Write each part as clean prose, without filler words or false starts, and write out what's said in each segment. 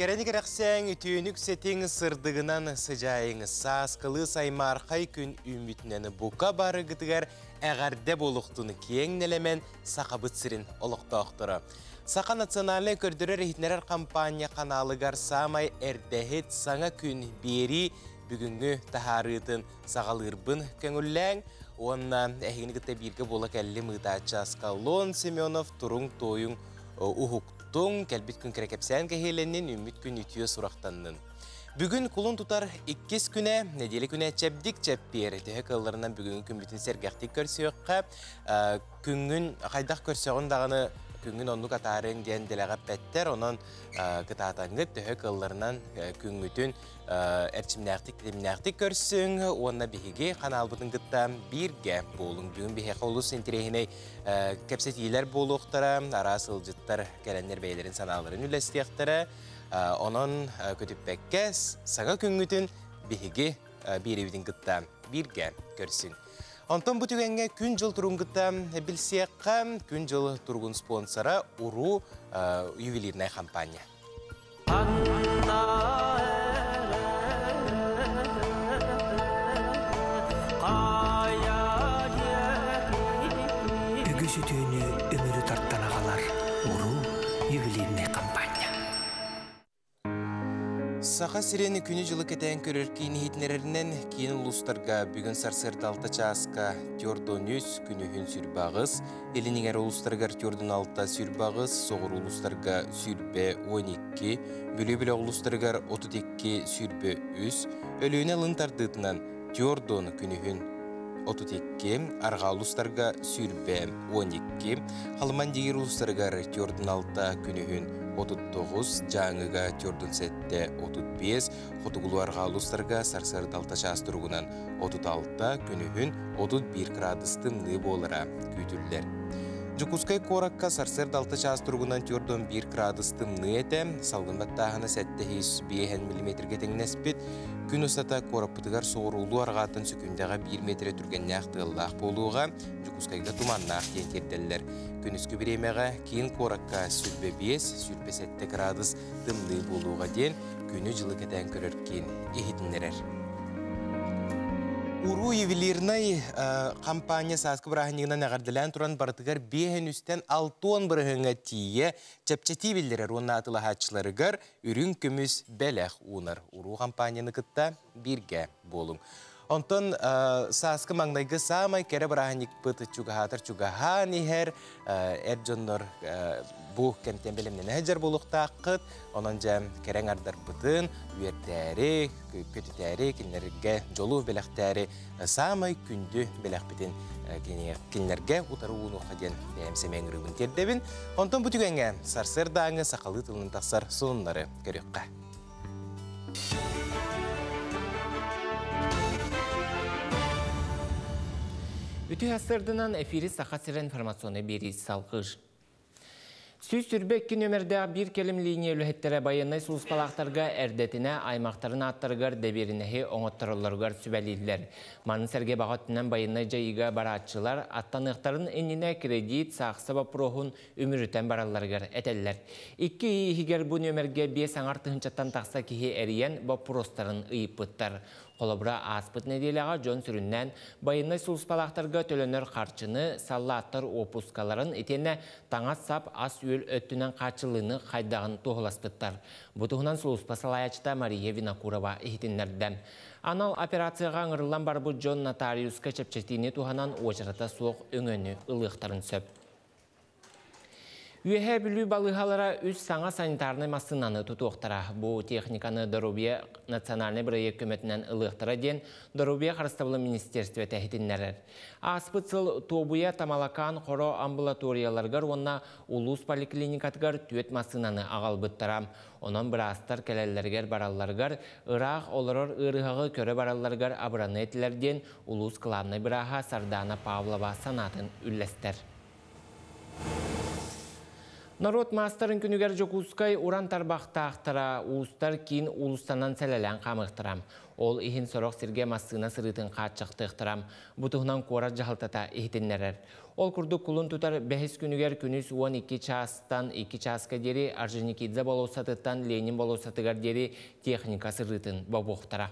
Кэрэни кэрэхсээҥ, үтүөнү үксэтиҥ, сырдыгынан сыдьаайыҥ. Сааскылыы саймаархай күн үүммүтүнэн бука барыгытыгар эҕэрдэ буолуохтун киэҥ нэлэмэн Сахабыт сирин олохтоохторо. Саха национальнай көрдөрөр-иһитиннэрэр хампаанньа ханаалыгар саамай эрдэһит саҥа күн биэрии бүгүҥҥү таһаарыытын саҕалыырбын көҥүллээҥ уонна эһигини кытта бииргэ буола кэллим ыытааччы Аскалон Семенов туруҥ туойуҥ уһуктуҥ кэлбит күн кэрэ кэпсээн кэһиэлэннин үүммүт күн үтүө сурахтаннын. Бүгүн кулун тутар иккис күнэ, нэдиэлэ күнэ чэбдик чэппиэр. Төһө кыалларынан бүгүҥҥү күммүтүн сэргэхтик көрсүөххэ. Күҥҥүн хайдах көрсөҕүн даҕаны күҥҥүн оннук атаарыаҥ диэн дэлэҕэ эппэттэр. Онон кытаатаҥҥыт төһө кыалларынан күҥҥүтүн эрчимнээхтик, тэтимнээхтик көрсүҥ уонна биһиги ханаалбытын кытта бииргэ буолуҥ. Бүгүн биһиэхэ олус интэриэһинэй кэпсэтиилэр буолуохтара, араас ыалдьыттар кэлэннэр бэйэлэрин санааларын үллэстиэхтэрэ. Онон көтүппэккэ саҥа күҥҥүтүн биһиги биэриибитин кытта бииргэ көрсүҥ. Онтон бу түгэҥҥэ күн-дьыл туругун кытта билсиэххэ, күн-дьыл туругун спонсора Уруу ювелирная компания. Үгүс үтүөнү үмүрү тартан аҕалар Уруу ювелирнай компания. Саха сирин күнү-дьылы кэтээн көрөр киин иһитиннэрэринэн киин улуустарга бүгүн сарсыарда алта чааска түөрт үс, күнүһүн сүүрбэ аҕыс, Илин иҥэр улуустарыгар түөрт алта сүүрбэ аҕыс, соҕуруу улуустарга сүүрбэ уон икки, Бүлүү бөлөх улуустарыгар отут икки сүүрбэ үс, Өлүөнэ ылын тардыытынан түөрт уон күнүһүн отут икки, арҕаа улуустарга сүүрбэ уон икки, Халыман диир улуустарыгар түөрт алта күнүһүн отут тоҕус, Дьааҥыга түөрт сэттэ отут биэс, Хотугулуу арҕаа улуустарга сарсыарда алта чаас туругунан отут алта, күнүһүн отут биир кыраадыс тымныы буолара күүтүллэр. Дьокуускай куоракка сарсыарда алта чаас туругунан түөрт уон биир кыраадыс тымныы этэ, салгын баттааһына сэттэ сүүс биэһэн миллиметргэ тэҥнэспит. Күн устата куораппытыгар соҕуруулуу арҕааттан сөкүүндэҕэ биир миэтэрэ түргэннээх тыаллаах буолуоҕа, Дьокуускайга туманнаах диэн тиэрдэллэр. Күнүскү бириэмэҕэ киин куоракка сүүрбэ биэс, сүүрбэ сэттэ кыраадыс тымныы буолуоҕа диэн күнү-дьылы кэтээн көрөр киин иһитиннэрэр. Уруу ювелирнай компания сааскы бырааһынньыгынан эҕэрдэлээн туран барытыгар биэһин үстэн алтуон бырыһыҥҥа тиийэ чэпчэтии биллэрэр уонна атылаһааччыларыгар үрүҥ көмүс бэлэх уунар. Уруу компанияны кытта бииргэ буолуҥ. Онтон сааскы маҥнайгы саамай кэрэ бырааһынньыкпыт чугаһаатар чугаһаан иһэр эр дьоннор бу кэмтэн бэлэмнэнэ сылдьар буолуохтааххыт. Онон дьэ кэрэ аҥардарбытын үөрдээри, көтүтээри, кинилэргэ дьолу бэлэхтээри саамай күндү бэлэхпитин кинилэргэ утары уунуохха диэн бэйэм сэмэй ыҥырыыбын тиэрдэбин. Онтон бу түгэҥҥэ сарсыардааҥы сахалыы тылынан тахсар сонуннары көрүөххэ. Үтүө сарсыарданан эфири Саха сирэ информационнай биэрии салгыыр. Сүүс сүүрбэ икки нүөмэрдээх биир кэлим линия үлэһиттэрэ байыаннай сулууспалаахтарга эрдэтинэ аймахтарын ааттарыгар дэбиэринэһи оҥоттороллоругар сүбэлииллэр. Маны сэргэ баҕа өттүнэн байыаннай дьайыыга барааччылар аттаныахтарын иннинэ кредит, саахса боппуруоһун үмүрүтэн баралларыгар этэллэр. Икки ый иһигэр бу нүөмэргэ биэс аҥар тыһыынчаттан тахса киһи эрийэн боппуруостарын ыйыппыттар. Холобура, ааспыт нэдиэлэҕэ дьон сүрүннээн байыаннай сулууспалаахтарга төлөнөр харчыны, саллааттар уоппускаларын итиэннэ таҥас-сап, ас-үөл өттүнэн хааччыллыыны хайдаҕын туоһуласпыттар. Бу туһунан сулууспа салайааччыта Мария Винокурова иһитиннэрдэ. Анал операцияҕа ыҥырыллан барбыт дьон нотариуска чэпчэтиини туһанан уочарата суох өҥөнү ылыахтарын сөп. Үөһээ Бүлүү балыыһалара үс саҥа санитарнай массыынаны тутуохтара. Бу техниканы Доруобуйа национальнай бырайыак көмөтүнэн ылыахтара диэн Доруобуйа харыстабылын министерствота иһитиннэрэр. Ааспыт сыл Туобуйа, Тамалакаан, Хоро амбулаторияларыгар уонна улуус поликлиникатыгар түөрт массыынаны аҕалбыттара. Онон быраастар кэлэллэригэр-баралларыгар, ыраах олорор ыарыһаҕы көрө баралларыгар абыраныа этилэр диэн улуус кылаабынай бырааһа Сардаана Павлова санаатын үллэстэр. Норуот маастарын күнүгэр Дьокуускай уран тарбахтаахтара уустар киин уулуссанан сэлэлээн хаамыахтара. Ол иһин сорох сиргэ массыына сырыытын хааччахтыахтара. Бу туһунан куорат дьаһалтата иһитиннэрэр. Ол курдук кулун тутар бэһис күнүгэр күнүс 12 чаастан 2 чааска диэри Орджоникидзе болуоссатыттан Ленин болуоссатыгар диэри техника сырыытын бобуохтара.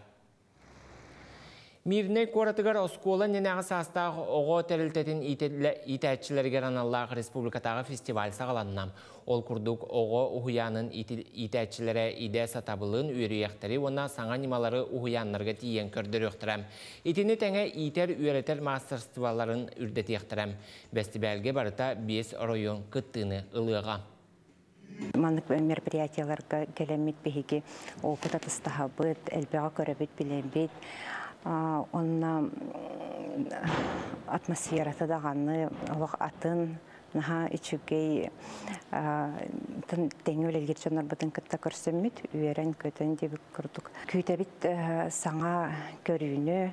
Мирнэй куоратыгар оскуола иннинээҕи саастаах оҕо тэрилтэтин иитээччилэригэр аналлаах республикатааҕы фестиваль саҕаланна. Ол курдук оҕо уһуйаанын иитээччилэрэ идэ сатабылын, үөрүйэхтэри уонна саҥа ньымалары уһуйааннарга тиийэн көрдөрүөхтэрэ. Итини тэҥэ иитэр-үөрэтэр маастарыстыбаларын үрдэтиэхтэрэ. Бэстибээлгэ барыта 5 оройуон кыттыыны ылыаҕа. Маннык мероприятияларга кэлэммит биһиги опыт атастаһабыт, элбэҕи көрөбүт, билэбит. Онно атмосферата даҕаны олох атын, наһаа үчүгэй тэҥҥэ үлэлиир дьоннорбутун кытта көрсөммүт, үөрэн-көтөн диэбит курдук. Күүтэбит саҥа көрүүнү,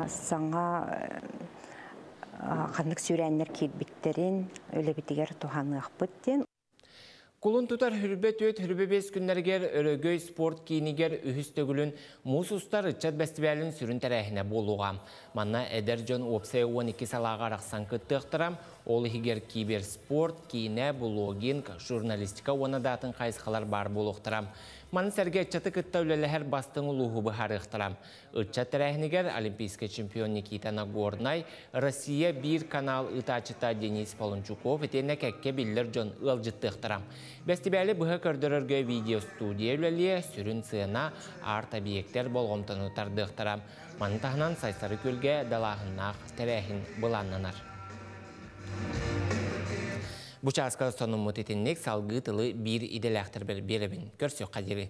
саҥа ханнык сүүрээннэр киирбиттэрин үлэбитигэр туһаныахпыт диэн. Кулун тутар хүрбэ түөт хүрбэ бес күннэригэр Өрөгөй спорт киинигэр үһүс төгүлүн муус устар ыччат бэстибээлин сүрүн тэрээһинэ буолуоҕа. Манна эдэр дьон уопсайа 12 салааҕа арахсан кыттыахтара. Ол иһигэр киберспорт, киинэ, блогинг, журналистика уонна да атын хайысхалар баар буолуохтара. Маны сэргэ ыччаты кытта үлэлэһэр бастыҥ улууһу быһаарыахтара. Ыччат тэрээһинигэр олимпийскай чемпион Никита Нагорнай, Россия биир канал ыытааччыта Денис Полончуков итиэннэ кэккэ биллэр дьон ыалдьыттыахтара. Бэстибээли быһа көрдөрөргө видеостудия үлэлиэ, сүрүн сыана, арт-объектэр болҕомтону тардыахтара. Маны таһынан Сайсары күөлгэ далааһыннаах тэрээһин былааннанар. Бу чааска сонуммут итинник салгыы тылы биир идэлээхтэрбэр биэрэбин. Көрсүөххэ диэри.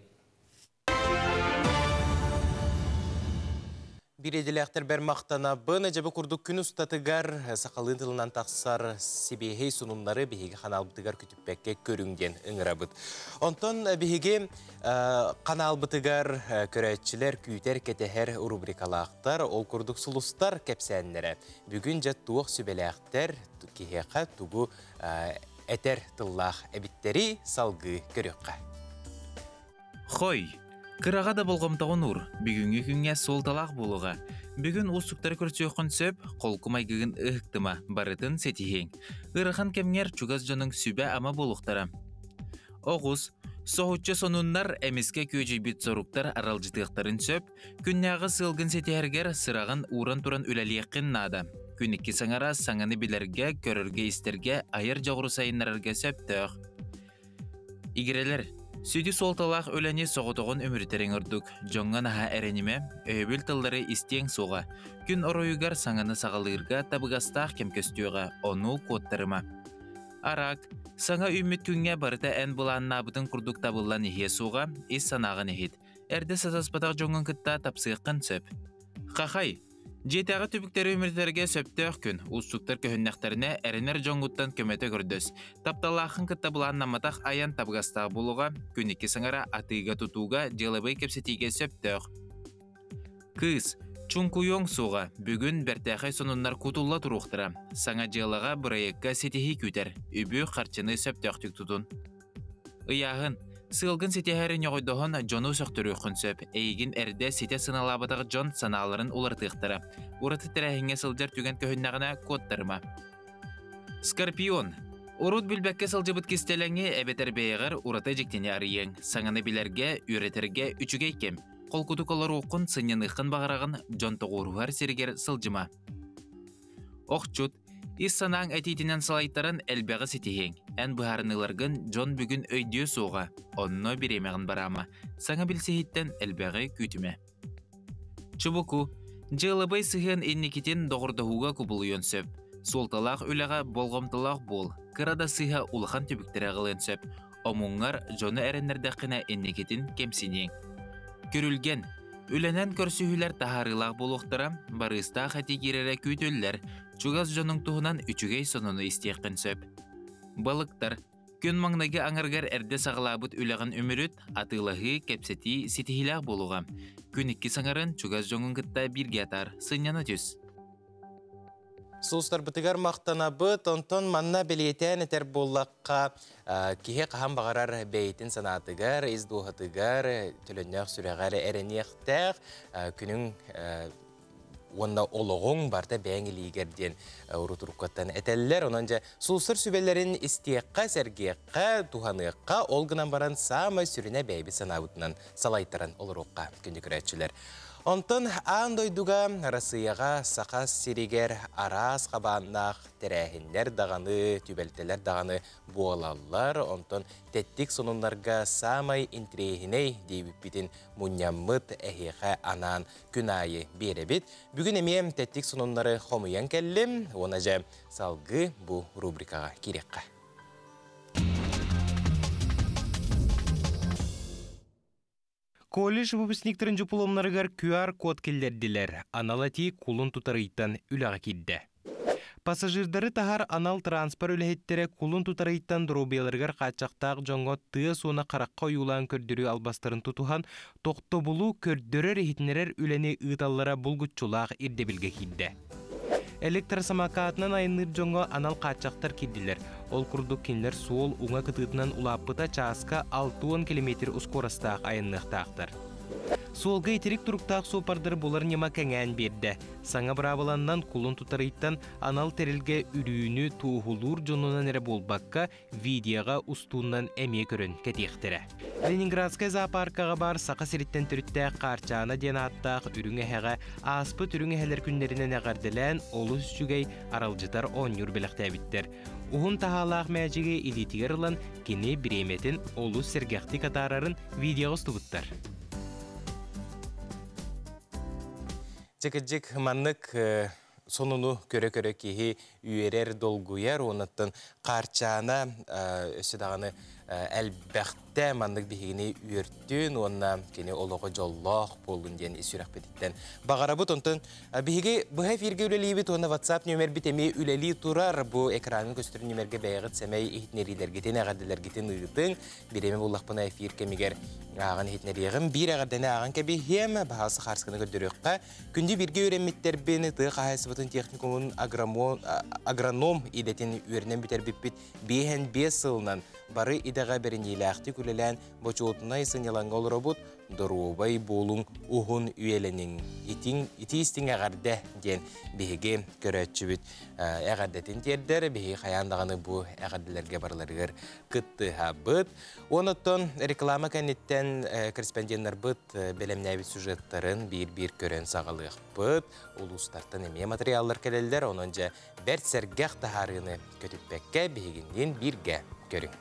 Биир идэлээхтэрбэр махтанабын. Дьэ бу курдук күн устатыгар сахалыы тылынан тахсар сибиэһэй сонуннары биһиги ханаалбытыгар көтүппэккэ көрүҥ диэн ыҥырабыт. Онтон биһиги ханаалбытыгар көрөөччүлэр күүтэр кэтэһэр рубрикалаахтар, ол курдук сулустар кэпсээннэрэ. Бүгүн дьэ туох сүбэлээхтэр, киһиэхэ тугу этэр тыллаах эбиттэри салгыы көрүөххэ. Хой, кыраҕа да болҕомтоҕун уур, бүгүҥҥү күҥҥэ суолталаах буолуоҕа. Бүгүн уустуктары көрсүөххүн сөп, холку майгыгын ыһыктыма, барытын ситиһиэҥ. Ыарахан кэмҥэр чугас дьонуҥ сүбэ-ама буолуохтара. Оҕус, соһуччу сонуннар эмискэ күөдьүйбүт соруктар аралдьытыахтарын сөп, күннээҕи сыалгын ситиһэргэр сыраҕын ууран туран үлэлиэххин наада. Күн икки саҥара саҥаны билэргэ, көрөргө-истэргэ, айар дьоҕуру сайыннарарга сөптөөх. Игирэлэр, сүдү суолталаах үлэни соҕотоҕун үмүрүтэриҥ ордук, дьоҥҥо наһаа эрэнимэ, өйөбүл тыллары истиэҥ суоҕа. Күн оройугар саҥаны саҕалыырга табыгастаах кэм көстүөҕэ, ону куоттарыма. Арак, саҥа үүммүт күҥҥэ барыта эн былааннаабытыҥ курдук табыллан иһиэ суоҕа, ис санааҕын иһит. Эрдэ сатаспатах дьоҥҥун кытта тапсыаххын сөп. Хахай, дьиэтээҕи түбүктэри үмүрүтэргэ сөптөөх күн. Уустуктар көһүннэхтэринэ, эрэнэр дьоҥҥуттан көмөтө көрдөс. Тапталлааххын кытта былааннамматах айан табыгастаах буолуоҕа. Күн икки саҥара атыыга-тутууга, дьыалабыай кэпсэтиигэ сөптөөх. Кыыс, чуҥкуйуоҥ суоҕа, бүгүн бэртээхэй сонуннар кутулла туруохтара. Саҥа дьыалаҕа, бырайыакка ситиһии күүтэр. Үбү-харчыны сөптөөхтүк тутун. Ыйааһын. Сыалгын ситиһээри ньоҕойдоһон дьону сөхтөрүөххүн сөп. Эйигин эрдэ ситэ сыаналаабатах дьон санааларын уларытыахтара. Ураты тэрээһиҥҥэ сылдьар түгэн көһүннэҕинэ куоттарыма. Скорпион. Урут билбэккэ сылдьыбыт кистэлэҥи эбэтэр бэйэҕэр ураты дьиктини арыйыаҥ. Саҥаны билэргэ, үөрэтэргэ үчүгэй кэм. Холкутук олоруоххун, сынньаныаххын баҕараҕын, дьон тоҕуоруһар сиригэр сылдьыма. Охчут, ис санааҥ этиитинэн салайтаран элбэҕи ситиһиэҥ. Эн быһаарыныыларгын дьон бүгүн өйдүө суоҕа, онно бириэмэҕин бараама. Саҥа билсиһииттэн элбэҕи күүтүмэ. Чубуку, дьыалабыай сыһыан инникитин доҕордоһууга кубулуйуон сөп. Суолталаах үлэҕэ болҕомтолоох буол, кыра да сыыһа улахан түбүктэри аҕалыан сөп. Омуҥҥар дьону эрэннэрдэххинэ инникитин кэмсиниэҥ. Күрүлгэн, үлэнэн көрсүһүүлэр таһаарыылаах буолуохтара, барыыстаах этии киирэрэ күүтүллэр, чугас дьонуҥ туһунан үчүгэй сонуну истиэххин сөп. Балыктар, күн маҥнайгы аҥарыгар эрдэ саҕалаабыт үлэҕин үмүрүт, атыылаһыы, кэпсэтии ситиһиилээх буолуоҕа. Күн иккис аҥарын чугас дьоҥҥун кытта бииргэ атаар, сынньана түс. Сулустарбытыгар махтанабыт, онтон манна бэлиэтээн этэр буоллахха, киһи хаһан баҕарар бэйэтин санаатыгар, ис дууһатыгар, төлөннөөх сүрэҕэр эрэниэхтээх, күнүҥ уонна олоҕуҥ барыта бэйэҥ илиигэр диэн урутуруккаттан этэллэр. Онон дьэ сулустар сүбэлэрин истиэххэ, сэргиэххэ, туһаныахха, ол гынан баран саамай сүрүнэ бэйэбит санаабытынан салайтаран олоруохха күндү көрөөччүлэр. Онтон аан дойдуга, Арассыыйаҕа, Саха сиригэр араас хабааннаах тэрээһиннэр даҕаны, түбэлтэлэр даҕаны буолаллар. Онтон тэттик сонуннарга саамай интириэһинэй диэбиппитин мунньаммыт эһиэхэ анаан күн аайы биэрэбит. Бүгүн эмиэ тэттик сонуннары хомуйан кэллим. Уонна дьэ салгыы бу рубрикаҕа киириэххэ. Колледж выпускниктарын дьупулуомнарыгар QR-код киллэрдилэр, анал этии кулун тутар ыйтан үлэҕэ киирдэ. Пассажирдары таһар анал транспорт үлэһиттэрэ кулун тутар ыйтан доруобуйаларыгар хааччахтаах дьоҥҥо тыа суона харахха ойуулаан көрдөрүү албастарын тутуһан, тохтобулу көрдөрөр-иһитиннэрэр үлэни ыыталлара булгуччулаах ирдэбилгэ киирдэ. Электросамокатынан айанныыр дьоҥҥо анал хааччахтар киирдилэр. Ол курдук кинилэр суол уҥа кытыытынан улааппыта чааска 60 километр ускуорастаах айанныахтаахтар. Суолга итирик туруктаах суоппардары булар ньыма кэҥээн биэрдэ. Саҥа быраабыланнан кулун тутар ыйтан анал тэрилгэ үрүүнү туоһулуур дьонунан эрэ буолбакка, видеоҕа устууннан эмиэ көрөн кэтиэхтэрэ. Ленинградскай зоопаркаҕа баар Саха сириттэн төрүттээх Хаарчаана диэн ааттаах үрүҥ эһэҕэ ааспыт үрүҥ эһэлэр күннэринэн эҕэрдэлээн олус үчүгэй аралдьытар оонньуур бэлэхтээбиттэр. Уһун таһаалаах мээчиги илиитигэр ылан кини бириэмэтин олус сэргэхтик атаарарын видеоҕа устубуттар. Дьэ маннык сонуну көрө-көрө киһи үөрэр, долгуйар, оннуттан Хаарчаана өссө даҕаны элбэхтэ маннык биһигини үөртүн уонна кини олоҕо дьоллоох буоллун диэн ис сүрэхпититтэн баҕарабыт. Онтон биһиги быһа эфиргэ үлэлиибит уонна WhatsApp нүөмэрбит эмиэ үлэлии турар. Бу экраҥҥа көстөр нүөмэргэ бэйэҕит сэмэй иһитиннэриилэргитин, эҕэрдэлэргитин ыытыҥ. Бириэмэ буллахпына эфир кэмигэр ааҕан иһитиннэриэҕим. Биир эҕэрдэни ааҕан кэбиһиэм, баһаалса хаарсканы көрдөрүөххэ. Күндү бииргэ үөрэммиттэрбин тыа хаһаайыстыбатын техникумун агроном идэтин үөрэнэн бүтэрбиппит 55 сылынан бары идэҕэ бэриниилээхтик үлэлээн бочуотунай сынньалаҥҥа олоробут, доруобай буолуҥ, уһун үйэлэниҥ, итиҥ итии-истиҥ эҕэрдэ диэн биһиги көрөөччүбүт эҕэрдэтин тиэрдэр, биһиги хайаан даҕаны бу эҕэрдэлэргэ барыларыгар кыттыһабыт. Онуттан реклама кэнниттэн корреспонденнарбыт бэлэмнээбит сюжеттарын биир-биир көрөн саҕалыахпыт. Улуустартан эмиэ материаллар кэлэллэр, онон дьэ бэрт сэргэх таһаарыыны көтүппэккэ биһигинниин бииргэ көрүҥ.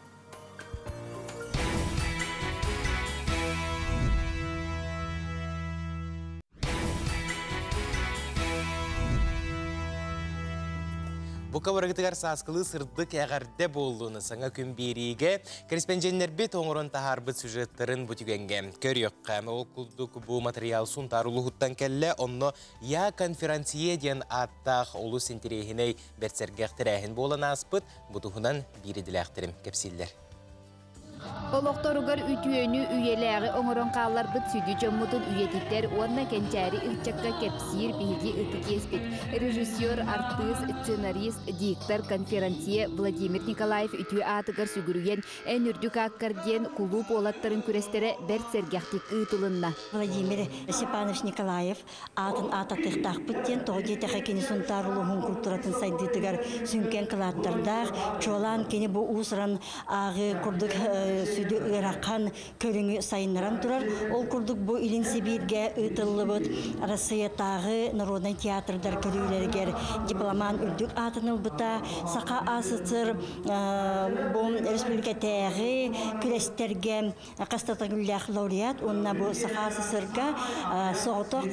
Бука барыгытыгар сааскылыы сырдык эҕэрдэ буоллун саҥа күн биэриигэ корреспонденнэрбит оҥорон таһаарбыт сюжеттарын бу түгэҥҥэ көрүөххэ. Ол курдук бу материал Сунтаар улууһуттан кэллэ. Онно «Я конферансье» диэн ааттаах олус интэриэһинэй бэрт сэргэх тэрээһин буолан ааспыт. Бу туһунан биир идэлээхтэрим кэпсииллэр. Олохторугар үтүөнү, үйэлээҕи оҥорон хаалларбыт сүдү дьоммутун үйэтитэр уонна кэнчээри ыччакка кэпсиир биһиги ытык иэспит. Режиссер, артыыс, сценарист, диктор, конферансье Владимир Николаев үтүө аатыгар сүгүрүйэн «Эн үрдүк ааккар» диэн кулууп уолаттарын күрэстэрэ бэрт сэргэхтик ыытылынна. Владимир Степанович Николаев аатын аататыахтаахпыт диэн тоҕо диэтэххэ кини Сунтаар улууһун культуратын сайдыытыгар сүҥкэн кылааттардаах, чуолаан кини бу уус-уран ааҕыы курдук сүдү ыарахан көрүҥү сайыннаран турар. Ол курдук бу Илин Сибииргэ ыытыллыбыт Арассыыйатааҕы народнай театрдар көрүүлэригэр дипломант үрдүк аатын ылбыта. Саха АССР бу республикатааҕы күрэстэргэ Хастатагүллээх лауреат уонна бу Саха СССР-га соҕотох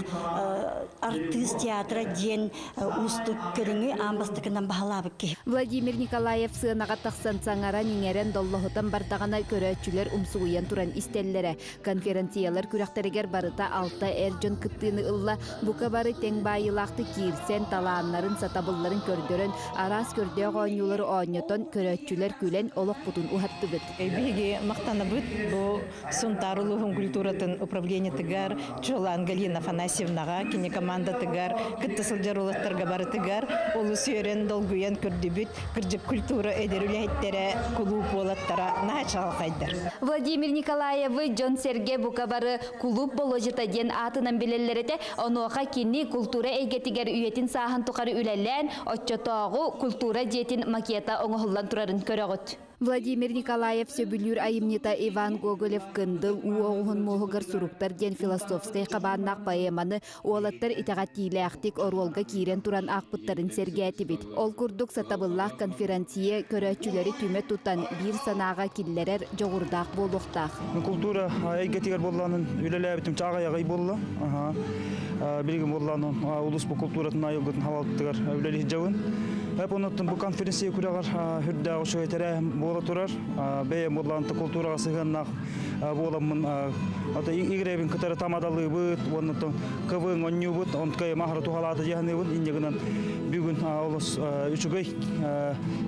артыыс театра диэн уустук көрүҥү аан бастакынан баһылаабыт киһи. Владимир Николаев сыанаҕа тахсан саҥаран-иҥэрэн доллоһутан бардаҕына көрөөччүлэр умсугуйан туран истэллэрэ. Конференциялар күрэхтэригэр барыта алта эр дьон кыттыыны ылла. Бука бары тэҥ баайыылаахтык киирсэн, талааннарын, сатабылларын көрдөрөн, араас көрдөөх оонньуулары оонньотон, көрөөччүлэр күлэн олохпутун уһаттыбыт. Биһиги махтанабыт бу Сунтаар улууһун культуратын управлениетыгар Чуолаан Галина Афанасьевнаҕа, кини командатыгар, кытта сылдьар уолаттарга барытыгар олус үөрэн, долгуйан көрдүбүт. Кырдьык культура эдэр үлэһиттэрэ, кулууп уолаттара наһаа чаҕылхайдар. Владимир Николаевы дьон-сэргэ бука бары кулууп Болуодьата диэн аатынан билэллэр этэ. Онуоха кини култуура эйгэтигэр үйэтин сааһын тухары үлэлээн, оччотооҕу култуура дьиэтин макета оҥоһуллан турарын көрөҕүт. Владимир Николаев сөбүлүүр айымньыта Иван Гоголев Кындыл уу оҕуһун муоһугар суруктар диэн философскай хабааннаах поэманы уолаттар итэҕэтиилээхтик оруолга киирэн туран аахпыттарын сэргээтибит. Ол курдук сатабыллаах конферансье көрөөччүлэри түмэ тутан биир санааҕа киллэрэр дьоҕурдаах буолуохтаах. Култуура эйгэтигэр буоллаанын үлэлээбитим чааҕай буолла. Билигин буоллаанын улус бу култууратын айылгытын халалтыгар үлэлиир дьабын. Онуттан бу конференция күрэҕэр үрдээх үчүгэй тэрээһин буола турар. Бэйэм буоллаанта култуураҕа сыһыаннаах буоламмын ата игребин кытары тамадалыыбыт, оннуттан кывын онньуубут, онткай махара тухалаата дьаһаныыбын, инньэ гынан бүгүн олус үчүгэй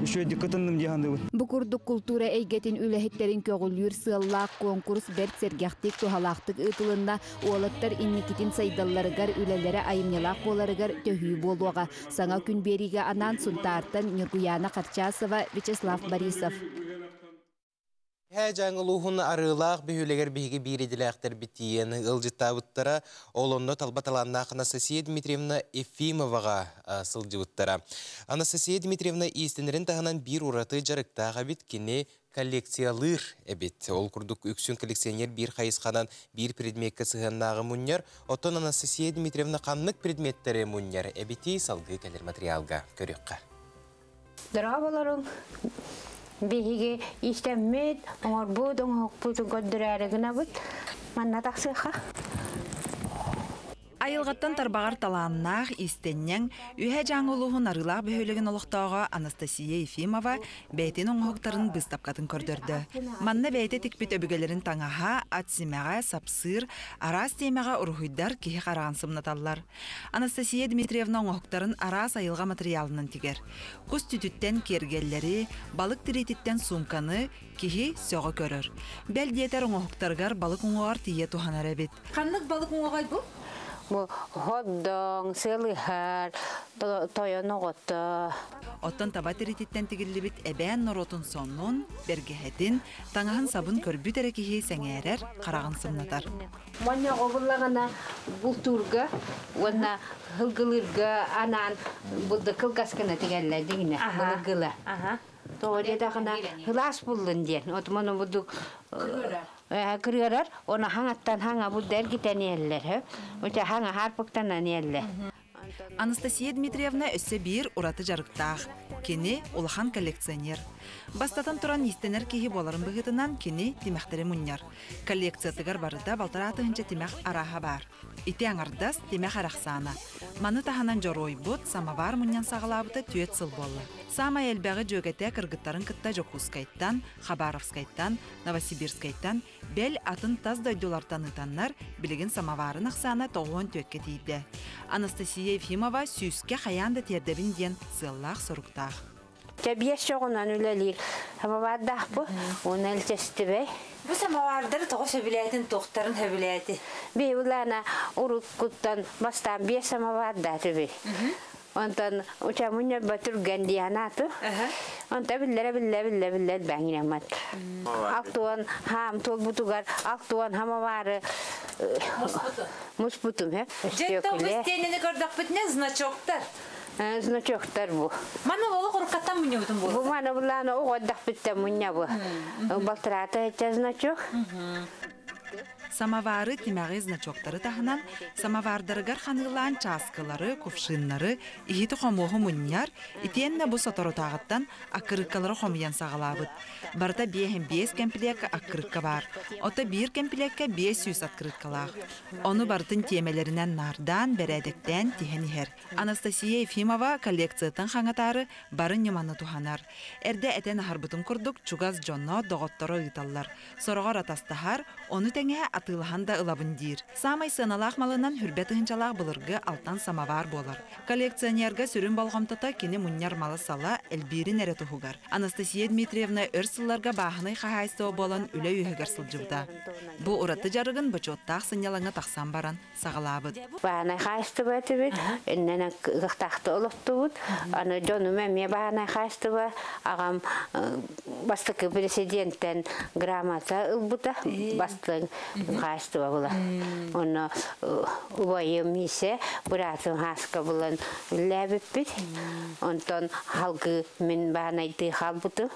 үчүгэйдик кытынным дьаһаныыбын. Бу курдук култуура эйгэтин үлэһиттэрин көҕүлүүр сыаллаах конкурс бэрт сэргэхтик, туһалаахтык ыытылынна. Уолаттар инникитин сайдалларыгар, үлэлэрэ айымньылаах буоларыгар төһүү буолуоҕа. Саҥа күн биэриигэ анаан Сунтаартан Ньургуйаана Харчасова, Вячеслав Борисов. Үөһээ Дьааҥы улууһун Арыылаах бөһүөлэгэр биһиги биир идэлээхтэрбит тиийэн ыалдьыттаабыттара. Ол онно талба талааннаах Анастасия Дмитриевна Ефимоваҕа сылдьыбыттара. Анастасия Дмитриевна иистэнэрин таһынан биир ураты дьарыктаах эбит. Кини коллекциялыыр эбит. Ол курдук үксүн коллекционер биир хайысханан биир предмеккэ сыһыаннааҕы мунньар. Оттон Анастасия Дмитриевна ханнык предметтэри мунньар эбитий салгыы кэлэр материалга көрүөххэ. Дорооболоруҥ! Биһиги истэммит, оҥорбут оҥоһукпутун көрдөрөөрү гынабыт. Манна тахсыахха. Айылҕаттан тарбаҕар талааннаах, иистэнньэҥ, Үөһээ Дьааҥы улууһун Арыылаах бөһүөлэгин олохтооҕо Анастасия Ефимова бэйэтин оҥоһуктарын быыстапкатын көрдөрдө. Манна бэйэтэ тикпит өбүгэлэрин таҥаһа, ат симэҕэ, сапсыыр, араас тиэмэҕэ уруһуйдар киһи хараҕын сымнаталлар. Анастасия Дмитриевна оҥоһуктарын араас айылҕа матырыйаалынан тигэр. Кус түтүттэн киэргэллэри, балык тириититтэн суумканы киһи сөҕө көрөр. Бэл диэтэр оҥоһуктарыгар балык уҥуоҕар тиийэ туһанар эбит. Ханнык балык уҥуоҕай бу? Бу ходдоҥ, сыалыһар, тойон оҕото. Оттон таба тириититтэн тигиллибит эбээн норуотун сонун, бэргэһэтин, таҥаһын-сабын көрбүт эрэ киһи сэҥээрэр, хараҕын сымнатар. Монньоҕу буллаҕына бултуурга уонна һылгылыырга анаан булду кылгас гына тигэллэр дигинэ былыргыла. Тоҕо диэтэххинэ һылаас буллун диэн. От мону бурдук кырыарар, оны хаҥаттан хаҥа булду эргитэн иһэллэр. Уча хаҥа хаарпыктанан иһэллэр. Анастасия Дмитриевна өссө биир ураты дьарыктаах. Кини улахан коллекционер. Бастатан туран иистэнэр киһи буоларын быһыытынан кини тимэхтэри мунньар. Коллекциятыгар барыта балтараа тыһыынча тимэх арааһа баар. Ити аҥардас тимэх арахсаана. Маны таһынан дьоруойбут самовар мунньан саҕалаабыта түөрт сыл буолла. Саамай элбэҕи дьүөгэтэ кыргыттарын кытта Дьокуускайтан, Хабаровскайтан, Новосибирскайтан, бэл атын тас дойдулартан ыытаннар, билигин самоварын ахсаана 94-кэ тиийдэ. Анастасия Ефимова сүүскэ хайаан да тиэрдэбин диэн сыаллаах-соруктаах. Дьэ биэс чоҕунан үлэлиир самовардаах бу. Уонна илчэстибэй. Бу самовардары тоҕо сөбүлээтин, туохтарын сөбүлээти? Биһи уруккуттан бастаан биэс самовардаатыбый. Онтон учамунньа түргэн дианаату. Онта биллere билле билле билле бэҥинэммат. Алтуан хаам туолбутугар алтуан хамавары муспутум he. Дьэ, бу стенени көрдөхпүтүнэ значоктар. Значоктар бу. Маны олох уруккаттан мунньубутун буолла. Бу маны булааны оҕоддахпыттан мунньабы. Балтыраата значок. Самовары, тимэҕи, значоктары таһынан, самовардарыгар ханыылаан чааскылары, кувшиннары, иһити-хомуоһу мунньар, итиэннэ бу соторутааҕыттан аккырыыккалары хомуйан саҕалаабыт. Барыта 55 кэмпилиэккэ аккырыыкка баар. Ото биир кэмпилиэккэ 500 открыткалаах. Ону барытын тиэмэлэринэн наардаан, бэрээдэктээн тиһэн иһэр. Анастасия Ефимова коллекциятын хаҥатаары бары ньыманы туһанар. Эрдэ этэн аһарбытым курдук, чугас дьоно, доҕотторо ыыталлар. Сороҕор атастаһар, ону тэҥэ атыылаһан да ылабын диир. Саамай сыаналаах малынан хүрбэ тыһыынчалаах былыргы алтан самовар буолар. Коллекционерга сүрүн болҕомтото кини мунньар мала-сала элбиирин эрэ туһугар. Анастасия Дмитриевна өр сылларга бааһынай хаһаайыстыба буолан үлэ үөһүгэр сылдьыбыта. Бу ураты дьарыгын бочуоттаах сынньалаҥҥа тахсан баран саҕалаабыт. Бааһынай хаһаайыстыба этибит, иннэнэн кыахтаахты олохтубут. Аны дьонум эмиэ бааһынай хаһаайыстыба аҕам бастакы президенттэн грамота ылбыта, бастыҥ хаһаайыстыба була. Онно убайым Мисе быраатым Хааска булан үллээбиппит. Онтон халгы мин баанайдыы хаалбытым.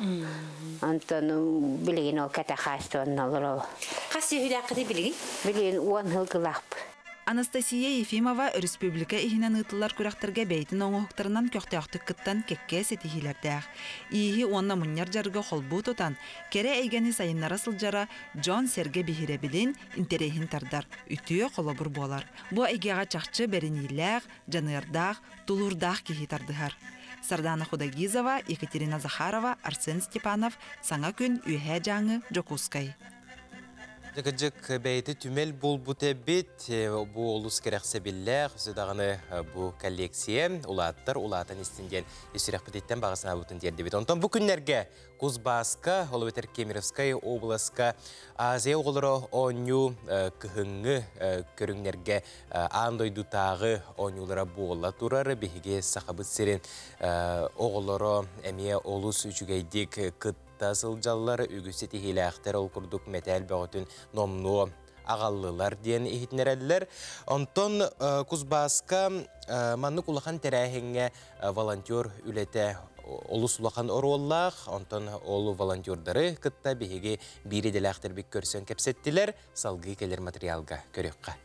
Онтон билигин ол кэтэ хаһаайыстыбанна олоробун. Хас сүһүлээххитий билигин? Билигин уон сылгылаахпын. Анастасия Ефимова өрөспүүбүлүкэ иһинэн ыытыллар күрэхтэргэ бэйэтин оҥоһуктарынан көхтөөхтүк кыттан кэккэ ситиһиилэрдээх. Ииһи уонна мунньар дьарыгы холбуу тутан, кэрэ эйгэни сайыннара сылдьара дьон-сэргэ биһирэбилин, интэриэһин тардар, үтүө холобур буолар. Бу эйгэҕэ чахчы бэриниилээх, дьаныардаах, тулуурдаах киһи тардыһар. Сардана Худогизова, Екатерина Захарова, Арсен Степанов, Саҥа күн, Үөһээ Дьааҥы, Дьокуускай. Дьыгыдьык бэйэтэ түмэл буолбут эбит. Бу олус кэрэхсэбиллээх, өссө даҕаны бу коллекция улааттар улаатан истин диэн сүрэхпититтэн баҕа санаабытын тиэрдибит. Онтон бу күннэргэ Кузбасска, ол эбэтэр Кемеровскай областка Азия оҕолоро оонньуу кыһыҥҥы көрүҥнэргэ аан дойдутааҕы оонньуулара буола турар. Биһиги Сахабыт сирин оҕолоро эмиэ олус үчүгэйдик кытта сылдьаллар, үгүс ситиһиилээхтэр, ол курдук мэтээл бөҕөтүн номнуо аҕаллылар диэн иһитиннэрэллэр. Онтон Кузбасска маннык улахан тэрээһиҥҥэ волонтер үлэтэ олус улахан оруоллаах. Онтон ол волонтердары кытта биһиги биир идэлээхтэрбит көрсөн кэпсэттилэр. Салгыы кэлэр материалга көрүөххэ.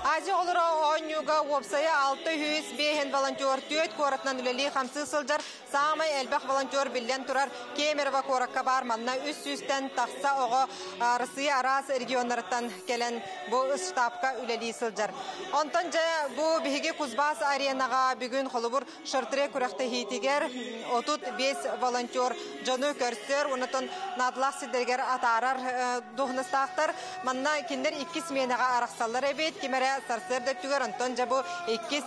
Азия оҕолоро оонньууга уопсайа 605 волонтер түөрт куоратынан үлэлии-хамсыы сылдьар. Саамай элбэх волонтер биллэн турар Кемерово куоракка баар. Манна 300-тэн тахса оҕо Россия араас регионнарыттан кэлэн бу штабка үлэлии сылдьар. Онтон дьэ бу биһиги Кузбасс аренаҕа бүгүн холобур шорт-трек күрэхтэһиитигэр 35 волонтер дьону көрсөр, онтон наадалаах сирдэригэр атаарар дуоһунастаахтар. Манна кинилэр икки сменаҕа арахсаллар эбит. Ким эрэ сарсыарда өттүгэр, онтон дьэ бу иккис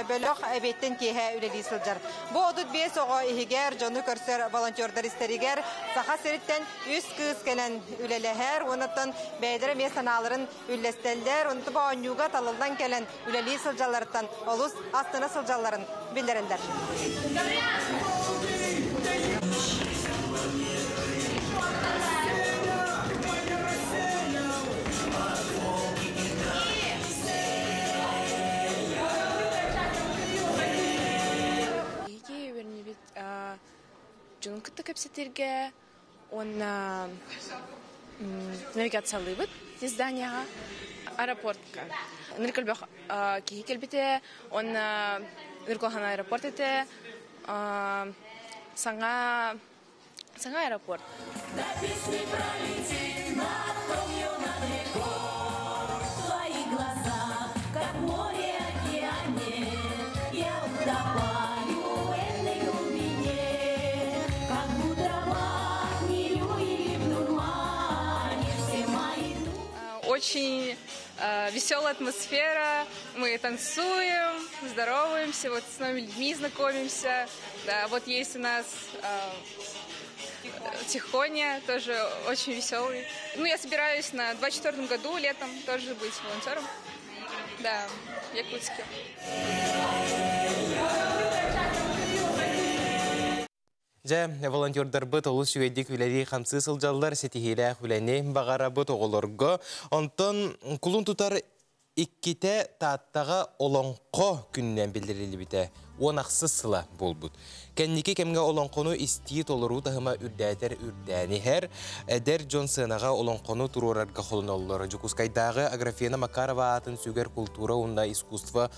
бөлөх эбиэттэн киэһэ үлэлии сылдьар. Бу 35 оҕо иһигэр дьону көрсөр волонтердар истэригэр Саха сириттэн үс кыыс кэлэн үлэлэһэр, онтон бэйэлэрэ эмиэ санааларын үллэстэллэр, онтон бу оонньууга талыллан кэлэн үлэлии сылдьалларыттан олус астына сылдьалларын биллэрэллэр. Биһиги үөрэннибит дьонун кытта кэпсэтиргэ уонна навигациялыыбыт изданияҕа аэропортка. Нырк элбэх киһи кэлбитэ уонна Ныркулахан аэропорт этэ саҥа саҥа аэропорт. Очень веселая атмосфера, мы танцуем, здороваемся, вот с новыми людьми знакомимся. Да, вот есть у нас Тихоня, тоже очень веселый. Ну, я собираюсь на 24 году летом тоже быть волонтером. Да, в Якутске. Дьэ, волонтердарбыт олус үчүгэйдик үлэлии-хамсыы сылдьаллар, ситиһиилээх үлэни баҕарабыт оҕолорго. Онтон кулун тутар Иккитэ Тааттаҕа Олоҥхо күнүнэн биллэриллибитэ 16 сыла буолбут. Кэнники кэмҥэ олоҥхону истии толоруу таһыма үрдээтэр үрдээн иһэр. Эдэр дьон сыанаҕа олоҥхону туруорарга холоноллор. Дьокуускайдааҕы Аграфена Макарова аатын сүгэр култуура уонна искусство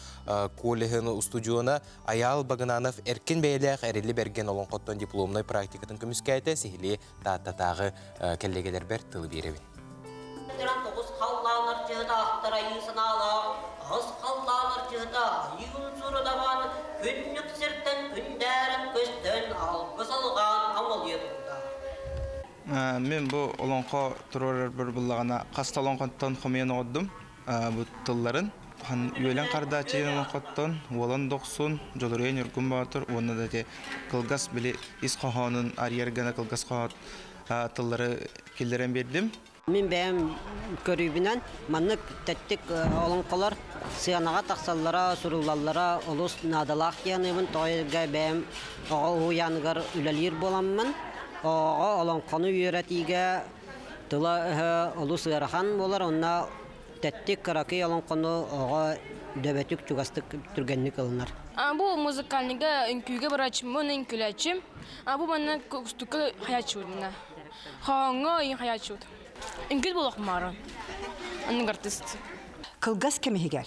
коллеһын устудьуона Айаал Багынанов эркин бэйэлээх Эрили Бэргэн олоҥхоттон дипломнай практикатын көмүскээтэ, сиһилии Тааттатааҕы кэллиэгэлэрбэр тылы биэрэбин. Тоҕус халлаан арчыһыта ахтар айыы санаалаах, аҕыс халлаан арчыһыта айыы унсуурудабан, күннүк сиртэн күндээрэн көстөн, алгыс алҕаан амалыйа турда. Мин бу олоҥхо туруорарбар буллаҕына хас да олоҥхоттон хомуйан оҕордум бу тылларын. Үөлэн Хардааччыйын олоҥхоттон Уолан Дохсун, Дьолоруйа Ньургун Боотур уонна да ити кылгас били ис хоһоонун арыйар гына кылгас хоһоон тыллары киллэрэн биэрдим. Мин бэйэм көрүүбүнэн маннык тэттик олоҥхолор сыанаҕа тахсаллара, суруллаллара олус наадалаах диэн тоҕо бэйэм оҕо уһуйааныгар үлэлиир буоламмын, оҕоҕо олоҥхону үөрэтиигэ тыла-өһө олус ыарахан буолар, онно тэттик кыракый олоҥхону оҕо дөбөтүк чугастык түргэнник ылынар. Бу музыкальныйга үҥкүүгэ барааччыммын, үҥкүүлээччим. Бу манна кустукка хаяччыбытына. Хаҥҥа ыйын хаяччыбыт. Үҥкүүт буолуох маарын. Аннык артист. Кылгас кэмиһигэр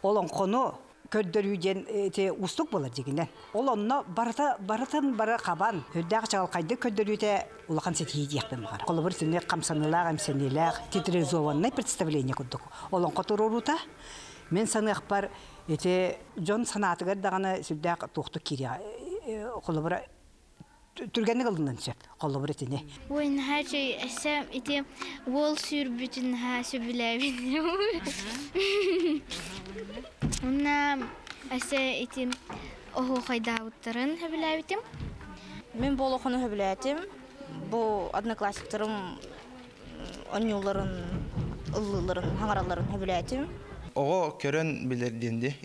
олоҥхону көрдөрүү диэн ити уустук буолар дьигинэн. Ол онно барыта барытын бары хабан, үрдээх чаҕылхайдык көрдөрүүтэ улахан ситиһии диэхпин баҕар. Холобур, итини хамсаныылаах, эмсэниилээх театрализованнай представление курдук олоҥхо туруоруута мин саныахпар ити дьон санаатыгар даҕаны сүрдээх туохтук киириэҕэ. Холобура, түргэнник ылынан сөп холобур итини. Ой, наһаа үчүгэй. Өссө ити уол сүүрбүтүн наһаа сөбүлээбин. Уонна өссө ити оһуохайдаабыттарын сөбүлээбитим. Мин бу олохону сөбүлээтим. Бу одноклассниктарым онньууларын, ыллыыларын, хаҥаралларын сөбүлээтим. Оҕо көрөн билэр диэн дии.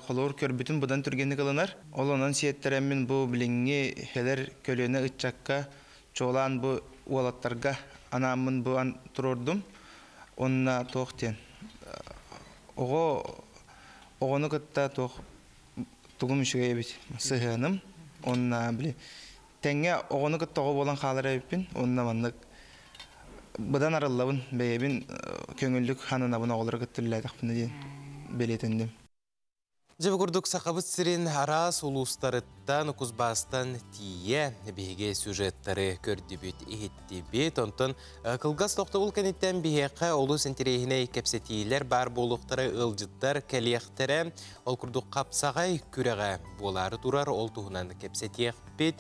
Холобур көрбүтүн быдан түргэнник ылынар. Ол онон сиэттэрэммин бу билиҥҥи кэлэр көлүөнэ ыччакка, чуолаан бу уолаттарга анааммын бу туруордум. Уонна туох диэн оҕо оҕону кытта туох тугум үчүгэй эбит сыһыаным. Уонна били тэҥҥэ оҕону кытта оҕо буолан хаалар эбиппин. Уонна маннык быдан арыллабын бэйэбин көҥүллүк хананабын оҕолору кытта үлэлээтэхпинэ диэн бэлиэтэнним. Дьэ бу курдук Сахабыт сирин араас улуустарыттан, Кузбасстан тиийэ биһиги сюжеттары көрдүбүт, иһиттибит. Онтон кылгас тохтобул кэнниттэн биһиэхэ олус интэриэһинэй кэпсэтиилэр баар буолуохтара, ыалдьыттар кэлиэхтэрэ. Ол курдук хапсаҕай күрэҕэ буолаары турар, ол туһунан кэпсэтиэхпит.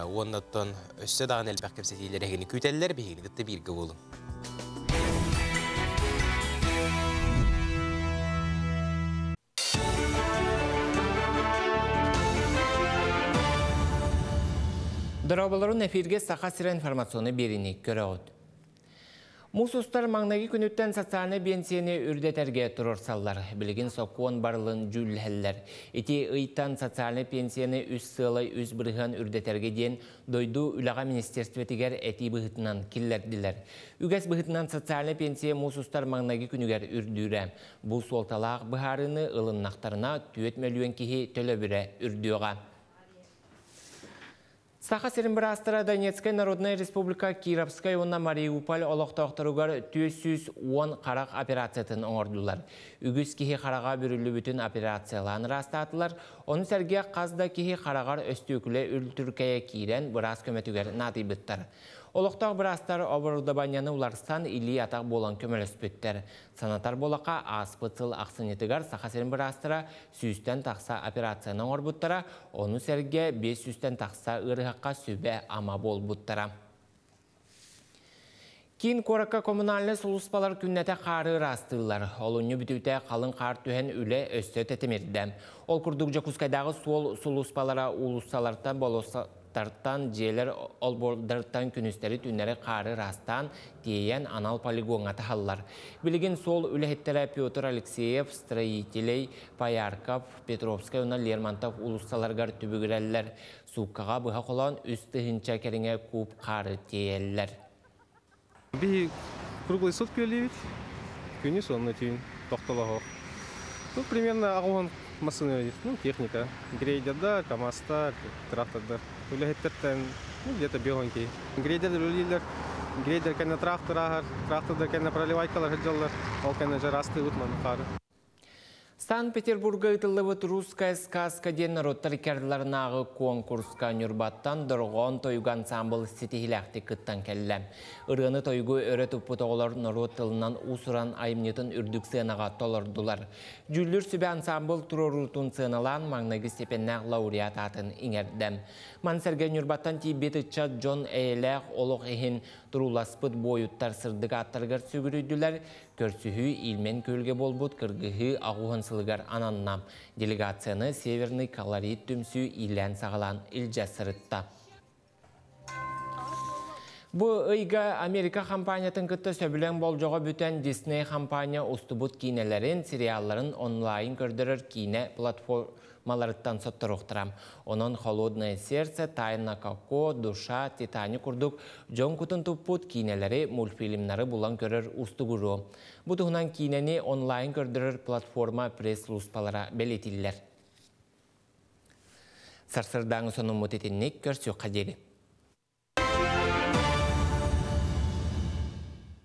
Уонна оттон өссө даҕаны элбэх кэпсэтиилэр эһигини күүтэллэр, биһигини кытта бииргэ буолуҥ. Дорооболорун эфирге Саха сирэ информационный биэриини көрөҕүт. Муус устар маҥнайгы күнүттэн социальнай биэнсийэни үрдэтэргэ туруорсаллар. Билигин сокуон барылын дьүүллэһэллэр. Ити ыйтан социальнай пенсияны үс сыалай үс бырыһыан үрдэтэргэ диэн дойду үлэҕэ министерствотигэр этии быһыытынан киллэрдилэр. Үгэс быһыытынан социальнай пенсия муус устар маҥнайгы күнүгэр үрдүүрэ. Бу суолталаах быһаарыыны ылыннахтарына 4 мөлүйүөн киһи төлөбүрэ үрдүөҕэ. Саха сирин быраастара Донецкай Народнай Республика Кировскай уонна Мариуполь олохтоохторугар 410 харах операциятын оҥордулар. Үгүс киһи хараҕа бүрүллүбүтүн операциялаан ыраастаатылар. Ону сэргэ хас да киһи хараҕар өстүөкүлэ үлтүркэйэ киирэн быраас көмөтүгэр наадыйбыттар. Олохтоох быраастар оборудованиены уларсан илии-атах буолан көмөлөспүттэр. Санатар буоллахха, ааспыт сыл ахсынньытыгар Саха сирин быраастара сүүстэн тахса операцияны оҥорбуттара, ону сэргэ 500-тэн тахса ыарыһахха сүбэ-ама буолбуттара. Киин куоракка коммунальнай сулууспалар күннэтэ хаары ыраастыыллар. Олунньу бүтүүтэ халыҥ хаар түһэн үлэ өссө тэтимирдэ. Ол курдук Дьокуускайдааҕы суол сулууспалара уулуссалартан болуоссаттартан, дьиэлэр олбуордартан күнүстэри-түүннэри хаары ыраастаан, тиэйэн анал полигоҥҥа таһаллар. Билигин суол үлэһиттэрэ Петр Алексеев, Строителей, Поярков, Петровскай уонна Лермонтов уулуссаларыгар түбүгүрэллэр. Сууккаҕа быһа холоон 3000 кэриҥэ куб хаары тиэйэллэр. Биһи круглый сутки үлэлиибит. Күнүс уонна түүн. Тохтолоһо. Тут примерно агухан массыына, ну, техника. Грейдердар, КамАЗтар, трактордар. Үлэһиттэртэн, ну, где-то бегонки. Грейдер үлэлииллэр. Грейдер кэннэ трактор ааһар, трактордар кэннэ проливайкалар сылдьаллар. Ол кэннэ дьэ ыраастыыбыт маннык хаары. Санкт-Петербурга ыытыллыбыт «Русская сказка» диэн норуоттар иккардыларынааҕы куонкуруска Ньурбаттан Дорҕоон тойуга ансаамбыл ситиһиилээхтик кыттан кэллэ. Ырыаны тойугу өрө туппут оҕолор норуот тылынан уус-уран айымньытын үрдүк сыанаҕа толордулар. Дьүүллүүр сүбэ ансаамбыл туруоруутун сыаналаан маҥнайгы степеннээх лауреат аатын иҥэрдэ. Маны сэргэ Ньурбаттан тиийбит ыччат дьон эйэлээх олох иһин турууласпыт буойуттар сырдык ааттарыгар сүгүрүйдүлэр, Көрсүһүү Ильмень күөлгэ буолбут кыргыһыы аҕуһун сылыгар ананна. Делегацияны Северный колорит түмсүү иилээн-саҕалаан илдьэ сырытта. Бу ыйга Америка компаниятын кытта сөбүлэҥ болдьоҕо бүтэн Disney компания устубут киинэлэрин, сериалларын онлайн көрдөрөр киинэ платформаларыттан сотторуохтара. Онон «Холодное сердце», «Тайна Коко», «Душа», «Титаник» курдук дьон кутун туппут киинэлэри, мультфильмнары булан көрөр уустугуруо. Бу туһунан киинэни онлайн көрдөрөр платформа пресс-службалара бэлиэтииллэр. Сарсырдааҥы сонуммут итинник көрсүөххэ диэри.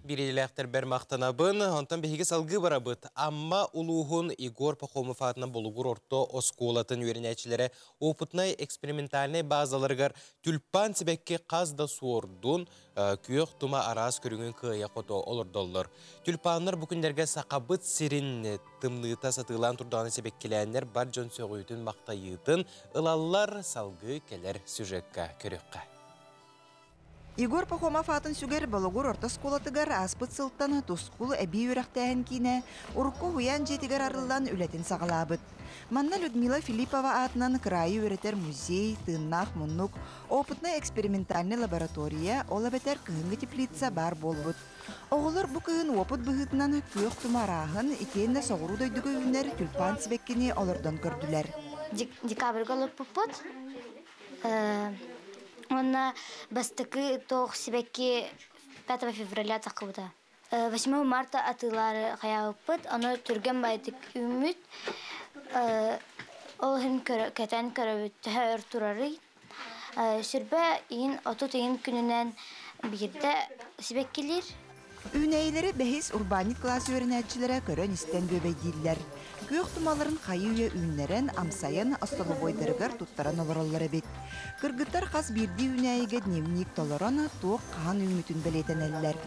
Бириилээхтэрбэр махтанабын. Онтон биһиги салгыы барабыт. Амма улууһун Егор Пахомов аатынан Болугур орто оскуолатын үөрэнээччилэрэ опытнай экспериментальнай базаларыгар тюльпан сибэкки хас да суордун, күөх тума араас көрүҥүн кыайа-хото олордоллор. Тюльпаннар бу күннэргэ Сахабыт сирин тымныыта сатыылаан турдаҕына сибэккилээннэр бар дьон сөҕүүтүн-махтайыытын ылаллар. Салгыы кэлэр сюжекка көрүөххэ. Егор Пахомов аатын сүгэр Болугур орто оскуолатыгар ааспыт сылтан Тускул эбии үөрэхтээһин киинэ урукку уһуйаан дьиэтигэр арыллан үлэтин саҕалаабыт. Манна Людмила Филиппова аатынан кыраайы үөрэтэр музей, тыыннаах муннук, опытнай экспериментальнай лаборатория, ол эбэтэр кыһыҥҥы теплица баар буолбут. Оҕолор бу кыһын уопут быһыытынан күөх тума арааһын итиэннэ соҕуруу дойдуга үүнэр тюльпан сибэккини олордон көрдүлэр. Декабрьга олорпуппут. Уонна бастакы туох сибэкки 5 февраля таххыбыта. 8 марта атыылаары хайаабыппыт, ону түргэн баайдык үүммүт. Ол иһин кэтэн көрөбүт төһө өр турарый. Сүрбэ иин 30 иин күнүнэн биирдэ сибэккилиир. Үүнээйилэри бэһис урбаанньыт кылаас үөрэнээччилэрэ көрөн-истэн бүөбэйдииллэр. Күөх тумаларын хайыы-үйэ үүннэрэн, амсайан, остолобуойдарыгар туттаран олороллор эбит. Кыргыттар хас биирдии үүнээйигэ дневник толорон, туох хаһан үүммүтүн бэлиэтэнэллэр.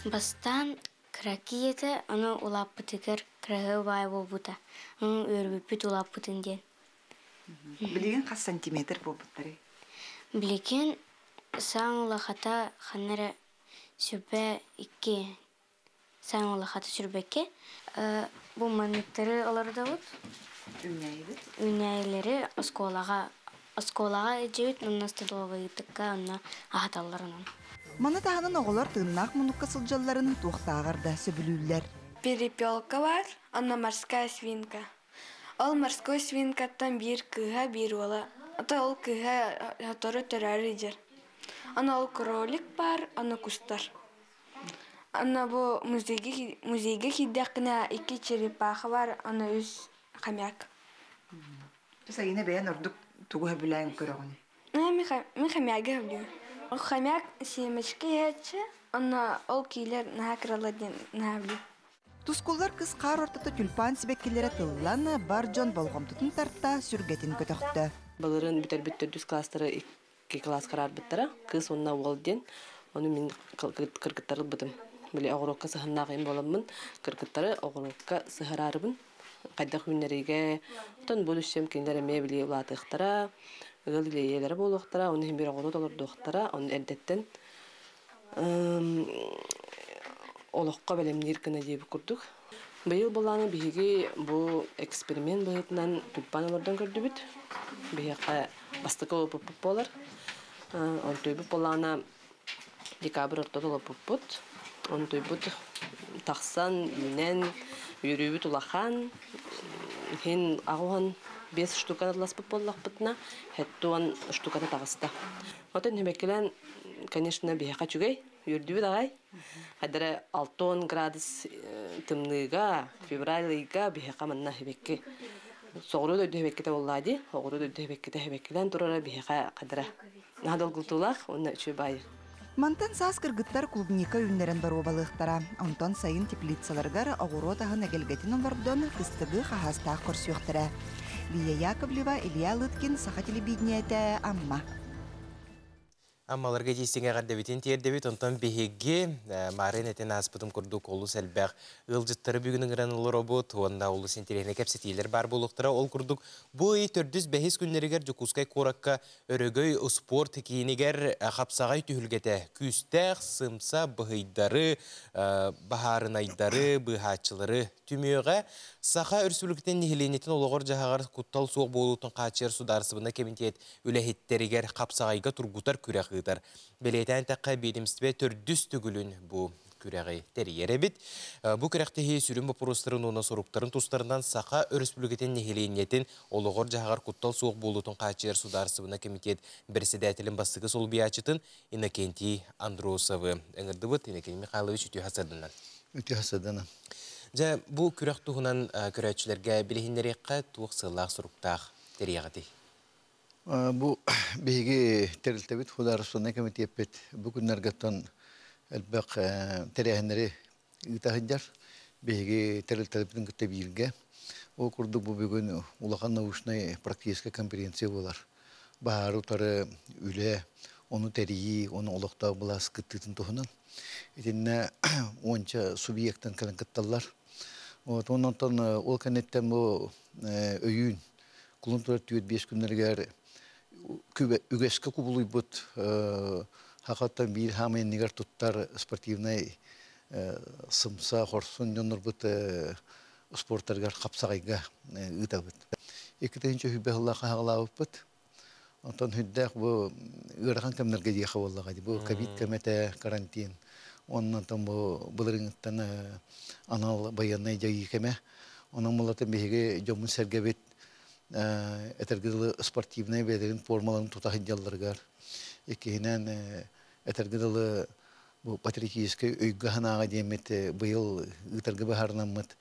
Бастаан кыра киһи ону улааппытыгар кыраһыабай буолбута. Ону үөрбүппүт улааппытын диэн. Билигин хас сантиметр буолбуттарый? Билигин саҥ улахата ханна эрэ Сүрбэ икки саҥ улахата сүрбэкки. Бу манныктары олордобут. Үүнээйибит? Үүнээйилэри оскуолаҕа оскуолаҕа илдьибит уонна столовыйдыкка онно аһаталлар онон. Маны таһынан оҕолор тыыннаах муннукка сылдьалларын туохтааҕар да сөбүлүүллэр. Перепелка бар, онно морская свинка. Ол морской свинкаттан биир кыыһа, биир уола. Ото ол кыыһа сотору төрөөрү дьэр. Аны ол кролик баар, аны кустар. Аны бу музейга, музейга киирдэххинэ икки черепаха баар, аны үс хомяк. Сайына бэйэн ордук тугу сөбүлээн көрөҕүнүй? Мин хомягы сөбүлүүбүн. Хомяк семечки иһээччи, онно ол киилэр наһаа кыралар диэн наһаа сөбүлүүбүн. Тускуллар кыс хаар ортото тюльпан сибэккилэрэ тыллан, бар дьон болҕомтотун тарта, сүргэтин көтөхтө. Былырыын бүтэрбит төрдүс класстары икки класс хараарбыттара. Кыыс уонна уол диэн. Ону мин кыргыттары ылбытым. Били оҕуруокка сыһыннаах им буоламмын, кыргыттары оҕуруокка сыһараарыбын. Хайдах үүннэриигэ, оттон бу үссөм кинилэр эмиэ били улаатыахтара, ыал илиэйэлэрэ буолуохтара, ону иһин бир оҕуруот олордуохтара, ону эрдэттэн олоххо бэлэмниир гына диэбит курдук. Быйыл былааны биһиги бу эксперимент быһыытынан тюльпан олордон көрдүбүт. Биһиэхэ бастакы олоппуппут буолар. Онтуйбут былаана декабрь ортото олоппуппут. Онтуйбут тахсан, үүнэн, үөрүүбүт улахан. Иһин аҕуһан биэс штуканы ыласпыт буоллахпытына, хэттуон штуката таҕыста. Отон түмэккилэн, конечно, биһиэхэ үчүгэй, үөрдүбүт аҕай. Хайдара 60 градус тымныыга, февраль ыйга биһиэхэ манна сибэкки соҕуруу дойду сибэккитэ буоллаа дии. Оҕуруу дойду сибэккитэ сибэккилээн турара биһиэхэ хадара наһаа долгутуулаах уонна үчүгэй баайы. Мантан саас кыргыттар клубника үүннэрэн боруобалыахтара. Онтон сайын теплицаларыгар оҕуруот аһын эгэлгэтин олордон, кыстыгы хаһаастаах көрсүөхтэрэ. Лия Яковлева, Илья Лыткин, Саха телевидениетэ, Амма. Аммаларга тиийсиҥ эҕэрдэбитин тиэрдэбит. Онтон биһиги Марын этин ааспытым курдук олус элбэх ыалдьыттары бүгүн ыҥыран олоробут уонна олус интэриэһинэй кэпсэтиилэр баар буолуохтара. Ол курдук бу ый төрдүс-бэһис күннэригэр Дьокуускай куоракка Өрөгөй успуорт киинигэр хапсаҕай түһүлгэтэ күүстээх сымса быһыйдары, баһаарынайдары, быыһааччылары түмүөҕэ. Саха Өрөспүүбүлүкэтин нэһилиэнньэтин олоҕор-дьаһаҕар куттал суох буолуутун хааччыйар судаарыстыбаннай кэмитиэт үлэһиттэригэр хапсаҕайга тургутар күрэх ыытар. Бэлиэтээн эттэххэ, биэдэмистибэ төрдүс төгүлүн бу күрэҕи тэрийэр эбит. Бу күрэхтэһии сүрүн боппуруостарын уонна соруктарын тустарынан Саха Өрөспүүбүлүкэтин нэһилиэнньэтин олоҕор-дьаһаҕар куттал суох буолуутун хааччыйар судаарыстыбаннай кэмитиэт бэрэссэдээтэлин бастакы солбуйааччытын Иннокентий Андросовы ыҥырдыбыт. Иннокентий Михайлович, үтүө сарсыарданан. Үтүө сарсыарданан. Дьэ, бу күрэх туһунан көрөөччүлэргэ билиһиннэриэххэ туох сыаллаах-соруктаах тэрийэҕитий? Бу биһиги тэрилтэбит художественнай комитеппит бу күннэргэттэн элбэх тэрээһиннэри ыыта сылдьар. Биһиги тэрилтэлэрбитин кытта бииргэ. Ол курдук бу бүгүн улахан научнай практическай конференция буолар. Баһаары утары үлэ, ону тэрийии, ону олохтоох былаас кыттыытын туһунан. Итиннэ уонча субъектан кэлэн кытталлар. Вот, онтон ол кэнниттэн бу өйүүн кулун турар 4-5 күннэригэр үгэскэ кубулуйбут хахаттан биир хаамай иннигэр туттар спортивнай сымса хорсун дьоннорбут спортарыгар хапсаҕайга ыытабыт. 2020 сыллаах хаһаҕалаабыппыт. Онтон үрдээх бу ыарахан кэмнэргэ диэхэ буоллаҕа дии. Бу ковид кэмэтэ, карантин. Оннон бу былырыҥҥыттан анал байыаннай дьайыы кэмэ. Онон булатын биһиги дьоммут сэргэбит этэргэ дылы спортивнай бэйэлэрин формаларын тута сылдьалларыгар, иккиһинэн этэргэ дылы бу патриотическай өйгө-санааҕа диэммит быйыл ыытарга быһаарынаммыт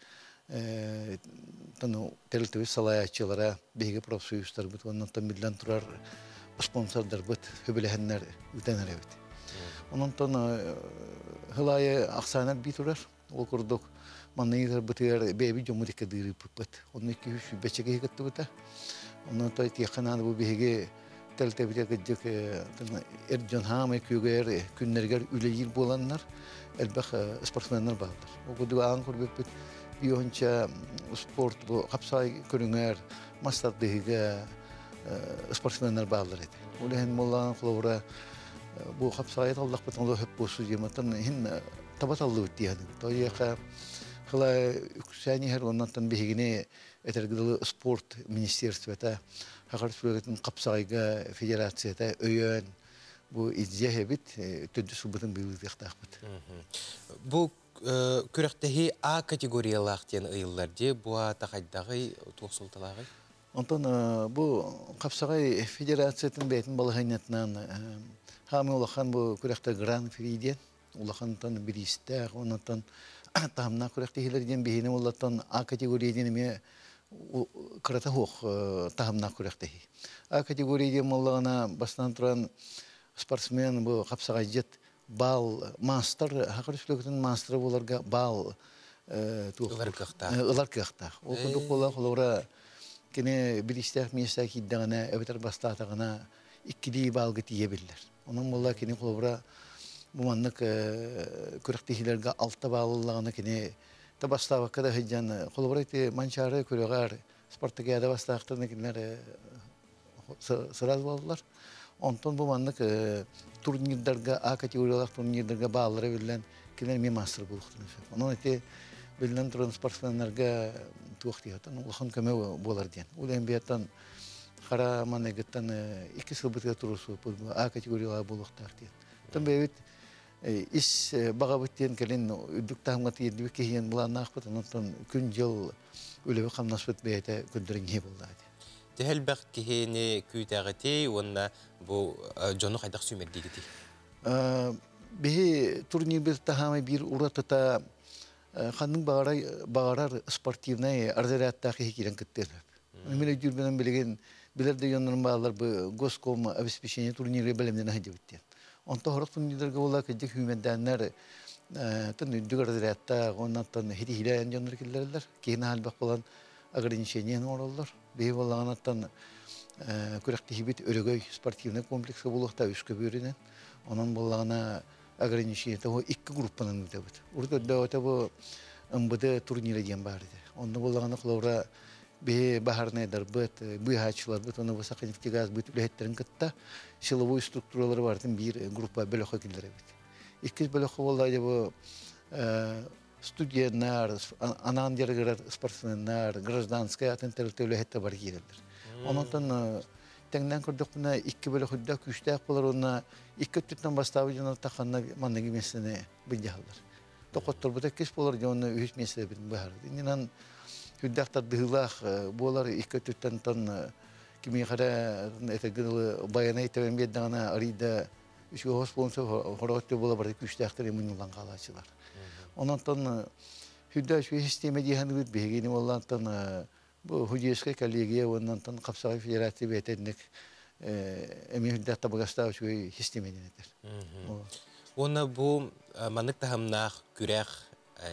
тэрилтэбит салайааччылара, биһиги профсоюзтарбыт уонна онтон биллэн турар спонсордарбыт сөбүлэһэннэр ыытан эрэбит. Онон сыл аайы ахсаана элбии турар. Ол курдук манна ыытарбытыгар бэйэбит дьоммут икки дыырыыппыт. Онно 220 киһи кыттыбыта. Онон тиэххэ наада бу биһиги тэрилтэбитигэр кырдьык эр дьон хаамай күөгэр күннэригэр үлэлиир буоланнар элбэх спортсменнар бааллар. Ол курдук аан көрбүппүт биохонча спорт бу хапсаай көрүҥэр мас тардыһыыга спортсменнар бааллар этэ. Ол иһин буоллаҕына холобура бу хапсаайы таллахпытын олох хөп буолсу диэматтан иһин таба таллыбыт дии саныыбын. Тоҕо хыла үксээн иһэр оннантан биһигини этэргэ дылы спорт министерствота Саха Республикатын хапсаҕайга федерацията өйөөн бу идея эбит төрдүс сылбытын быылытыахтаахпыт. Бу күрэхтэһии А категориялаах диэн ыйыллар дии. Бу аата хайдаҕый, туох суолталааҕый? Онтон бу хапсаҕай федерациятын бэйэтин балаһыанньатынан хаамыы улахан бу күрэхтэр гран-при диэн улахантан бириистээх, онтон таһымнаах күрэхтэһиилэр диэн биһини уллаттан А категория диэн эмиэ кырата суох таһымнаах күрэхтэһии. А категория диэн буоллаҕына бастаан туран спортсмен бу хапсаҕайдьыт баал маастар Саха Республикатын маастара буоларга баал ылар кыахтаах. Ылар кыахтаах. Ол курдук буолан холобура кини бириистээх миэстэ киирдэҕинэ эбэтэр бастаатаҕына иккилии баалга тиийэ биллэр. Онон буолла кини холобура бу маннык күрэхтэһиилэргэ алта баал ыллаҕына кини та бастаабакка да сылдьан холобура ити Манчаары күрэҕэр спартакиада бастаахтарына кинилэр сыраз буолаллар. Онтон бу маннык турнирдарга А категориялаах турнирдарга бааллара биллэн кинилэр эмиэ маастар буолуохтарын сөп. Онон ити биллэн туран спортсменнарга туох диэхтэн улахан көмө буолар диэн. Ол NBA-тан хара маныгыттан икки сылбытыгар туруорсубуппут А категориялаах буолуохтаах диэн. Оттон бэйэбит ис баҕабыт диэн кэлин үрдүк таһымҥа тиийдибит киһиэн былааннаахпыт, онон күн-дьыл үлэбит-хамнаспыт бэйэтэ көрдөрөн киһи буоллаҕа дии. Төһө элбэх киһини күүтэҕитий уонна бу дьону хайдах сүүмэрдиигитий? Биһи турнирбыт таһаамай биир уратыта Ханнык баҕарар спортивнай разрядтаах киһи киирэн кыттыан сөп. Мин өйдүүрбүнэн билигин билэр да дьоннорум бааллар бу госком обеспечение турниры бэлэмнэнэ сылдьыбыт диэн. Онтон сорох турнирдарга буолла кырдьык сүүмэрдээннэр тын үрдүк разрядтаах уоннаттан хитиһилээн дьоннор киллэрэллэр. Киһи наһаа элбэх буолан ограничение оҥороллор. Биһи буоллаҕынаттан күрэхтэһиибит Өрөгөй спортивнай комплекска буолуохтаах үс көбүөрүнэн. Онон буоллаҕына ограничениета икки группанан ыытабыт. Урут өрдөөҕүтэ бу МБД турнира диэн баар этэ. Онно буоллаҕына холобура биһи баһаарынайдарбыт, быыһааччыларбыт, уонна бу Саханефтегаз быт үлэһиттэрин кытта силовой структуралары барытын биир группа бөлөххө киллэрэбит. Иккис бөлөххө буолла бу студеннар, анаан дьарыгырар спортсменнар, гражданскай атын тэрилтэ үлэһиттэр бары киирэллэр. Онон тэҥнээн көрдөхпүнэ икки бөлөх үрдээх күүстээх буолар уонна икки өттүттэн бастаабыт дьоннор тахханна манныгы миэстэни былдьаһаллар. Тохотторбут иккис буолар дьонно үһүс миэстэбитин быһаарбыт. Иннинэн үрдээх тардыһыылаах буолар икки өттүттэн тон кимиэхэ эрэ этэргэ дылы байанай тэбэн биэрдэҕинэ арыйда үчүгэй спонсор хороҕот буола бары күүстээхтэр мунньуллан хаалааччылар. Онон үрдээх үчүгэй систиэмэ дии саныыбыт биһигини буоллаантан бу художественная коллегия уоннантан хапсаҕай федерация бэйэтинник эмиэ үрдээх табыгастаах үчүгэй систиэмэ диэн этэр. Уонна бу маннык таһымнаах күрэх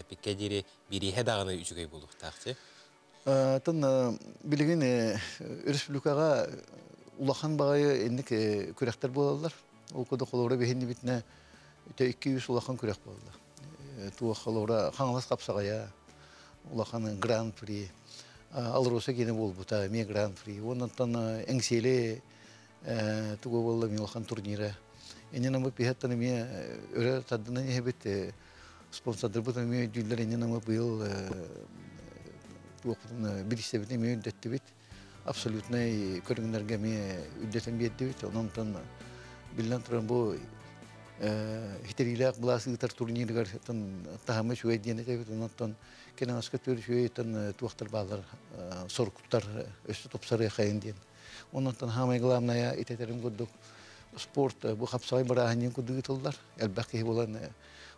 пикке диэри бирииһэ даҕаны үчүгэй буолуохтаах дии. Тон билигин республикаҕа улахан баҕайы инник күрэхтэр буолаллар. Ол курдук холобура биһиннибитинэ 200 улахан күрэх буолла. Туох холобура Хаҥалас хапсаҕайа улахан гран-при Алроса киэнэ буолбута эмиэ гран-при. Уоннаттан Эҥсиэли тугу буолла эмиэ улахан турнира. Иннинэ бу пиһаттан эмиэ өрө тардынан иһэбит спонсордарбыт эмиэ өйдүүллэр иннинэ мы быйыл туохпутун бириистэбитин эмиэ үрдэттибит. Абсолютнай көрүҥнэргэ эмиэ үрдэтэн биэрдибит. Онон биллэн туран бу хитэриилээх былаас ыытар турнирыгар таһыма үчүгэй диэн этэбит. Онон кэнэҕэскэ төр үчүгэй туохтар бааллар соруктар өссө тупсарыахайын диэн. Онон хаамай главная итетерин курдук спорт бу хапсаҕай бырааһынньын курдук ыытыллар. Элбэх киһи буолан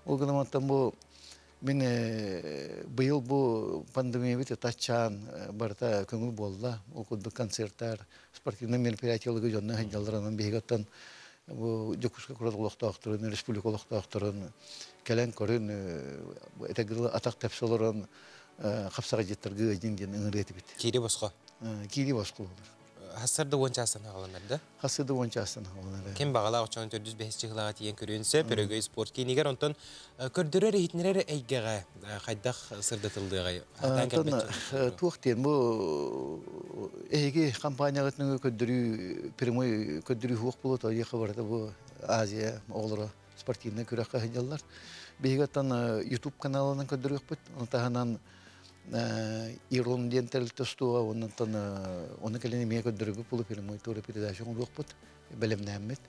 ол гынан бу мин быйыл бу пандемиябыт таччаан барыта көҥүл буолла. Ол курдук концерттар, спортивный мероприятияларга дьонно сылдьаллар. Онон биһиги оттон бу Дьокуускай куорат олохтоохторун, республика олохтоохторун кэлэн көрүн, этэгил атах тэпсэ олорон хапсаҕайдьыттарга ыадьын диэн ыҥырыы этибит. Киири босхо. Киири босхо болар. Хассарда 10 чаастан хааланар да? Хассарда 10 чаастан хааланар. Ким бағалаах очоон төрдүс бэһис чыһылаға тиийэн көрүөн сөп, Өрөгөй спорт киинигэр онтон көрдөрөр иһитинэрэр эйгэҕэ хайдах сырдатыллыаҕай? Туох диэн бу эһиги компанияҕытын көрдөрүү прямой көрдөрүү хуох буолуо тоҕо барыта бу Азия оҕолоро спортивнай күрэххэ сылдьаллар. Биһиги оттон YouTube каналынан көрдөрүөхпүт. Ону таһынан Ирон диэн тэрилтэ устуоҕа, оннуттан ону кэлин эмиэ көрдөрөрбүт буолу прямой тура передача оҥоруохпут, бэлэмнээммит.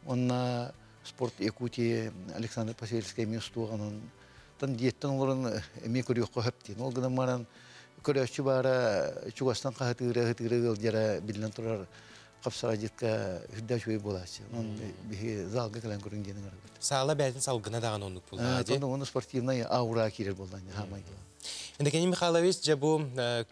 Онно Спорт Якутии Александр Посельскай эмиэ устуоҕа, онон тан дьиэттэн олорон эмиэ көрүөххэ сөп диэн. Ол гынан баран көрөөччү баара чугастан хаһытыыра, ыһытыыра ыалдьара биллэн турар хапсаҕайдьытка үрдээх үчүгэй буолааччы. Онон биһиги залга кэлэн көрүҥ диэн ыҥырабыт. Саала бэйэтин салгына даҕаны оннук буоллаҕа дии. Онно спортивнай аура киирэр буоллаҕа хаамай. Иннокентий Михайлович, дьэ бу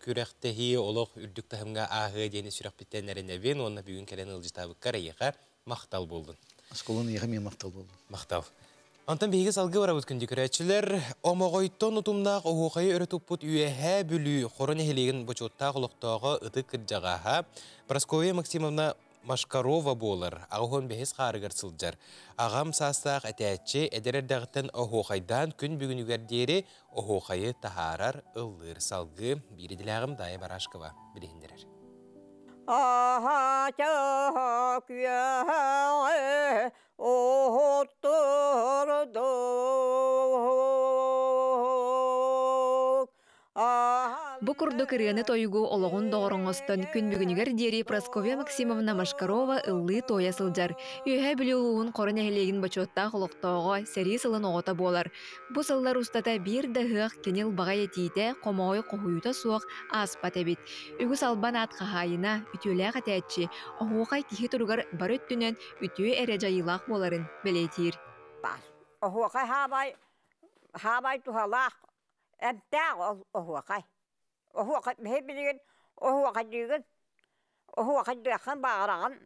күрэхтэһии олох үрдүк таһымҥа ааһыа диэни сүрэхпиттэн эрэнэбин уонна бүгүн кэлэн ыалдьытаабыккар эйиэхэ махтал буоллун. Осколон эйиэхэ эмиэ махтал буоллун. Махтал. Онтон биһиги салгыы барабыт күндү көрөөччүлэр. Омоҕойтон утумнаах оһуохайы өрө туппут Үөһээ Бүлүү Хоро нэһилиэгин бочуоттаах олохтооҕо ытык кырдьаҕаһа Прасковья Максимовна Машкарова буолар. Аҕыс бэһис хаарыгар сылдьар. Аҕам саастаах этээччи эдэр эрдэҕиттэн оһуохайдаан күн бүгүнүгэр диэри оһуохайы таһаарар, ыллыыр. Салгыы биир идэлээҕим Дайа Барашкова билиһиннэрэр. Аха күөҕэ оһоттордук. Бу курдук ырыаны-тойугу олоҕун доҕор оҥостон күн бүгүнүгэр диэри Прасковья Максимовна Машкарова ыллыы-туойа сылдьар. Үөһээ Бүлүү улууһун Хоро нэһилиэгин бочуоттаах олохтооҕо, сэрии сылын оҕото буолар. Бу сыллар устата биир да ыһыах кини ылбаҕай этиитэ, хомоҕой хоһуйуута суох ааспат эбит. Үгүс албан аат хаһаайына, үтүөлээх этээччи, оһуохай киһи туругар бары өттүнэн үтүө эрэ дьайыылаах буоларын бэлиэтиир. Оһуохай хаабай, хаабай туһалаах. Эмтээх ол оһуохай. Оһуохай биһи билигин оһуохайдыыгын, оһуохайдыаххын баҕараҕын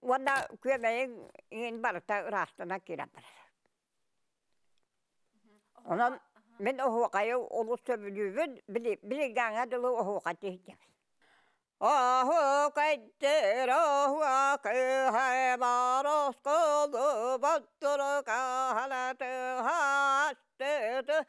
уонна күөмэйиҥ иҥин барыта ыраастана киирэн барар. Онон мин оһуохайы олус сөбүлүүбүн, билиҥҥээҥҥэ дылы оһуохай тиһиктэбин. Оһуохайдыр оһуохай боросколу боттуру каһалатыһастыты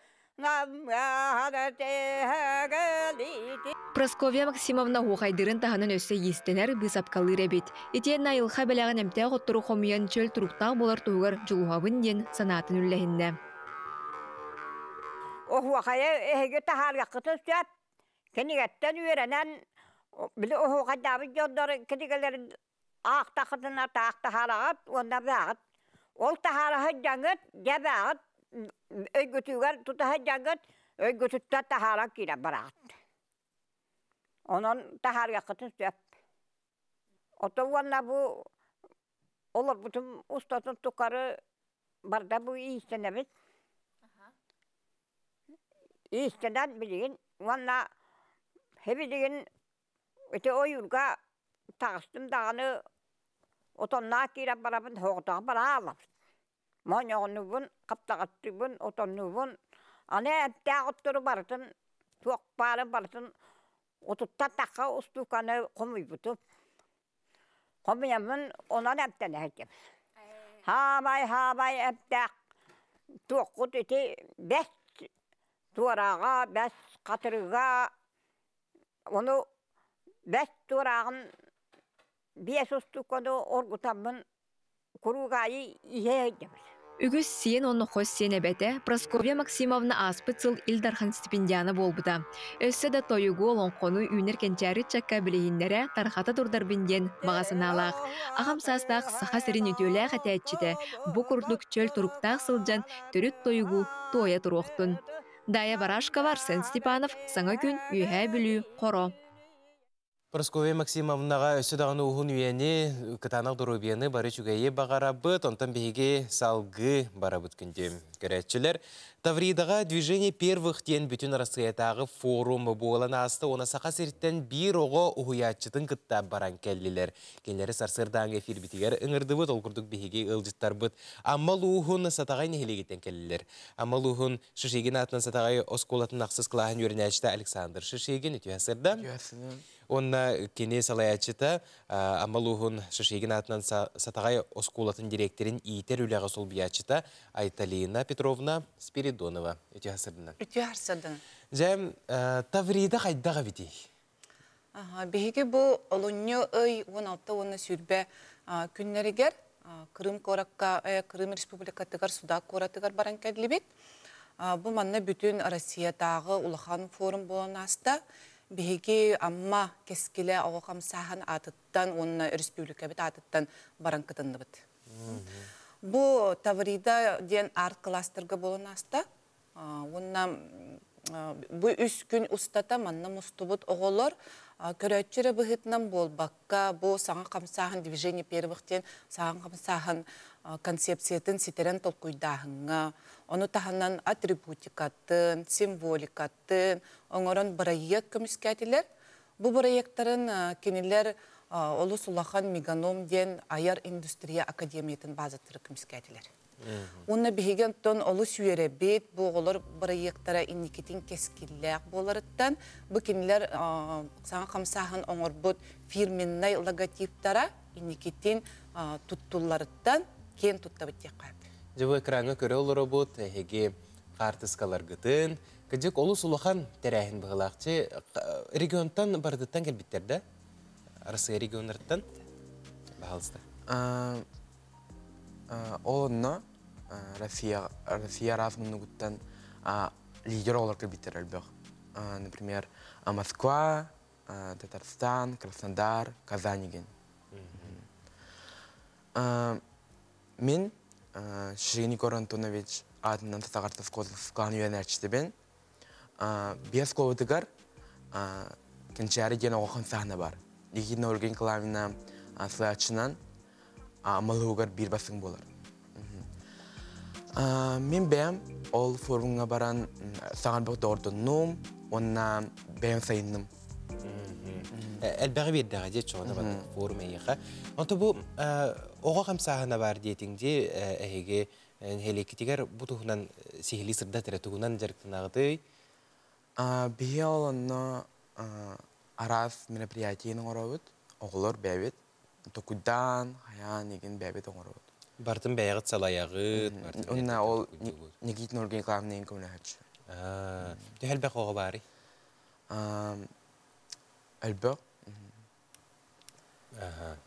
Прасковья Максимовна оһуохайдыырын таһынан өссө иистэнэр, быысапкалыыр эбит. Итиэннэ айылҕа бэлэҕин эмтээх оттору хомуйан чөл туруктаах буолар туһугар дьулуһабын диэн санаатын үллэһиннэ. Оһуохайы эһиги таһаарыаххытын сөп. Кинигэттэн үөрэнэн, били оһуохайдаабыт дьоннор кинигэлэрин аахтаххытына таах таһаараҕыт уонна бааҕыт. Ол таһаара сылдьаҥҥыт, дьэ бааҕыт өйгүтүгэр тута сылдьаҥҥыт, өйгүтүттэн таһааран киирэн бараҕыт. Онон таһаарыаххытын сөп. Ото уонна бу олорбутум устатын тухары барда бу иистэнэбит. Иистэнэн билигин уонна билигин ити ойуурга таҕыстым даҕаны отонноох киирэн барабын соҕотох бараалабын. Моонньоҕоннуубун, хаптаҕастыыбын, отоннуубун. Аны эмтээх оттору барытын туох баарын барытын отуттан тахха устууканы хомуйбутум. Хомуйаммын онон эмтэнэ сылдьабын. Хаамай, хаамай эмтээх туоххут ити бэс туорааҕа, бэс хатырыга, ону бэс туорааҕын биэс устууканы оргутаммын куруук аайы иһэ сылдьабыт. Үгүс сиэн уонна хос сиэн эбэтэ Прасковья Максимовна ааспыт сыл Ил Дархан стипендиана буолбута. Өссө да тойугу, олоҥхону үүнэр кэнчээри ыччакка билиһиннэрэ, тарҕата турдарбын диэн баҕа санаалаах. Аҕам саастаах Саха сирин үтүөлээх этээччитэ бу курдук чөл туруктаах сылдьан төрүт тойугу туойа туруохтун. Дая Барашкова, Арсен Степанов, Саҥа күн, Үөһээ Бүлүү, Хоро. Прасковья Максимовнаҕа өссө даҕаны уһун үйэни, кытаанах доруобуйаны бары үчүгэйи баҕарабыт. Онтон биһиги салгыы барабыт күндү көрөөччүлэр. Тавридаҕа «Движение первых» диэн бүтүн Арассыыйатааҕы форум буолан ааста уонна Саха сириттэн биир оҕо уһуйааччытын кытта баран кэллилэр. Кинилэри сарсыардааҥы эфирбитигэр ыҥырдыбыт. Ол курдук биһиги ыалдьыттарбыт Амма улууһун Сатаҕай нэһилиэгиттэн кэллилэр. Амма улууһун Шишигин аатынан Сатаҕай оскуолатын ахсыс кылааһын үөрэнээччитэ Александр Шишигин үтүө сырда. Уонна кини салайааччыта Амма улууһун Шишигин аатынан Сатаҕай оскуолатын дириэктэрин иитэр үлэҕэ солбуйааччыта Айталина Петровна Спиридонова. Үтүө сырдынан. Үтүө сырдынан. Дьэ, Таврида хайдах эбитий? Биһиги бу олунньу ый 16 уонна 20 күннэригэр Крым куоракка, Крым республикатыгар Судак куоратыгар баран кэллибит. Бу манна бүтүн Россиятааҕы улахан форум буолан ааста. Биһиги Амма кэскилэ оҕо хамсааһын аатыттан уонна республикабыт аатыттан баран кытынныбыт. Бу Таврида диэн арт-кластерга буолан ааста. Уонна бу үс күн устата манна мустубут оҕолор көрөөччү эрэ быһыытынан буолбакка, бу саҥа хамсааһын движение первых диэн саҥа хамсааһын концепциятын ситэрэн толкуйдааһыҥҥа, ону таһынан атрибутикатын, символикатын оҥорон бырайыак көмүскээтилэр. Бу бырайыактарын кинилэр олус улахан Меганом диэн айар индустрия академиятын базатыгар көмүскээтилэр. Уонна биһиги онтон олус үөрэбит, бу оҕолор бырайыактара инникитин кэскиллээх буоларыттан, бу кинилэр саҥа хамсааһын оҥорбут фирменнай логотиптара инникитин туттулларыттан киэн туттабыт диэххэ. Дьэ бу экраҥҥа көрө олоробут, эһиги хаартыскаларгытын, кыдьык олус улахан тэрээһин быһылаахчы регионтан барытыттан кэлбиттэр да? Россия регионнарыттан? Баһалыста. Ол онно Россия, Россия араас муннугуттан лидер оҕолор кэлбиттэр элбэх. Например, Москва, Татарстан, Краснодар, Казань деген. Мин Ширин Егор Антонович аатынан Татаҕарта оскуолатын үөрэнээччитибин. Биэс оскуолатыгар Кэнчээри диэн оҕо хамсааһына бар. Никитина Ольга Николаевна салайааччынан Амма улууһугар биир бастыҥ буолар. Мин бэйэм Ол форумҥа баран саҥа элбэх доҕордоннум уонна бэйэм сайынным. Элбэҕи биэрдэҕэ дии чоҕуна маннык форум эйиэхэ. Онто бу оҕо хамсааһына баар диэтиҥ дии эһиги нэһилиэккитигэр бу туһунан сиһилии сырдат эрэ тугунан дьарыктанаҕытый? Биһи ол онно араас мероприятиены оҥоробут, оҕолор бэйэбит токуйдаан, хайаан игин бэйэбит оҥоробут. Бартын бэйэҕит салайаҕыт, бартын Уонна ол Никитин Ольга Николаевна көмөлөһөччү. Төһө элбэх оҕо баарый? Элбэх.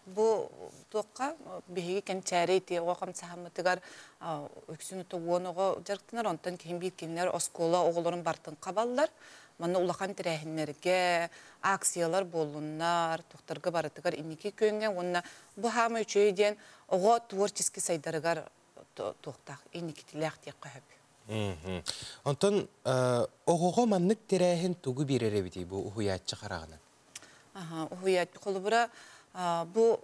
Бу туохха биһиги кэнчээри ити оҕо хамсаһаммытыгар үксүн уон оҕо дьарыктанар, онтон киһим биир кинилэр оскуола оҕолорун бартын хабаллар. Манна улахан тэрээһиннэргэ, акциялар буоллуннар, тохторго барытыгар инники күөҥҥэ уонна бу хаама үчүгэй диэн оҕо творческий сайдарыгар туохтаах инникитилээх диэххэ сөп. Онтон оҕоҕо маннык тэрээһин тугу биэрэр эбитий бу уһуйааччы хараҕынан? Уһуйааччы холобура бу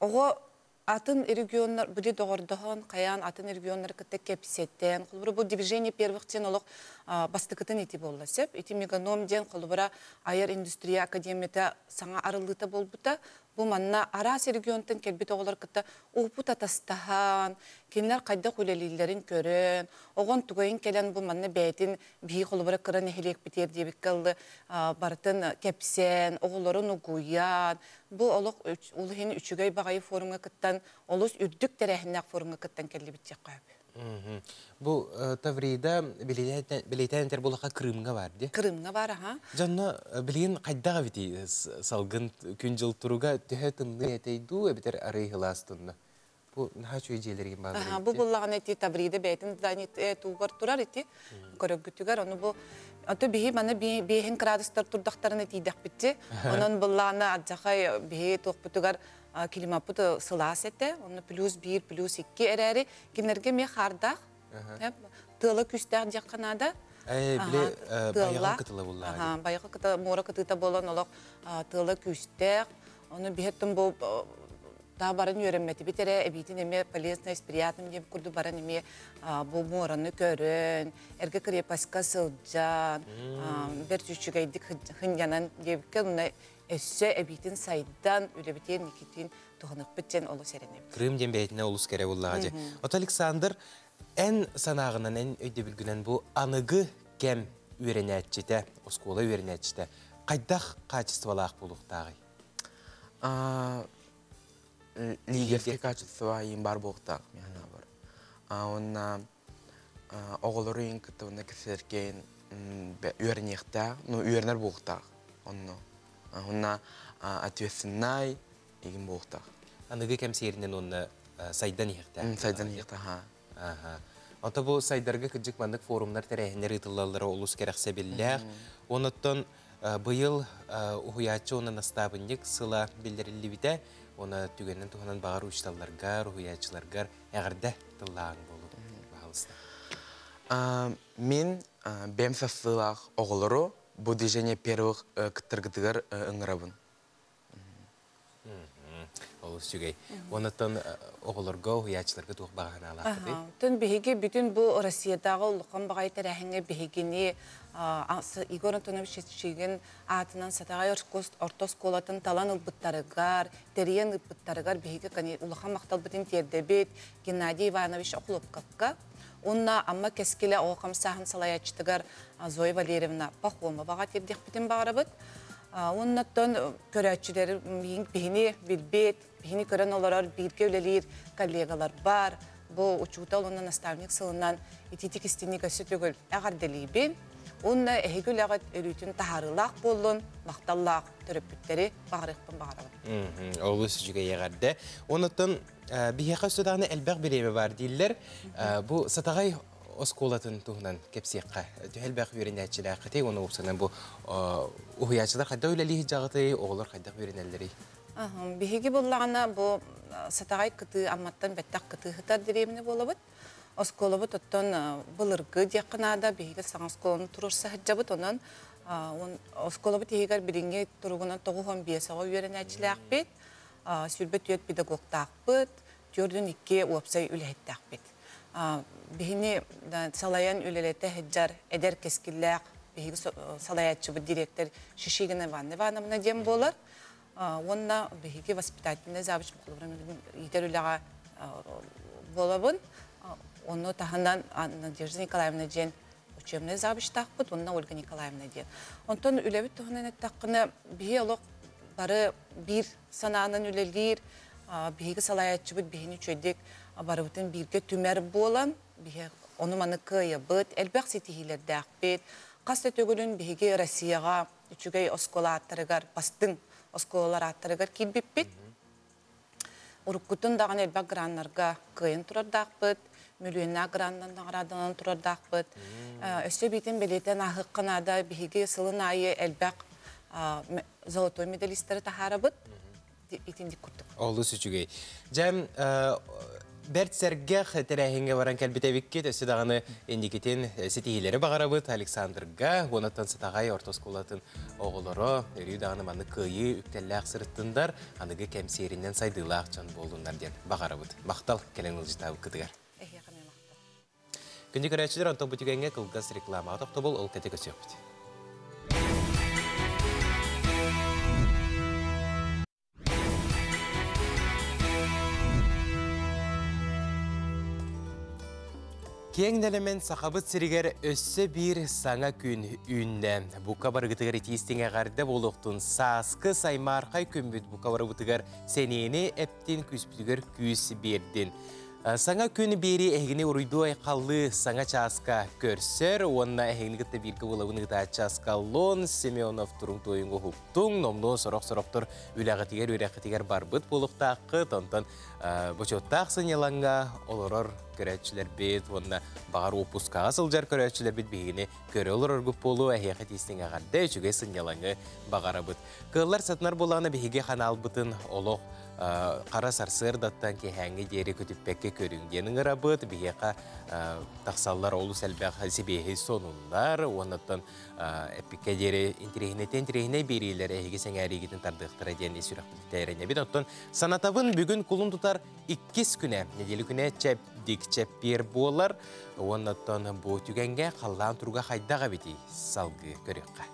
оҕо атын регионнар били доҕордоһон хайаан атын регионнары кытта кэпсэтэн холобура бу движение первых диэн олох бастакытын ити буолла сөп ити меганом диэн холобура айар индустрия академията саҥа арыллыыта буолбута. Бу манна араас регионтан кэлбит оҕолор кытта опыт атастаһан, кинилэр хайдах үлэлииллэрин көрөн, оҕон тугайын кэлэн бу манна бэйэтин биһи холобура кыра нэһилиэкпитигэр диэбиккэ ыллы барытын кэпсээн, оҕолорун угуйан, бу олох ол иһин үчүгэй баҕайы форумҥа кыттан, олус үрдүк тэрээһиннээх форумҥа кыттан кэллибит диэххэ сөп. Бу Таврида билиэтэн этэр булаха Крымга бар ди. Крымга бар, аха. Дьонно билигин хайдах эбити салгын күн-дьыл туруга төһө тымныы этэй дуу эбитер арый хылаас тунна. Бу наһаа үчүгэй дьиэлэригин баалар. Бу буллаҕына ити Таврида бэйэтин тугар турар ити көрөггүтүгэр ону бу ото биһи маны биэһин градустар турдахтарына тиийдэхпитти. Онон буллаҕына адьахай биһи туохпутугар климаппыт сылаас этэ, онно плюс 1, плюс 2 эрээри, кинилэргэ эмиэ хаардаах, тыала күүстээх диэххэ наада. Били байҕал кытыла буллаҕа. Байҕал кыта муора кытыыта буолан олох тыала күүстээх. Ону биһэттэн бу таа баран үөрэммэтибит эрэ, эбиитин эмиэ полезно с приятным диэн курдук баран эмиэ бу муораны көрөн, эргэ крепостька сылдьан, бэрт үчүгэйдик хынньанан диэбиккэ, онно өссө эбиитин сайдан, үлэбитин Никитин туһаныахпыт диэн олус эрэнэбит. Крым диэн бэйэтинэ олус кэрэ буллаҕа дьэ. Ото Александр, эн санааҕынан, эн өйдөбүлгүнэн бу аныгы кэм үөрэнээччитэ, оскуола үөрэнээччитэ хайдах качестволаах буолуохтааҕый? Лидерское качество иин бар буолуохтаах мин санаабар. Уонна оҕолору иин кытта уонна кэпсэтэркэйин үөрэниэхтээх, ну үөрэнэр буолуохтаах онно. Уонна ответственнай игин буолуохтаах. Аныгы кэм сиэринэн уонна сайдан иһиэхтээх. Сайдан иһиэхтээх, ха. Ото бу сайдарга кыдьык маннык форумнар тэрээһиннэр ыытыллаллара олус кэрэхсэбиллээх. Онуттан быйыл уһуйааччы уонна настаабынньык сыла биллэриллибитэ. Оны түгэнин туһунан баҕар учталларгар, уһуйааччыларгар эҕэрдэ тыллааҕыҥ буолу. Баһалыста. Мин бэм сассыылаах оҕолору бу движение первых кыттаргытыгар ыҥырабын. Олус үчүгэй. Онуттан оҕолорго, уһуйааччыларга туох баҕа санаалааххытый? Тон биһиги бүтүн бу Россиятааҕы улахан баҕайы тэрээһиҥҥэ биһигини Егор Антонович Чичигин аатынан Сатаҕай орто оскуолатын талан ылбыттарыгар, тэрийэн ыыппыттарыгар биһиги улахан махталбытын тиэрдэбит Геннадий Иванович Охлопковка уонна Амма кэскилэ оҕо хамсааһын салайааччытыгар Зоя Валерьевна Пахомоваҕа тиэрдиэхпитин баҕарабыт. Оннуттан көрөөччүлэри биһини билбит, биһини көрөн олорор бииргэ үлэлиир коллегалар бар. Бу учуутал уонна наставник сылынан итиитик истиҥник өссө төгүл эҕэрдэлиибин. Уонна эһиги үлэҕит өрүүтүн таһаарыылаах буоллун, махталлаах төрөппүттэри баҕарыахпын баҕарабын. Олус үчүгэй эҕэрдэ. Онуттан биһиэхэ өссө даҕаны элбэх бириэмэ бар дииллэр. Бу Сатаҕай оскуолатын туһунан кэпсиэххэ. Төһө элбэх үөрэнээччилээххитий уонна уопсайынан бу уһуйааччылар хайдах үлэлии сылдьаҕытый, оҕолор хайдах үөрэнэллэрий? Биһиги буллаҕына бу Сатаҕай кытыы Амматтан бэттэх кытыыһытар дэриэбинэ буолабыт. Оскуолабыт оттон былыргы диэххэ наада, биһиги саҥа оскуоланы туруорса сылдьабыт. Онон оскуолабыт иһигэр билиҥҥи туругунан 95 оҕо үөрэнээччилээхпит, 24 педагогтаахпыт, 42 уопсай үлэһиттээхпит. Биһини салайан үлэлэтэ сылдьар эдэр кэскиллээх биһиги салайааччыбыт директор Шишигина Ивановна Ивановна диэн буолар. Уонна биһиги воспитательный завуч иитэр үлэҕэ буолабын. Онну таһынан Надежда Николаевна диэн учебный завучтаахпыт, уонна Ольга Николаевна диэн. Онтон үлэбит туһунан эттэххинэ, биһи олох бары биир санаанан үлэлиир, биһиги салайааччыбыт биһини үчүгэйдик барыбытын бииргэ түмэр буолан, биһи ону-маны кыайабыт, элбэх ситиһиилэрдээхпит. Хас да төгүлүн биһиги Россияҕа үчүгэй оскуола ааттарыгар, бастыҥ оскуолалар ааттарыгар киирбиппит. Уруккутун даҕаны элбэх граннарга кыайан турардаахпыт, мөлүйүөннээх граннан наҕарааданан турардаахпыт. Өссө биитин бэлиэтэн ааһыахха наада, биһиги сылын аайы элбэх золотой медалистары таһаарабыт. Итинник курдук. Олус үчүгэй. Дьэ, бэрт сэргэх тэрээһиҥҥэ баран кэлбит эбиккит. Өссө даҕаны инникитин ситиһиилэри баҕарабыт Александрга, уонаттан Сатаҕай орто оскуолатын оҕолоро өрүү даҕаны маннык кыайыы үктэллээх сырыттындар, аныгы кэмсиэринэн сайдыылаах дьон буоллуннар диэн баҕарабыт. Махтал кэлэн ыалдьытаабыккытыгар. Эһиэхэ эмиэ махтал. Күндү көрөөччүлэр, онтон бу түгэҥҥэ кылгас рекламаҕа тохтобул, ол кэтэ көсүөхпүт. Киэҥ нэлэмэн Сахабыт сиригэр өссө биир саҥа күн үүннэ. Бука барыгытыгар итиистиҥ эҕэрдэ буолуохтун сааскы саймаархай күммүт бука барыбытыгар сэниэни эптин күүспүтүгэр күүс биэрдин. Саҥа күн биэри эһигини уруйдуу айхаллыы саҥа чааска көрсөр уонна эһигини кытта бииргэ буолабын ыытааччы Аскаллон Семенов туруҥ туойуҥ уһуктуҥ номнуо сорох-сорохтор үлэҕитигэр үөрэххитигэр барбыт буолуохтааххыт онтон бочуоттаах сынньалаҥҥа олорор көрөөччүлэрбит уонна баҕар уоппускаҕа сылдьар көрөөччүлэрбит биһигини көрө олороргут буолуо эһиэхэ тиистиҥ эҕэрдэ үчүгэй сынньалаҥы баҕарабыт. Кыаллар сатанар буоллаҕына биһиги ханаалбытын олох хара сарсыардаттан киэһээҥҥи диэри көтүппэккэ көрүҥ диэн ыҥырабыт. Биһиэхэ тахсаллар олус элбэх сибиэһэй сонуннар уоннаттан эппиккэ диэри интириэһинэйтэн интириэһинэй биэриилэр эһиги сэҥээриигитин тардыахтара диэн ис сүрэхпититтэн эрэнэбит. Оттон санатабын бүгүн кулун тутар иккис күнэ, нэдиэлэ күнэ чэбдик чэппиэр буолар. Уоннаттан бу түгэҥҥэ халлаан туруга хайдах эбитий салгыы көрүөххэ.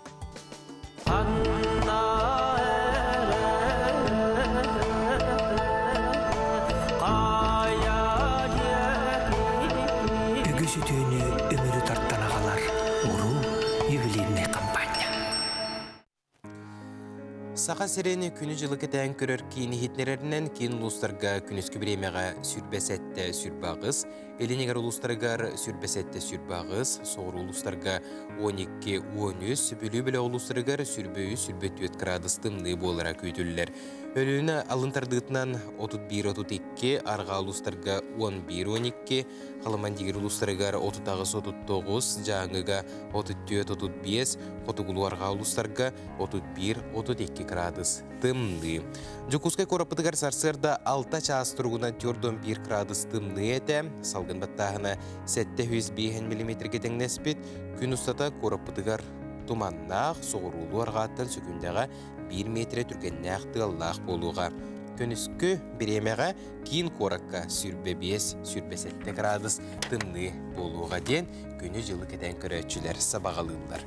Үгүс үтүөнү үмүрү тартан аҕалар уруу ювелирнай компания. Саха сирин күнү-дьылы кэтээн көрөр киин иһитиннэрэринэн киин улуустарга күнүскү бириэмэҕэ сүрбэ 7 сүрбэ 8, Илин улуустарыгар сүрбэ 7 сүрбэ 8, соҕуруу улуустарга 12-13, Бүлүү бөлөх улуустарыгар сүрбэ 3 сүрбэ 4 градус тымныы буолара күүтүллэр. Өлүөнэ алын тардыытынан 31-32, арҕаа улуустарга 11-12, Халыман дигир улуустарыгар 38-39, Дьааҥыга 34-35, Хотугулуу арҕаа улуустарга 31-32 градус тымныы. Дьокуускай куораппытыгар сарсыарда 6 чаас туругунан 41 градус тымныы этэ. Салгын баттааһына 705 миллиметрге тэҥнэспит. Күн устата куораппытыгар туманнаах, соҕуруулуу арҕааттан сөкүндэҕэ 1 метрэ түргэннээх тыаллаах буолуоҕа. Күнүскү бириэмэҕэ киин куоракка 25-27 градус тымныы буолуоҕа диэн күнү-дьылы кэтээн көрөөччүлэр сабаҕалыыллар.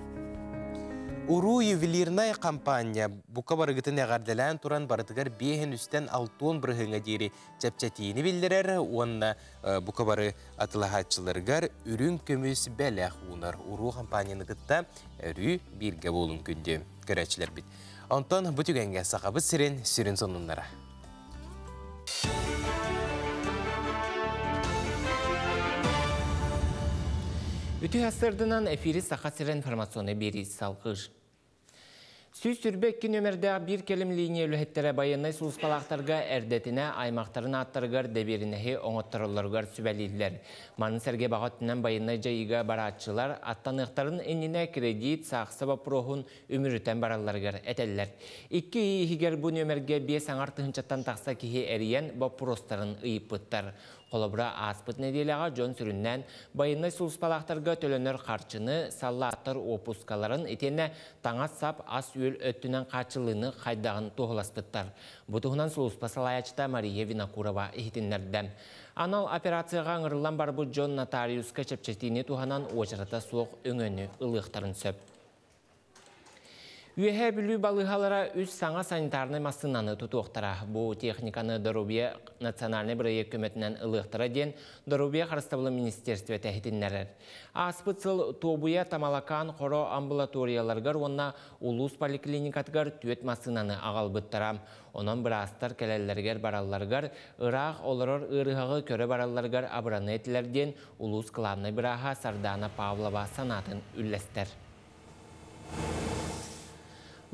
Уруу ювелирнай компания бука барыгытын эҕэрдэлээн туран барытыгар биэһин үстэн алтуон бырыһыҥа диэри чэпчэтиини биллэрэр уонна бука бары атылаһааччыларыгар үрүҥ көмүс бэлэх уунар. Уруу компанияны кытта өрүү бииргэ буолун күндү көрөөччүлэрбит. Онтон бу түгэҥҥэ Сахабыт сирин сүрүн сонуннара. Үтүө сарсыарданан эфири Саха сирэ информационнай биэрии салгыыр. 122 нөмердээх биир кэлим линия үлэһиттэрэ байыаннай сулууспалаахтарга эрдэтинэ аймахтарын ааттарыгар дэбиэринэһи оҥоттороллоругар сүбэлииллэр. Маны сэргэ баҕа өттүнэн байыаннай дьайыыга барааччылар аттаныахтарын иннинэ кредит, саахса боппуруоһун үмүрүтэн баралларыгар этэллэр. 2 ый иһигэр бу нүөмэргэ 5,5 тыһыынчаттан тахса киһи эрийэн боппуруостарын ыйыппыттар. Холобура ааспыт нэдиэлэҕэ дьон сүрүннээн байыаннай сулууспалаахтарга төлөнөр харчыны, саллааттар уоппускаларын итиэннэ таҥас-сап, ас-үөл өттүнэн хааччыллыыны хайдаҕын туоһуласпыттар. Бу туһунан сулууспа салайааччыта Мария Винокурова иһитиннэрдэ. Анал операцияҕа ыҥырыллан барбыт дьон нотариуска чэпчэтиини туһанан уочарата суох өҥөнү ылыахтарын сөп. Үөһээ Бүлүү балыыһалара үс саҥа санитарнай массыынаны тутуохтара. Бу техниканы Доруобуйа национальнай бырайыак көмөтүнэн ылыахтара диэн Доруобуйа харыстабылын министерствота иһитиннэрэр. Ааспыт сыл Туобуйа, Тамалакаан, Хоро амбулаторияларыгар уонна улуус поликлиникатыгар түөрт массыынаны аҕалбыттара. Онон быраастар кэлэллэригэр-баралларыгар, ыраах олорор ыарыһаҕы көрө баралларыгар абыраныа этилэр диэн улуус кылаабынай бырааһа Сардаана Павлова санаатын үллэстэр.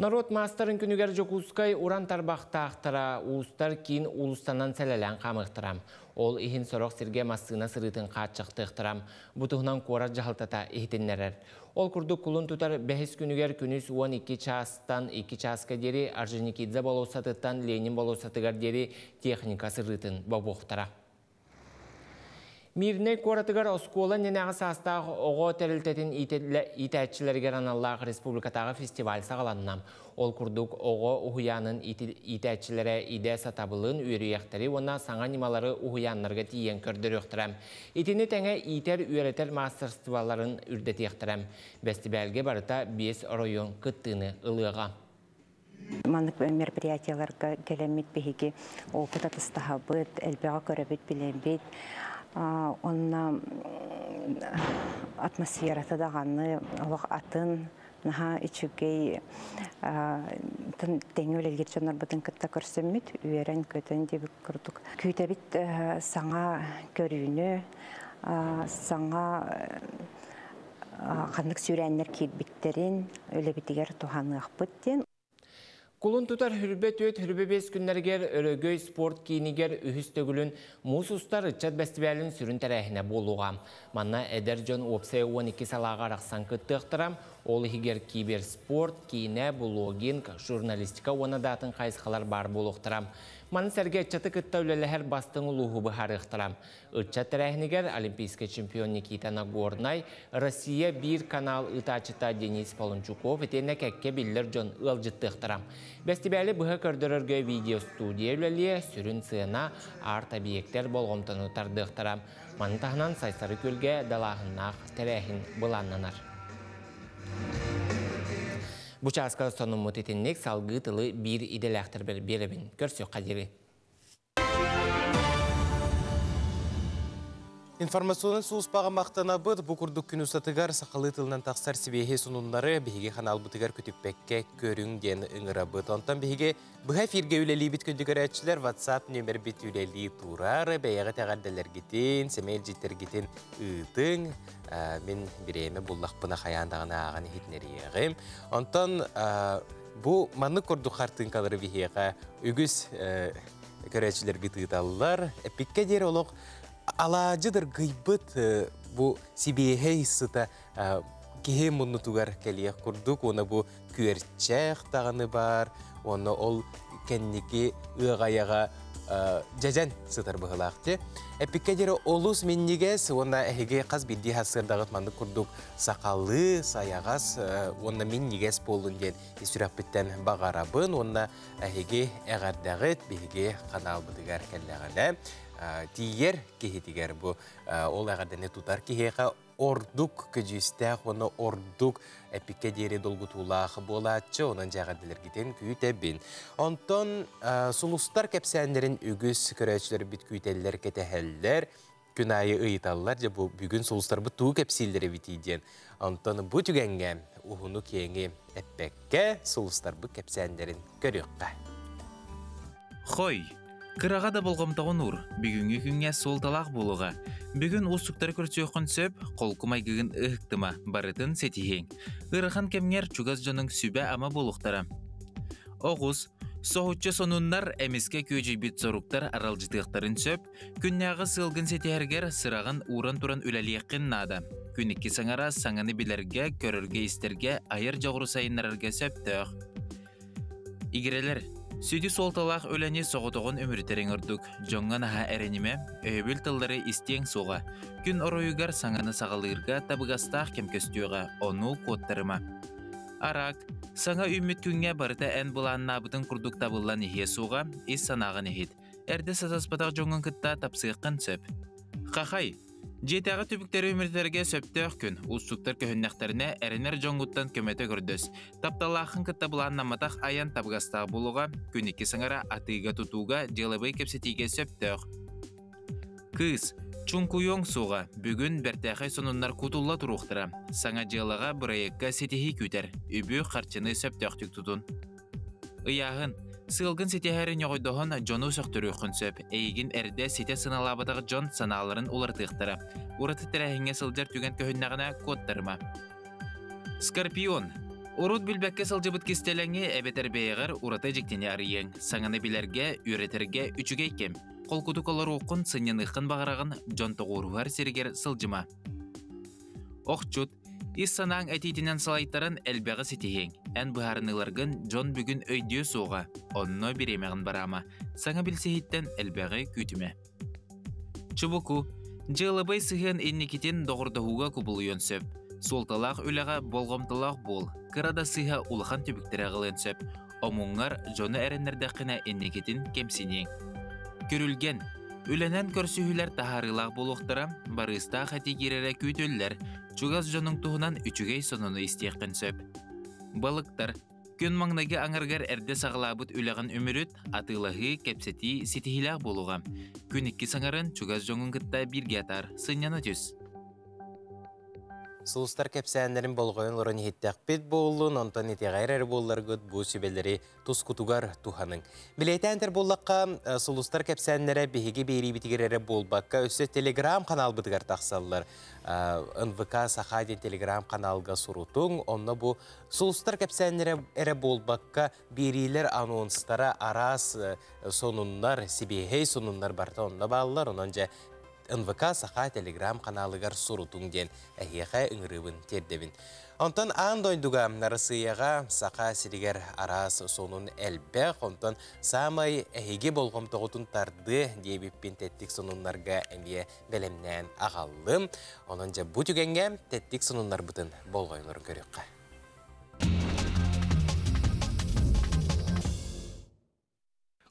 Норуот маастарын күнүгэр Дьокуускай уран тарбахтаахтара уустар киин уулуссанан сэлэлээн хаамыахтара. Ол иһин сорох сиргэ массыына сырыытын хааччахтыахтара. Бу туһунан куорат дьаһалтата иһитиннэрэр. Ол курдук кулун тутар бэһис күнүгэр күнүс 12 чаастан 2 чааска диэри Орджоникидзе болуоссатыттан Ленин болуоссатыгар диэри техника сырыытын бобуохтара. Мирнэй куоратыгар оскуола иннинээҕи саастаах оҕо тэрилтэтин иитээччилэригэр аналлаах республикатааҕы фестиваль саҕаланна. Ол курдук оҕо уһуйаанын иитээччилэрэ идэ сатабылын, үөрүйэхтэри уонна саҥа ньымалары уһуйааннарга тиийэн көрдөрүөхтэрэ. Итини тэҥэ иитэр-үөрэтэр маастарыстыбаларын үрдэтиэхтэрэ. Бэстибээлгэ барыта биэс оройуон кыттыыны ылыаҕа. Маннык мероприятияларга кэлэммит биһиги опыт атастаһабыт, элбэҕи көрөбүт, билэбит. Онно атмосферата даҕаны олох атын, наһаа үчүгэй тэҥҥэ үлэлиир дьоннорбутун кытта көрсөммүт, үөрэн-көтөн диэбит курдук. Күүтэбит саҥа көрүүнү, саҥа ханнык сүүрээннэр киирбиттэрин үлэбитигэр туһаныахпыт диэн. Кулун тутар хүрбэ түөт хүрбэ бес күннэригэр Өрөгөй спорт киинигэр үһүс төгүлүн муус устар ыччат бэстибээлин сүрүн тэрээһинэ буолуоҕа. Манна эдэр дьон уопсай 12 салааҕа арахсан кыттыахтара. Ол иһигэр киберспорт, киинэ, блогинг, журналистика уонна даатын хайысхалар баар буолуохтара. Маны сэргэ ыччаты кытта үлэлэһэр бастыҥ улууһу быһаарыахтара. Ыччат тэрээһинигэр олимпийскай чемпион Никита Нагорнай, Россия биир канал ыытааччыта Денис Полончуков итиэннэ кэккэ биллэр дьон ыалдьыттыахтара. Бэстибээли быһа көрдөрөргө видеостудия үлэлиэ, сүрүн сыана, арт-объектэр болҕомтону тардыахтара. Маны таһынан Сайсары күөлгэ далааһыннаах тэрээһин былааннанар. Бу чааска сонуммут итинник салгыы тылы биир идэлээхтэрбэр биэрэбин. Көрсүөххэ диэри. Информационнай сулууспаҕа махтанабыт. Бу курдук күн устатыгар сахалыы тылынан тахсар сибиэһи сонуннары биһиги ханаалбытыгар көтүппэккэ көрүҥ диэн ыҥырабыт. Онтон биһиги быһа эфиргэ үлэлиибит күндү көрөөччүлэр WhatsApp нүөмэрбит үлэлии турар. Бэйэҕит эҕэрдэлэргитин, сэмэй илдьиттэргитин ыытыҥ. Мин бириэмэ буллахпына хайаан даҕаны ааҕан иһитинэриэҕим. Онтон бу маннык курдук хартыынкалары биһиэхэ үгүс көрөөччүлэрбит ыыталлар. Эппиккэ диэри олох алаадьы дыргыйбыт бу сибиэһэй сыта киһи муннутугар кэлиэх курдук уонна бу күөрчэх даҕаны баар уонна ол кэнники ыаҕайаҕа дьэдьэн сытар быһылаах ти. Эппиккэ диэри олус минньигэс уонна эһиги хас биирдии сарсыардаҕыт маннык курдук сахалыы, сайаҕас уонна минньигэс буоллун диэн ис сүрэхпиттэн баҕарабын уонна эһиги эҕэрдэҕит биһиги ханаалбытыгар кэллэҕинэ тиийэр киһитигэр бу ол эҕэрдэни тутар киһиэхэ ордук көдьүүстээх уонна ордук эпиккэ диэри долгутуулаах буолааччы, онон дьэҕэрдэлэргитин күүтэбин. Онтон сулустар кэпсээннэрин үгүс көрөөччүлэрбит күүтэллэр, кэтэһэллэр, күн аайы ыйыталлар, дьэ бу бүгүн сулустарбыт тугу кэпсииллэр эбитий диэн. Онтон бу түгэҥҥэ уһуну-киэҥи эппэккэ сулустарбыт кэпсээннэрин көрүөххэ. Хой, кыраҕа да болҕомтоҕун уур, бүгүҥҥү күҥҥэ суолталаах буолуоҕа. Бүгүн уустуктары көрсүөххүн сөп, холку майгыгын ыһыктыма, барытын ситиһиэҥ. Ыарахан кэмҥэр чугас дьонуҥ сүбэ-ама буолуохтара. Оҕус, соһуччу сонуннар эмискэ күөдьүйбүт соруктар аралдьытыахтарын сөп, күннээҕи сыалгын ситиһэргэр сыраҕын ууран туран үлэлиэххин наада. Күн икки саҥара саҥаны билэргэ, көрөргө-истэргэ, айар дьоҕуру сайыннарарга сөптөөх. Игирэлэр, Сүдү суолталаах үлэни соҕотоҕун үмүрүтэриҥ ордук. Дьоҥҥо наһаа эрэнимэ, өйөбүл тыллары истиэҥ суоҕа. Күн оройугар саҥаны саҕалыырга табыгастаах кэм көстүөҕэ, ону куоттарыма. Арак, саҥа үүммүт күҥҥэ барыта эн былааннаабытыҥ курдук табыллан иһиэ суоҕа, ис санааҕын иһит. Эрдэ сатаспатах дьоҥҥун кытта тапсыаххын сөп. Хахай, Дьиэтээҕи түбүктэри үмүрүтэргэ сөптөөх күн. Уустуктар көһүннэхтэринэ, эрэнэр дьоҥҥуттан көмөтө көрдөс. Тапталлааххын кытта былааннамматах айан табыгастаах буолуоҕа. Күн икки саҥара атыыга-тутууга, дьыалабыай кэпсэтиигэ сөптөөх. Кыыс, чуҥкуйуоҥ суоҕа. Бүгүн бэртээхэй сонуннар кутулла туруохтара. Саҥа дьыалаҕа, бырайыакка ситиһии күүтэр. Үбү, харчыны сөптөөхтүк тутун. Ыйааһын. Сыалгын ситиһээри ньоҕойдоһон дьону сөхтөрүөххүн сөп. Эйигин эрдэ ситэ сыаналаабатах дьон санааларын уларытыахтара. Ураты тэрээһиҥҥэ сылдьар түгэн көһүннэҕинэ куоттарыма. Скорпион. Урут билбэккэ сылдьыбыт кистэлэҥи эбэтэр бэйэҕэр ураты дьиктини арыйыаҥ. Саҥаны билэргэ, үөрэтэргэ үчүгэй кэм. Холкутук олоруоххун, сынньаныаххын баҕараҕын, дьон тоҕуоруһар сиригэр сылдьыма. Охчут. Ис санааҥ этиитинэн салайтаран элбэҕи ситиһиэҥ. Эн быһаарыныыларгын дьон бүгүн өйдүө суоҕа, онно бириэмэҕин бараама. Саҥа билсиһиттэн элбэҕи күүтүмэ. Чубуку. Дьыалабыай сыһыан инникитин доҕордоһууга кубулуйуон сөп. Суолталаах үлэҕэ болҕомтолоох буол. Кыра да сыыһа улахан түбүктэри аҕалыан сөп. Омуҥҥар дьону эрэннэрдэххинэ инникитин кэмсиниэҥ. Күрүлгэн. Үлэнэн көрсүһүүлэр таһаарыылаах буолуохтара, барыыстаах этии киирэрэ күүтүллэр, чугас дьонуҥ туһунан үчүгэй сонуну истиэххин сөп. Балыктар. Күн маҥнайгы аҥарыгар эрдэ саҕалаабыт үлэҕин үмүрүт, атыылаһыы, кэпсэтии ситиһиилээх буолуоҕа. Күн икки саҥарын чугас дьоҥҥун кытта бииргэ атаар, сынньана түс. Сулустар кэпсээннэрин болҕойон олорон иһиттэхпит буоллун, онтон итэҕэйэр эрэ буолларгыт бу сүбэлэри тускутугар туһаныҥ. Билиэтээнтэр буоллахха, сулустар кэпсээннэрэ биһиги биэриибитигэр эрэ буолбакка, өссө телеграм-ханаалбытыгар тахсаллар. НВК Саха диэн телеграм-ханаалга сурутуҥ, онно бу сулустар кэпсээннэрэ эрэ буолбакка, биэриилэр анонстара, араас сонуннар, сибиэһэй сонуннар барыта онно бааллар. Онон дьэ НВК Саха телеграм-ханаалыгар сурутуҥ диэн эһиэхэ ыҥырыыбын тиэрдэбин. Онтон аан дойдуга Арассыыйаҕа Саха сиригэр араас сонун элбэх, онтон саамай эһиги болҕомтоҕутун тардыа диэбиппин тэттик сонуннарга эмиэ бэлэмнээн аҕаллым. Онон дьэ бу түгэҥҥэ тэттик сонуннарбытын болҕойолорун көрүөххэ.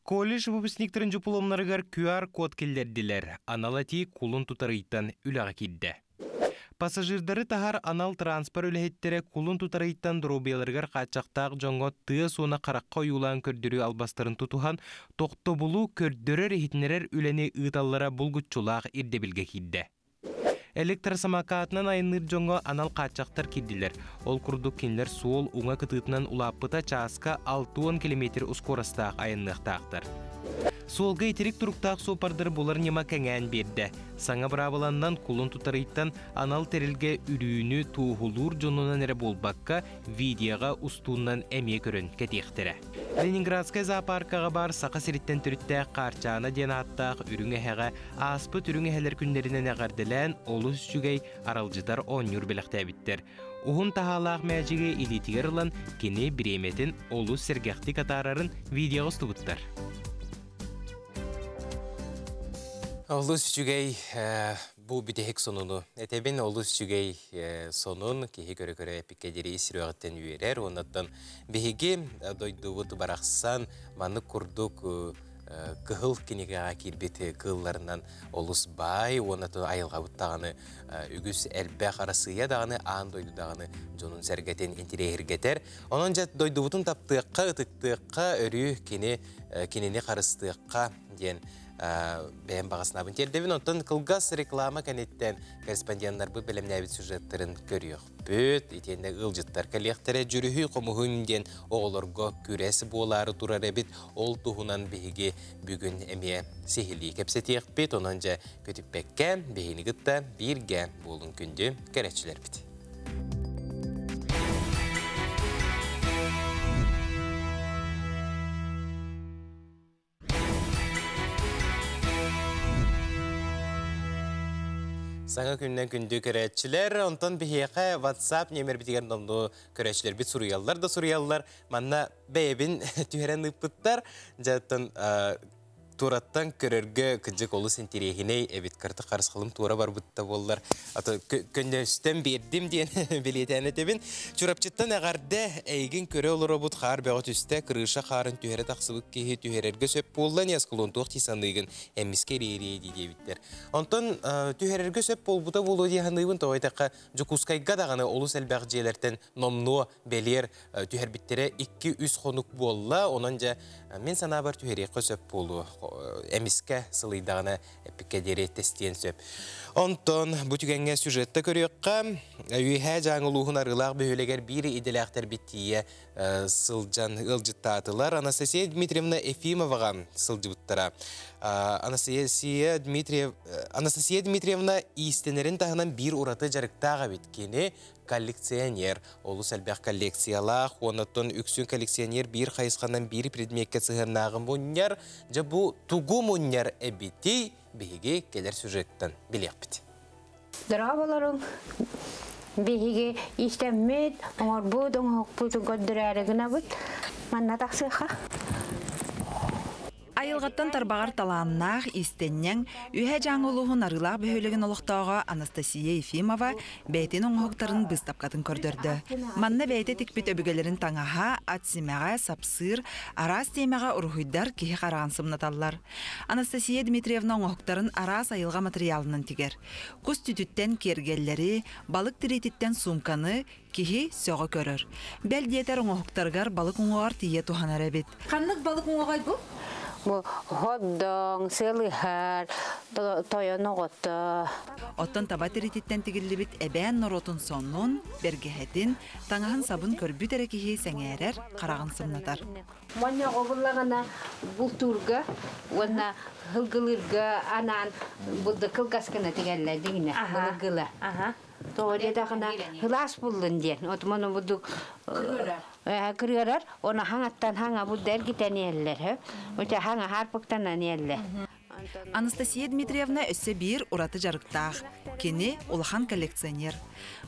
Колледж выпускниктарын дьупулуомнарыгар QR-код киллэрдилэр. Анал этии кулун тутар ыйтан үлэҕэ киирдэ. Пассажирдары таһар анал транспорт үлэһиттэрэ кулун тутар ыйтан доруобуйаларыгар хааччахтаах дьоҥҥо тыа суона харахха ойуулаан көрдөрүү албастарын тутуһан, тохтобулу көрдөрөр-иһитиннэрэр үлэни ыыталлара булгуччулаах ирдэбилгэ киирдэ. Электросамокатынан айанныыр дьоҥҥо анал хааччахтар киирдилэр. Ол курдук кинилэр суол уҥа кытыытынан улааппыта чааска 60 километр ускуорастаах айанныахтаахтар. Суолга итирик туруктаах суоппардары булар ньыма кэҥээн биэрдэ. Саҥа быраабыланнан кулун тутарыйтан анал тэрилгэ үрүүнү туоһулуур дьонунан эрэ буолбакка, видеоҕа устуунан эмиэ көрөн кэтиэхтэрэ. Ленинградскай зоопаркаҕа баар Саха сириттэн төрүттээх Хаарчаана диэн ааттаах үрүҥ эһэҕэ ааспыт үрүҥ эһэлэр күннэринэн эҕэрдэлээн олус үчүгэй аралдьытар оонньуур бэлэхтээбиттэр. Уһун таһаалаах мээчиги илиитигэр ылан кини бириэмэтин олус сэргэхтик атаарарын видеоҕа устубуттар. Олус үчүгэй бу бүтэһик сонуну этэбин олус үчүгэй сонун киһи көрө-көрө эпиккэ диэри ис сүрэҕиттэн үөрэр уоннаттан биһиги дойдубут барахсан маннык курдук кыһыл кинигэҕэ киирбит кыылларынан олус баай уонна айылҕабыт даҕаны үгүс элбэх Арассыыйа даҕаны аан дойду даҕаны дьонун сэргэтин интириэһиргэтэр онон дьэ дойдубутун таптыахха ытыктыахха өрүү кини кинини харыстыахха диэн бэйэм баҕа санаабын тиэрдэбин. Онтон кылгас реклама кэнниттэн корреспонденнарбыт бэлэмнээбит сюжеттарын көрүөхпүт. Итиэннэ ыалдьыттар кэлиэхтэрэ дьүрүһүй хомуһун диэн оҕолорго күрэс буолаары турар эбит. Ол туһунан биһиги бүгүн эмиэ сиһилии кэпсэтиэхпит. Онон дьэ көтүппэккэ биһини кытта бииргэ буолун күндү кэрэччилэрбит. Саҥа күнүнэн күндү көрөөччүлэр, онтон биһиэхэ WhatsApp нүөмэрбитигэр номнуо көрөөччүлэрбит суруйаллар да суруйаллар. Манна бэйэбин түһэрэн ыыппыттар. Дьэ, оттон туораттан көрөргө кыдьык олус интириэһинэй эбит. Карта харысхалым туора барбыт да буоллар. Ато көннөстөн биэрдим диэн билиэтээн этэбин. Чурапчыттан эҕэрдэ эйигин көрө олоробут хаар бөҕө түстэ, крыша хаарын түһэрэ тахсыбыт киһи түһэрэргэ сөп буолла, не туох дии саныыгын эмискэ ириэрии дии диэбиттэр. Онтон түһэрэргэ сөп буолбута буолуо дии саныыбын, тоҕо диэтэххэ Дьокуускайга даҕаны олус элбэх дьиэлэртэн номнуо бэлиэр түһэрбиттэрэ 2-3 хонук буолла. Онон дьэ мин санаабар түһэриэххэ сөп буолуо. Эмискэ сылыйдаҕына эппиккэ диэри тэстиэн сөп. Онтон бу түгэҥҥэ сюжетта көрүөххэ, Үөһээ Дьааҥы улууһун Арыылаах бөһүөлэгэр биир идэлээхтэрбит тиийэ сылдьан ыалдьыттаатылар. Анастасия Дмитриевна Ефимоваҕа сылдьыбыттара. Анастасия Дмитриев Анастасия Дмитриевна иистэнэрин таһынан биир ураты дьарыктаах эбит. Кини коллекционер. Олус элбэх коллекциялаах, уоннаттан үксүн коллекционер биир хайысханан биир предмеккэ сыһыаннааҕын мунньар. Дьэ бу тугу мунньар эбитий биһиги кэлэр сюжеттан билиэхпит. Дорооболоруҥ! Биһиги истэммит, оҥорбут оҥоһукпутун көрдөрөөрү гынабыт. Манна тахсыахха. Айылҕаттан тарбаҕар талааннаах, иистэнньэҥ, Үөһээ Дьааҥы улууһун Арыылаах бөһүөлэгин олохтооҕо Анастасия Ефимова бэйэтин оҥоһуктарын быыстапкатын көрдөрдө. Манна бэйэтэ тикпит өбүгэлэрин таҥаһа, ат симэҕэ, сапсыыр, араас тиэмэҕэ уруһуйдар киһи хараҕын сымнаталлар. Анастасия Дмитриевна оҥоһуктарын араас айылҕа матырыйаалынан тигэр. Кус түтүттэн киэргэллэри, балык тириититтэн суумканы киһи сөҕө көрөр. Бэл диэтэр оҥоһуктарыгар балык уҥуоҕар тиийэ туһанар эбит. Ханнык балык уҥуоҕай бу? Бу ходдоҥ, сыалыһар, тойон оҕото. Оттон таба тириититтэн тигиллибит эбээн норуотун сонун, бэргэһэтин, таҥаһын-сабын көрбүт эрэ киһи сэҥээрэр, хараҕын сымнатар. Монньоҕу буллаҕына бултуурга уонна һылгылыырга анаан булду кылгас гына тигэллэр дигинэ былыргыла. Тоҕо диэтэхинэ һылаас буллун диэн. От мону бурдук кырыарар, оны хаҥаттан хаҥа булда эргитэн иһэллэр. Уча хаҥа хаарпыктанан иһэллэр. Анастасия Дмитриевна өссө биир ураты дьарыктаах. Кини улахан коллекционер.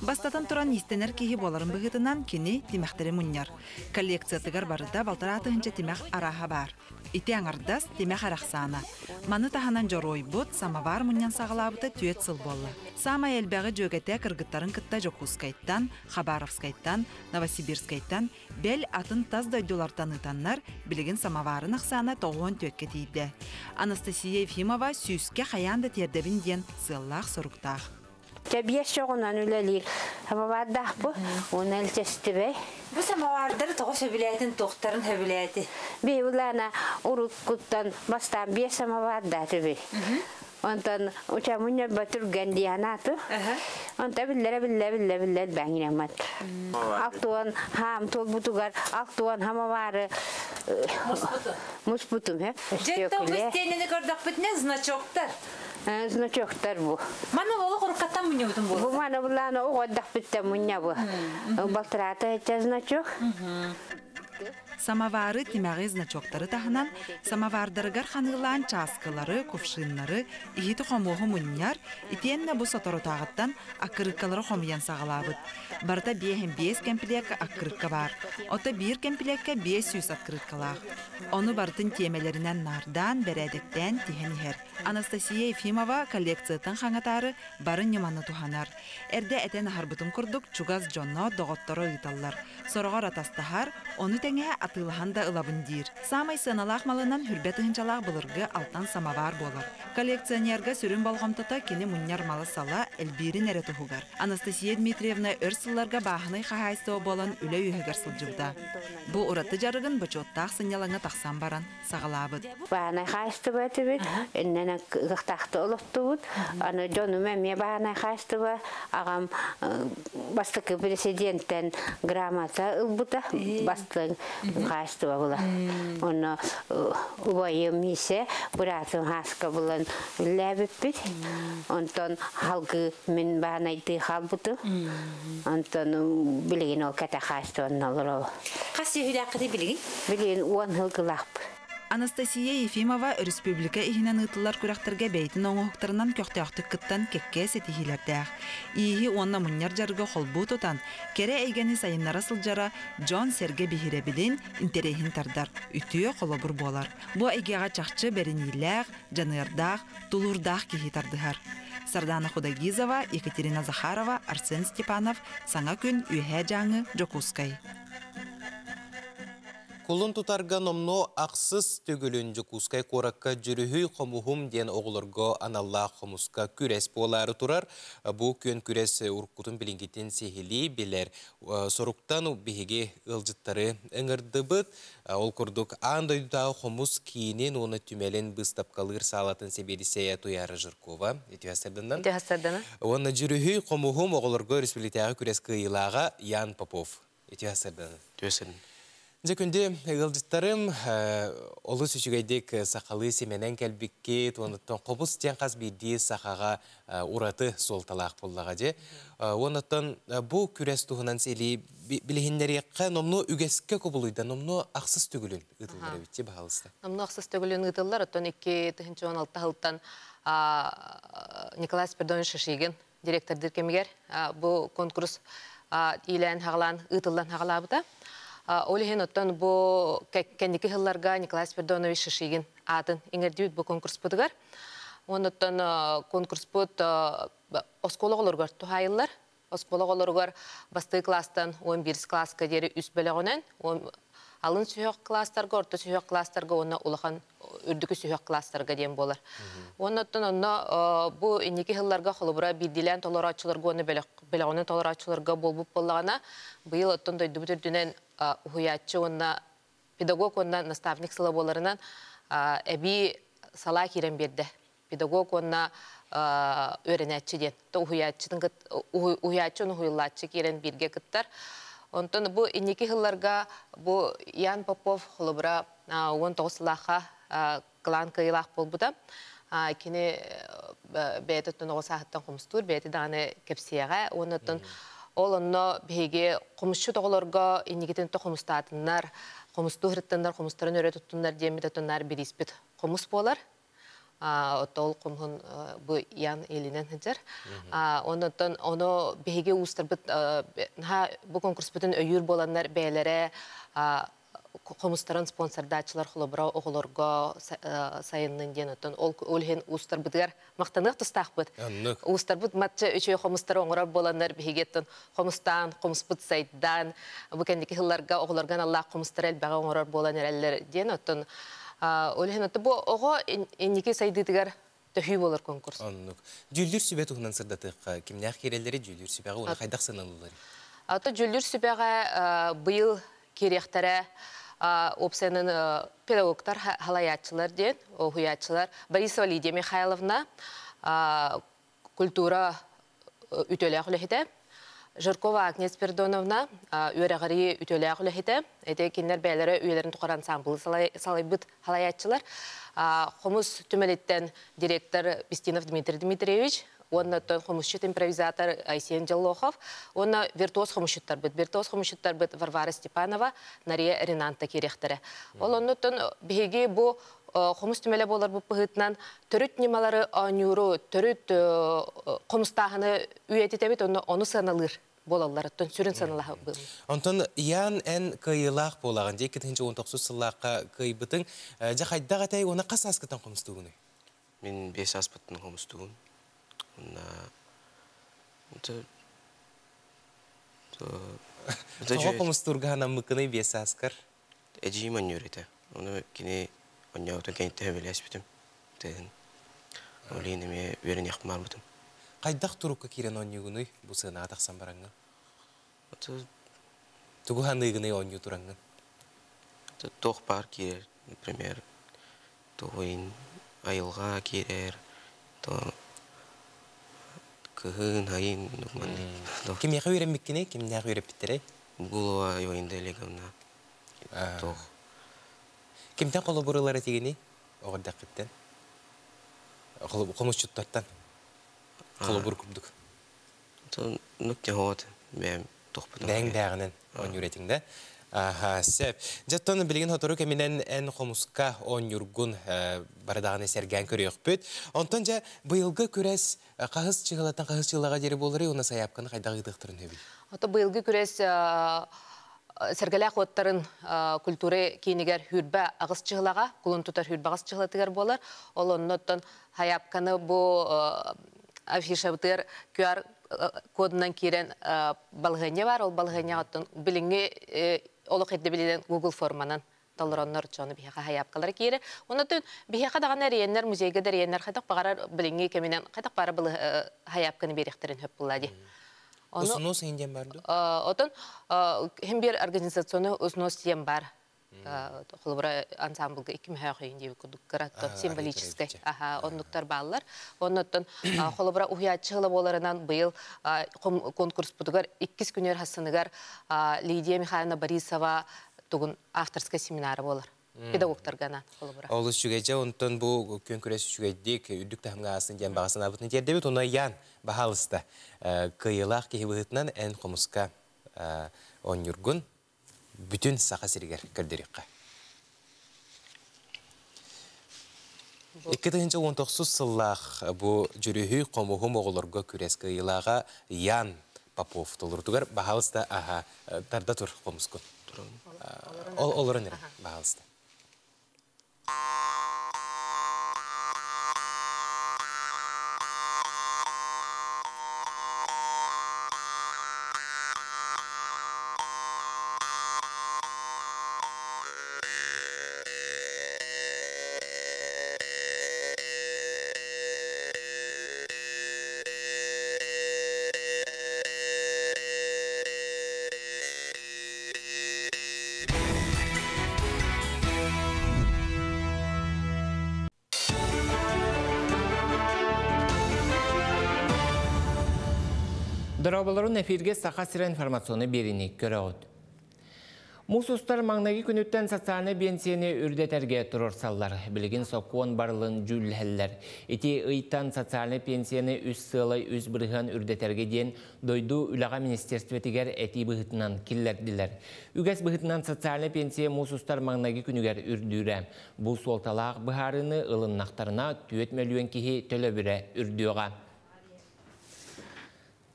Бастатан туран иистэнэр киһи буоларын быһыытынан кини тимэхтэри мунньар. Коллекциятыгар барыта балтараа тыһыынча тимэх арааһа баар. Ити аҥардас тимэх арахсаана. Маны таһынан дьоруойбут самовар мунньан саҕалаабыта түөрт сыл буолла. Саамай элбэҕи дьүөгэтэ кыргыттарын кытта Дьокуускайтан, Хабаровскайтан, Новосибирскайтан Бэл, атын тас дойдулартан ыытаннар, билигин самоварын ахсаана 94-кэ тиийдэ. Анастасия Ефимова сүүскэ хайаан да тиэрдэбин диэн сыаллаах-соруктаах. Чэбиэс чоҕунан үлэлиир самовардаах бу, уонна илчэстибэй. Бу самовардары тоҕо сөбүлээтин, туохтарын сөбүлээти? Биһи уруккуттан бастаан биэс самовардаатыбый. Онтон учамунньа түргэн дианаату. Онто биллэрэ биллэ биллэ биллэ бэҥинэммат. Алтуан хаам туолбутугар алтуан хамабаары муспутум he. Дьэ, бу көрдөхпүтүнэ значоктар. Значоктар бу. Маны олох уруккаттан мунньубутум бу. Бу маны булааны оҕоддахпыттан мунньабы. Балтыраата значок. Самовары тимэҕи значоктары таһынан самовардарыгар ханыылаан чааскылары, кувшиннары, иһити-хомуоһу мунньар, итиэннэ бу соторутааҕыттан аккырыыккалары хомуйан саҕалаабыт. Барыта биэһин биэс кэмпилиэккэ аккырыыкка баар. Ото биир кэмпилиэккэ 500 открыткалаах. Ону барытын тиэмэлэринэн наардаан, бэрээдэктээн тиһэн иһэр. Анастасия Ефимова коллекциятын хаҥатаары бары ньыманы туһанар. Эрдэ этэн аһарбытым курдук чугас дьонно, доҕотторо ыыталлар. Сороҕор атастаһар, ону тэҥэ атыылаһан да ылабын диир. Саамай сыаналаах малынан хүрбэ тыһыынчалаах былыргы алтан самовар буолар. Коллекционерга сүрүн болҕомтото кини мунньар мала-сала элбиирин эрэ туһугар. Анастасия Дмитриевна өр сылларга бааһынай хаһаайыстыба буолан үлэ үөһүгэр сылдьыбыта. Бу ураты дьарыгын бочуоттаах сынньалаҥҥа тахсан баран саҕалаабыт. Бааһынай хаһаайыстыба этибит, иннэнэ кыахтаахты олохтубут. Аны дьонум эмиэ бааһынай хаһаайыстыба аҕам бастакы президенттэн грамота ылбыта, бастыҥ хаһаайыстыба була. Онно убайым Мисе, быраатым Хаска булан үллээбиппит. Онтон халгы мин бааһынайдыы хаалбытым. Онтон билигин ол кэтэ хаһаайыстыбанна олоробут. Хас сүһүлээххитий билигин? Билигин уон сылгылаахпыт. Анастасия Ефимова өрөспүүбүлүкэ иһинэн ыытыллар күрэхтэргэ бэйэтин оҥоһуктарынан көхтөөхтүк кыттан кэккэ ситиһиилэрдээх. Ииһи уонна мунньар дьарыгы холбуу тутан, кэрэ эйгэни сайыннара сылдьара дьон-сэргэ биһирэбилин, интэриэһин тардар, үтүө холобур буолар. Бу эйгэҕэ чахчы бэриниилээх, дьаныардаах, тулуурдаах киһи тардыһар. Сардана Худогизова, Екатерина Захарова, Арсен Степанов, Саҥа күн, Үөһээ Дьааҥы, Дьокуускай. Кулун тутарга номнуо ахсыс төгүлүн Дьокуускай куоракка Дьүрүһүй хомуһум диэн оҕолорго аналлаах хомуска күрэс буолаары турар. Бу күөн күрэс уруккутун билиҥҥитин сиһилии билэр соруктан биһиги ыалдьыттары ыҥырдыбыт. Ол курдук аан дойдутааҕы хомус киинин уонна түмэлин быыстапкалыыр саалатын сэбиэдиссэйэ Туйаара Жиркова үтүө сарданан. Үтүө сарданан. Уонна Дьүрүһүй хомуһум оҕолорго республикатааҕы күрэс кыайыылааҕа Ян Попов. Үтүө сарданан. Үтүө сарданан. Дьэ күндү ыалдьыттарым, олус үчүгэйдик сахалыы симэнэн кэлбиккит, уонуттан хобус диэн хас биирдии сахаҕа ураты суолталаах буоллаҕа дьэ. Уонуттан бу күрэс туһунан сэлии билиһиннэриэххэ номнуо үгэскэ кубулуйда, номнуо ахсыс төгүлүн ыытыллар эбит дии баһаалыста. Номнуо ахсыс төгүлүн ыытыллар, оттон 2016 сылтан Николай Спиридонович Шишигин директордыыр кэмигэр бу конкурс иилээн-хаҕалаан ыытыллан хаҕалаабыта. Ол иһин оттон бу кэнники сылларга Николай Спиридонович Шишигин аатын иҥэрдибит бу конкурспутугар. Оннуттан конкурспут оскуола оҕолоругар туһаайыллар. Оскуола оҕолоругар бастакы класстан 11 класска диэри үс бөлөҕүнэн, алын сүһүөх класстарга, орто сүһүөх класстарга уонна улахан үрдүкү сүһүөх класстарга диэн буолар. Уонна оттон онно бу инники сылларга холобура биирдиилээн толорооччуларга уонна бөлөҕүнэн толорооччуларга буолбут буоллаҕына, быйыл оттон дойдубут үрдүнэн уһуйааччы уонна педагог уонна наставник сыла буоларынан эбии салаа киирэн биэрдэ. Педагог уонна үөрэнээччи диэн. Уһуйааччытын уһуйааччы уһуйуллааччы киирэн бииргэ кыттар. Онтон бу инники сылларга бу Ян Попов холобура 19 сыллаахха кылаан кыайыылаах буолбута. Кини бэйэтиттэн оҕо сааһыттан хомустуур, бэйэтэ даҕаны кэпсиэҕэ. Уонна ол онно биһиги хомусчут оҕолорго инникитин то хомустаатыннар, хомустуу сырыттыннар, хомустарын өрө туттуннар диэммит отуннар бирииспит хомус буолар. Ол хомуһун бу Ян илинэн сылдьар. Оннуттан ону биһиги уустарбыт бу конкурспутун өйүүр буоланнар бэйэлэрэ хомустарын спонсордааччылар холобура оҕолорго сайыннын диэн оттон ол иһин уустарбытыгар махтаныах тустаахпыт. Уустарбыт матча үчүгэй хомустары оҥорор буоланнар биһиги оттон хомустаан, хомуспут сайдан бу кэнники сылларга оҕолорго аналлаах хомустары элбэҕи оҥорор буолан эрэллэр диэн оттон ол иһин оттон бу оҕо инники сайдыытыгар төһүү буолар конкурс. Оннук. Дьүүллүүр сүбэ туһунан сырдатыахха кимнээх киирэллэри дьүүллүүр сүбэҕэ уонна хайдах сыаналыылларый? Ото дьүүллүүр сүбэҕэ быйыл киириэхтэрэ уопсайынан педагогтар халайааччылар диэн уһуйааччылар Борисова Лидия Михайловна культура үтүөлээх үлэһитэ Жиркова Агния Спиридоновна үөрэҕирии үтүөлээх үлэһитэ эти кинилэр бэйэлэрэ үйэлэрин тухары ансамблы салайбыт халайааччылар хомус түмэлиттэн директор Бестинов Дмитрий Дмитриевич уонна оттон хомусчут импровизатор Айсен Дьоллохов уонна виртуоз хомусчуттарбыт виртуоз хомусчуттарбыт Варвара Степанова, Нария Ренанта киириэхтэрэ. Ол оннуттан биһиги бу хомус түмэлэ буоларбыт быһыытынан төрүт ньымалары оонньууру, төрүт хомустааһыны үйэтитэбит, онно ону сыаналыыр буолалларыттан сүрүн сыаналаһабын. Онтон Ян эн кыайыылаах буолаҕын дии 2019 сыллаахха кыайбытыҥ. Дьэ хайдах этэй уонна хас сааскыттан хомустуугунуй? Мин 5 сааспыттан хомустугун. Уонна Тоҕо хомустуурга анаммыккыный 5 сааскар? Эдьиийим онньуур этэ. Ону кини онньообутун кэнниттэн сөбүлээспитим. Тыһын. Ол иһин эмиэ үөрэниэхпин баарбытым. Хайдах турукка киирэн оонньуугунуй бу сыанаҕа тахсан бараҥҥын? Тугу саныыгыный оонньуу тураҥҥын? Туох баар киирэр, например, тугуйун айылҕа киирэр, то кыһын, айын, Кимиэхэ үөрэммиккиний? Кимнээх үөрэппиттэрэй? Гулова Иванина Олеговна. Туох. Кимтэн холобур ылар этигиний? Оҕо эрдэххиттэн. Хомусчуттартан. Холобур курдук. Нук тяһоот бэйэм тохпутум. Бэйэҥ бээҕинэн оонньуур этиҥ да? Аха, сеп. Жаттон билигин хотору кэминэн эн хомуска оонньуургун барыдаҕаны сэргээн көрүөхпүт. Онтон дьэ быйылгы күрэс хаһыс чыһылаттан хаһыс чыылаҕа диэри буоларый уонна сайаапканы хайдах ыытыахтарын сөбүй? Ото быйылгы күрэс Сэргэлээх уоттарын культура киинигэр хүрбэ аҕыс чыһылаҕа, кулун тутар хүрбэ аҕыс чыһылатыгар буолар. Ол оннуттан хайаапканы бу афишабытыгар QR кодунан киирэн балаһыанньа бар. Ол балаһыанньаҕа оттон билиҥҥи олох ирдэбилинэн Google форманан толороннор дьону биһиэхэ хайаапкалара киирэр. Онон биһиэхэ даҕаны эрийэннэр, музейга да эрийэннэр хайдах баҕарар билиҥҥи кэминэн хайдах баҕарар хайаапканы биэриэхтэрин сөп буолла дии. Уснос диэн бар дуо? Отон хим биир организационный узнос диэн бар. Холобура ансамблга икки мөһөөх диэби курдук кыратто символическай аха оннуктар бааллар. Оннуттан холобура уһуйааччы ыла буоларынан быйыл конкурспутугар иккис күнүөр хассыныгар Лидия Михайловна Борисова тугун авторскай семинары болар. Педагогтарга анаан холобура. Олус үчүгэйдэ, онтон бу күөн күрэс үчүгэйдик үрдүк таһымҥа аасын диэн баҕа санаабытын тиэрдэбит. Онно Ян, баһаалыста, кыайыылаах киһи быһыытынан эн хомуска оонньуургун бүтүн Саха сиригэр көрдөрүөххэ. 2019 сыллаах бу дьүрүһүй хомуһум оҕолорго күрэс кыайыылааҕа Ян Попов толорутугар баһаалыста аха тарда тур хомускун. Олорон эрэ баһаалыста. Дорооболорун эфирге Саха сирэ информационный биэриини көрөҕүт. Муус устар маҥнайгы күнүттэн социальнай биэнсийэни үрдэтэргэ туруорсаллар. Билигин сокуон барылын дьүүллэһэллэр. Ити ыйтан социальнай пенсияны үс сыалай үс бырыһыан үрдэтэргэ диэн дойду үлэҕэ министерствотигэр этии быһыытынан киллэрдилэр. Үгэс быһыытынан социальнай пенсия муус устар маҥнайгы күнүгэр үрдүүрэ. Бу суолталаах быһаарыыны ылыннахтарына 4 мөлүйүөн киһи төлөбүрэ үрдүөҕэ.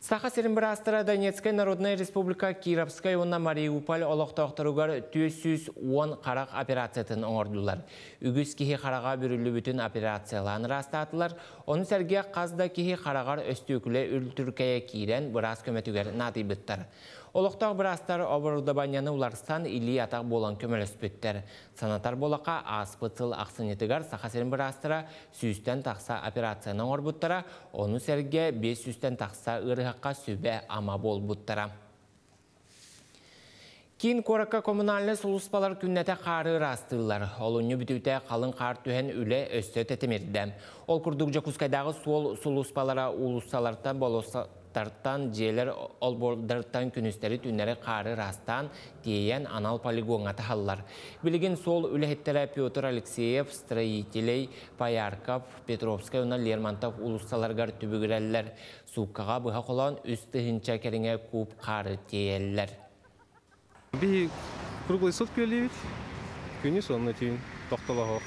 Саха сирин быраастара Донецкай Народнай Республика Кировскай уонна Мариуполь олохтоохторугар 410 харах операциятын оҥордулар. Үгүс киһи хараҕа бүрүллүбүтүн операциялаан ыраастаатылар. Ону сэргэ хас да киһи хараҕар өстүөкүлэ үлтүркэйэ киирэн быраас көмөтүгэр наадыйбыттар. Олохтоох быраастар оборудованиены уларсан илии-атах буолан көмөлөспүттэр. Санатар буоллахха, ааспыт сыл ахсынньытыгар Саха сирин быраастара сүүстэн тахса операцияны оҥорбуттара, ону сэргэ 500-тэн тахса ыарыһахха сүбэ-ама буолбуттара. Киин куоракка коммунальнай сулууспалар күннэтэ хаары ыраастыыллар. Олунньу бүтүүтэ халыҥ хаар түһэн үлэ өссө тэтимирдэ. Ол курдук Дьокуускайдааҕы суол сулууспалара уулуссалартан болуоссаттартан, дьиэлэр олбуордартан күнүстэри-түүннэри хаары ыраастаан, тиэйэн анал полигоҥҥа таһаллар. Билигин суол үлэһиттэрэ Петр Алексеев, Строителей, Поярков, Петровскай уонна Лермонтов уулуссаларыгар түбүгүрэллэр. Сууккаҕа быһа холоон 3000 кэриҥэ куб хаары тиэйэллэр. Биһи круглый сутки үлэлиибит. Күнүс уонна түүн тохтолоһуох.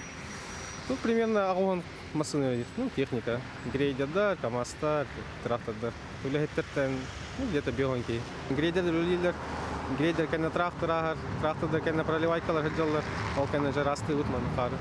Ну, примерно аҕыс массыына үлэлиир. Ну, техника. Грейдердар, КАМАЗтар, трактордар. Үлэһиттэртэн, ну, где-то биэс киһи. Грейдердер үлэлииллэр. Грейдер кэннэ трактор ааһар, трактордар кэннэ проливайкалар сылдьаллар. Ол кэннэ дьэ ыраастыыбыт маннык хаары.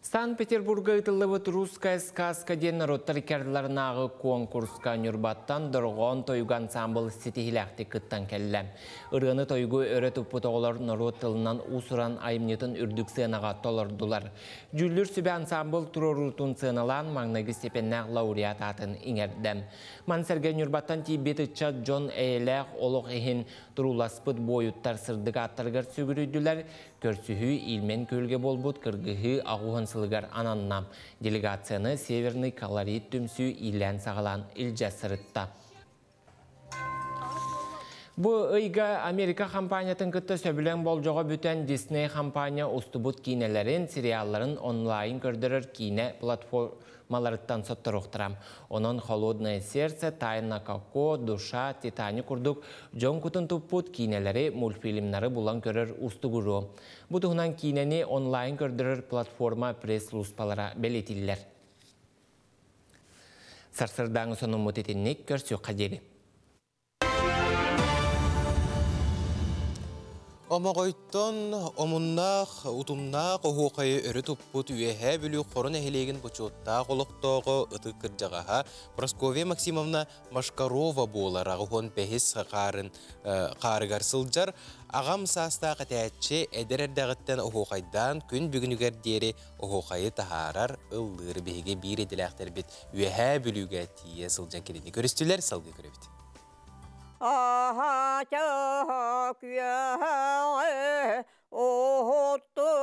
Санкт-Петербурга ыытыллыбыт «Русская сказка» диэн норуоттар иккардыларынааҕы куонкурска Ньурбаттан Дорҕоон тойуга ансаамбыл ситиһиилээхтик кыттан кэллэ. Ырыаны тойугу өрө туппут оҕолор норуот тылынан уус-уран айымньытын үрдүк сыанаҕа толордулар. Дьүүллүүр сүбэ ансаамбыл туруоруутун сыаналаан маҥнайгы степеннээх лауреат аатын иҥэрдэ. Маны сэргэ Ньурбаттан тиийбит ыччат дьон эйэлээх олох иһин турууласпыт буойуттар сырдык ааттарыгар сүгүрүйдүлэр, Көрсүһүү Ильмень күөлгэ буолбут кыргыһыы аҕуһун сылыгар ананна. Делегацияны Северный колорит түмсүү иилээн-саҕалаан илдьэ сырытта. Бу ыйга Америка компаниятын кытта сөбүлэҥ болдьоҕо бүтэн Disney компания устубут киинэлэрин, сериалларын онлайн көрдөрөр киинэ платформаларыттан сотторуохтара. Онон «Холодное сердце», «Тайна Коко», «Душа», «Титаник» курдук дьон кутун туппут киинэлэри, мультфильмнары булан көрөр уустугуруо. Бу туһунан киинэни онлайн көрдөрөр платформа пресс-службалара бэлиэтииллэр. Сарсыардааҥы сонуммут итинник, көрсүөххэ диэри. Омоҕойтон омуннаах, утумнаах оһуохайы өрө туппут Үөһээ Бүлүү Хоро нэһилиэгин бочуоттаах олохтооҕо ытык кырдьаҕаһа Прасковья Максимовна Машкарова буолар 85 хаарын хаарыгар сылдьар. Аҕам саастаах этээччи эдэр эрдэҕиттэн оһуохайдаан күн бүгүнүгэр диэри оһуохайы таһаарар, ыллыыр биһиги биир идэлээхтэрбит Үөһээ Бүлүүгэ тиийэ сылдьан кинини көрүстүлэр, салгыы көрөбүт. Аха күөҕэ оһоттордук.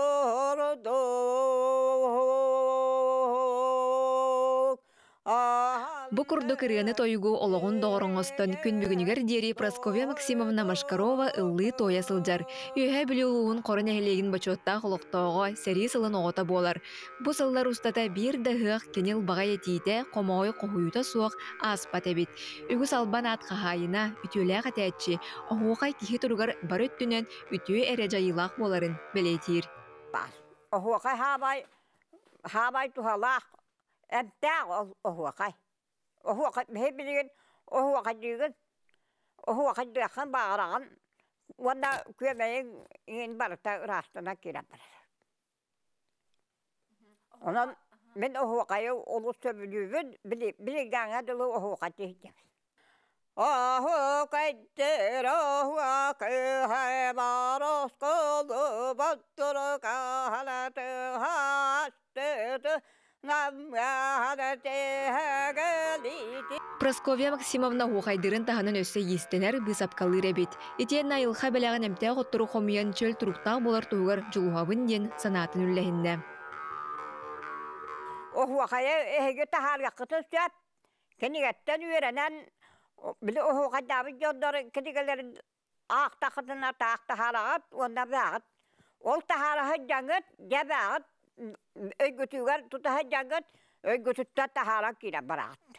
Бу курдук ырыаны-тойугу олоҕун доҕор оҥостон күн бүгүнүгэр диэри Прасковья Максимовна Машкарова ыллыы-туойа сылдьар. Үөһээ Бүлүү улууһун Хоро нэһилиэгин бочуоттаах олохтооҕо, сэрии сылын оҕото буолар. Бу сыллар устата биир да ыһыах кини ылбаҕай этиитэ, хомоҕой хоһуйуута суох ааспат эбит. Үгүс албан аат хаһаайына, үтүөлээх этээччи, оһуохай киһи туругар бары өттүнэн үтүө эрэ дьайыылаах буоларын бэлиэтиир. Оһуохай хаабай, хаабай туһалаах, эмтээх оһуохай. Оһуохай биһи билигин оһуохайдыыгын, оһуохайдыаххын баҕараҕын уонна күөмэйиҥ иҥин барыта ыраастана киирэн барар. Онон мин оһуохайы олус сөбүлүүбүн, билигааҥҥа дылы оһуохай тиһдим. Оһуохайдыр оһуохай боросколу Прасковья Максимовна оһуохайдыырын таһынан өссө иистэнэр, быысапкалыыр эбит. Итиэннэ айылҕа бэлэҕин эмтээх оттору хомуйан чөл туруктаах буолар туһугар дьулуһабын диэн санаатын үллэһиннэ. Оһуохайы эһиги таһаарыаххытын сөп. Кинигэттэн үөрэнэн, били оһуохайдаабыт дьоннор кинигэлэрин аахтаххытына таах таһаараҕыт уонна бааҕыт. Ол таһаара сылдьаҥҥыт, дьэ бааҕыт өйгүтүгэр тута сылдьаҥҥыт, өйгүтүттэн таһааран киирэн бараҕыт.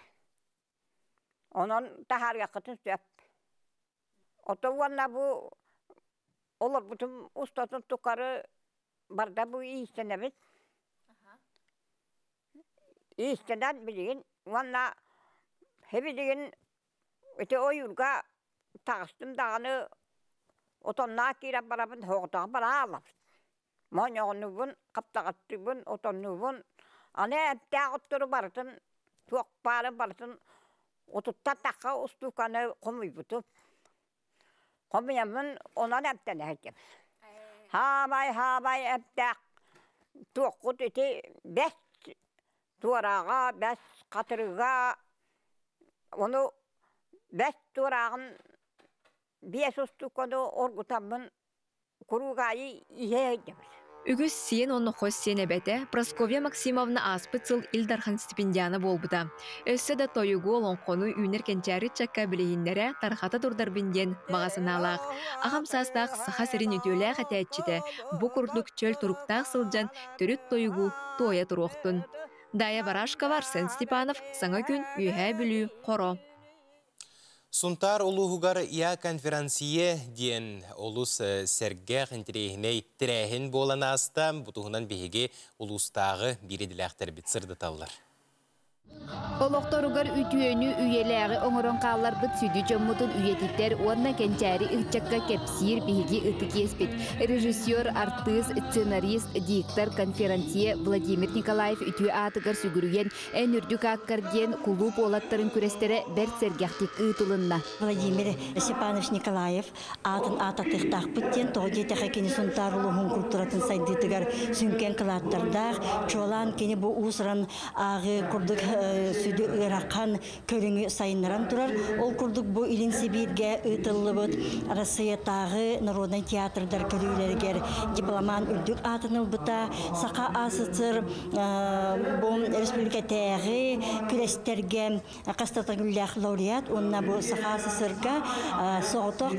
Онон таһаарыаххытын сөп. Ото уонна бу олорбутум устатын тухары барда бу иистэнэбит. Иистэнэн билигин уонна билигин ити ойуурга таҕыстым даҕаны отонноох киирэн барабын соҕотох бараалабын. Моонньоҕоннуубун, хаптаҕастыыбын, отоннуубун. Аны эмтээх оттору барытын туох баарын барытын отуттан тахха устууканы хомуйбутум. Хомуйаммын онон эмтэнэ сылдьабын. Хаамай, хаамай эмтээх туоххут ити бэс туорааҕа, бэс хатырыга ону бэс туорааҕын биэс устууканы оргутаммын куруук аайы иһэ сылдьабын. Үгүс сиэн уонна хос сиэн эбэтэ Прасковья Максимовна ааспыт сыл Ил Дархан стипендиана буолбута. Өссө да тойугу, олоҥхону үүнэр кэнчээри ыччакка билиһиннэрэ, тарҕата турдарбын диэн баҕа санаалаах. Аҕам саастаах Саха сирин үтүөлээх этээччитэ бу курдук чөл туруктаах сылдьан төрүт тойугу туойа туруохтун. Дая Барашкова, Арсен Степанов, Саҥа күн, Үөһээ Бүлүү, Хоро. Сунтаар улууһугар Я конферансье диэн олус сэргэх, интэриэһинэй тэрээһин буолан ааста. Бу туһунан биһиги улуустааҕы биир идэлээхтэрбит сырдаталлар. Олохторугар үтүөнү, үйэлээҕи оҥорон хаалларбыт сүдү дьоммутун үйэтитэр уонна кэнчээри ыччакка кэпсиир биһиги ытык иэспит. Режиссер, артыыс, сценарист, диктор, конферансье Владимир Николаев үтүө аатыгар сүгүрүйэн Эн үрдүк ааккар диэн кулууп уолаттарын күрэстэрэ бэрт сэргэхтик ыытылынна. Владимир Степанович Николаев аатын аататыахтаахпыт диэн тоҕо диэтэхэ кини Сунтаар улууһун культуратын сайдыытыгар сүҥкэн кылааттардаах. Чуолаан кини бу уус-уран ааҕыы курдук сүдү ыарахан көрүҥү сайыннаран турар. Ол курдук бу Илин Сибииргэ ыытыллыбыт Арассыыйатааҕы народнай театрдар көрүүлэригэр дипломант үрдүк аатын ылбыта. Саха АССР бу республикатааҕы күрэстэргэ хастатагүллээх лауреат уонна бу Саха АССРга соҕотох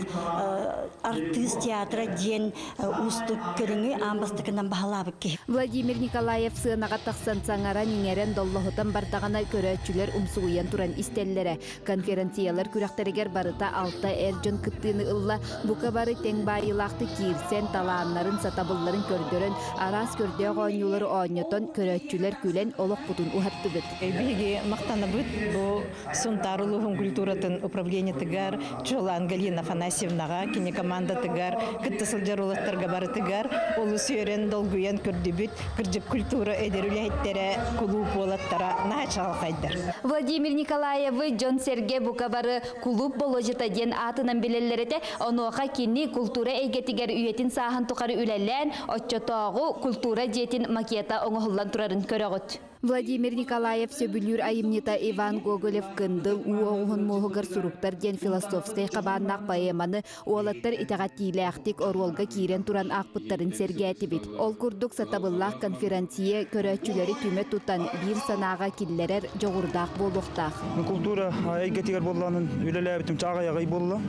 артыыс театра диэн уустук көрүҥү аан бастакынан баһылаабыт киһи. Владимир Николаев сыанаҕа тахсан саҥаран-иҥэрэн доллоһутан бардаҕына көрөөччүлэр умсугуйан туран истэллэрэ. Конференциялар күрэхтэригэр барыта алта эр дьон кыттыыны ылла. Бука бары тэҥ баайыылаахтык киирсэн, талааннарын, сатабылларын көрдөрөн, араас көрдөөх оонньуулары оонньотон, көрөөччүлэр күлэн олохпутун уһаттыбыт. Биһиги махтанабыт бу Сунтаар улууһун культуратын управлениетыгар Чуолаан Галина Афанасьевнаҕа, кини командатыгар, кытта сылдьар уолаттарга барытыгар олус үөрэн, долгуйан көрдүбүт. Кырдьык культура эдэр үлэһиттэрэ, кулууп уолаттара наһаа чаҕылхайдар. Владимир Николаевы дьон-сэргэ бука бары кулууп болуожата диэн аатынан билэллэр этэ. Онуоха кини култуура эйгэтигэр үйэтин сааһын тухары үлэлээн, оччотооҕу культура дьиэтин макета оҥоһуллан турарын көрөҕүт. Владимир Николаев сөбүлүүр айымньыта Иван Гоголев «Кындыл уу оҕуһун муоһугар суруктар» диэн философскай хабааннаах поэманы уолаттар итэҕэтиилээхтик оруолга киирэн туран аахпыттарын сэргээтибит. Ол курдук сатабыллаах конферансье көрөөччүлэри түмэ тутан биир санааҕа киллэрэр дьоҕурдаах буолуохтаах. Култуура эйгэтигэр буоллаанын үлэлээбитим чааҕай буолла.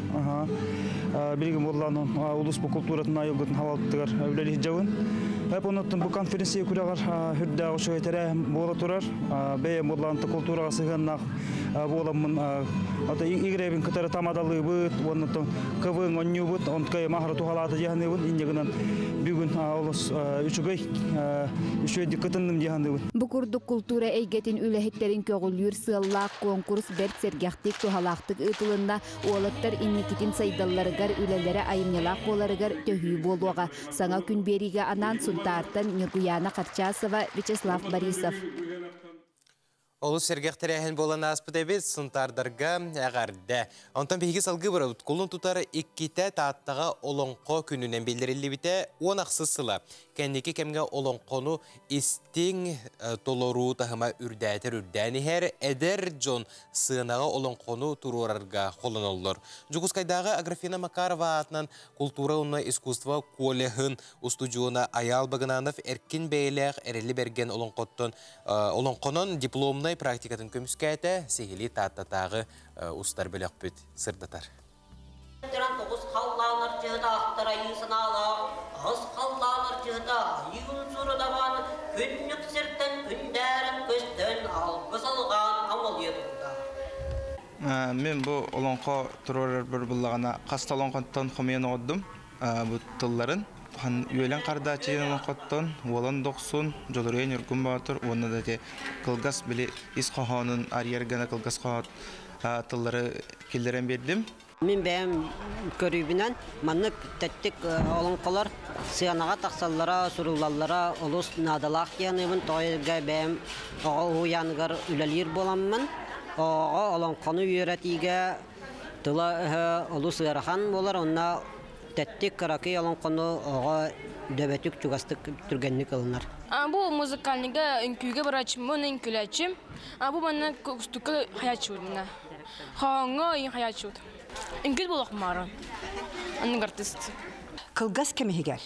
Билигин буоллаанын улус бу култууратын айылгытын халалтыгар үлэлиир дьабын. Онуттан бу конференция күрэҕэр үрдээх үчүгэй тэрээһин буола турар. Бэйэм буоллаан култуураҕа сыһыаннаах буоламмын ата игребин кытары тамадалыыбыт, уонна кывын онньуубут, онткай махара тухалаата дьаһаныыбын, инньэ гынан бүгүн олус үчүгэй үчүгэйдик кытынным дьаһаныыбын. Бу курдук култуура эйгэтин үлэһиттэрин көҕүлүүр сыаллаах конкурс бэрт сэргэхтик, туһалаахтык ыытылынна. Уолаттар инникитин сайдалларыгар, үлэлэрэ айымньылаах буоларыгар төһүү буолуоҕа. Саҥа күн биэриигэ анаан Сунтаартан Ньургуйаана Харчасова, Вячеслав Борисов. Олус сэргэх тэрээһин буолан ааспыт эбит Сунтаардарга эҕэрдэ. Онтон биһиги салгыы барабыт. Кулун тутар иккитэ Тааттаҕа Олоҥхо күнүнэн биллэриллибитэ 10 сыла. Кэнники кэмҥэ олоҥхону истиҥ толоруу таһыма үрдээтэр үрдээн иһэр. Эдэр дьон сыанаҕа олоҥхону туруорарга холоноллор. Дьокуускайдааҕы Аграфена Макарова аатынан култуура уонна искусство коллеһын устудьуона Айаал Багынанов эркин бэйэлээх Эрэли Бэргэн олоҥхоттон олоҥхонон дипломнай практикатын көмүскээтэ, сиһилии Тааттатааҕы устар бөлөхпүт сырдатар. Тоҕус халлаан арчыһыта ахтар айыы санаалаах, аҕыс халлаан арчыһыта айыы унсурудабан, күннүк сиртэн күндээрэн көстөн, алгыс алҕаан амалыйа турда. Мен бу олоҥхо туруорар буллаҕына хас олоҥхоттон хомуйан оҕордум бу тылларын. Үөлэн Хардааччыйын олоҥхоттон, Уолан Дохсун, Дьолоруйа Ньургун Боотур уонна да ити кылгас били ис хоһоонун арыйар гына кылгас хоһоон тыллары киллэрэн биэрдим. Мин бэйэм көрүүбүнэн маннык тэттик олоҥхолор сыанаҕа тахсаллара, суруллаллара олус наадалаах диэныыбын. Тоҕо бэйэм оҕо уһуйааныгар үлэлиир буоламмын, оҕо олоҥхону үөрэтиигэ тыла-өһө олус ыарахан буолар, онно тэттик кыракый олоҥхону оҕо дөбөтүк чугастык түргэнник ылынар. Бу музыкальныйга үҥкүүгэ барааччыммын, үҥкүүлээччим. Бу манна кустукка хаяччыбыт. Хаҥҥа ыйын хаяччыбыт. Үҥкүт буолуох маарын. Оннук артист. Кылгас кэмиһигэр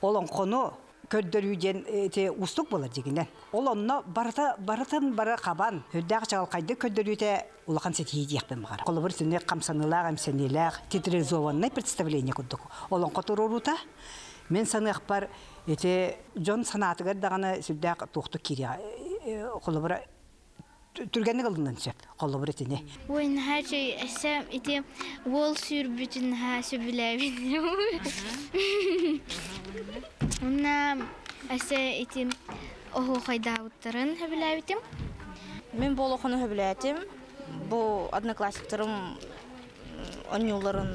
олоҥхону көрдөрүү диэн ити уустук буолар дьигинэн. Ол онно барыта барытын бары хабан, үрдээх чаҕылхайдык көрдөрүүтэ улахан ситиһии диэхпин баҕар. Холобур, итини хамсаныылаах, эмсэниилээх, театрализованнай представление курдук олоҥхо туруоруута мен саныахпар ити дьон санаатыгар даҕаны сүрдээх туохтук киириэҕэ. Холобура, түргэнник ылынан сөп. Холобур итини. Ой, наһаа эссе ити уол сүүрбүтүн наһаа сөбүлээбин. Уна эссе ити оһуохайдаабыттарын сөбүлээбитим. Мен бу олохону сөбүлээтим. Бу одноклассниктарым онньууларын,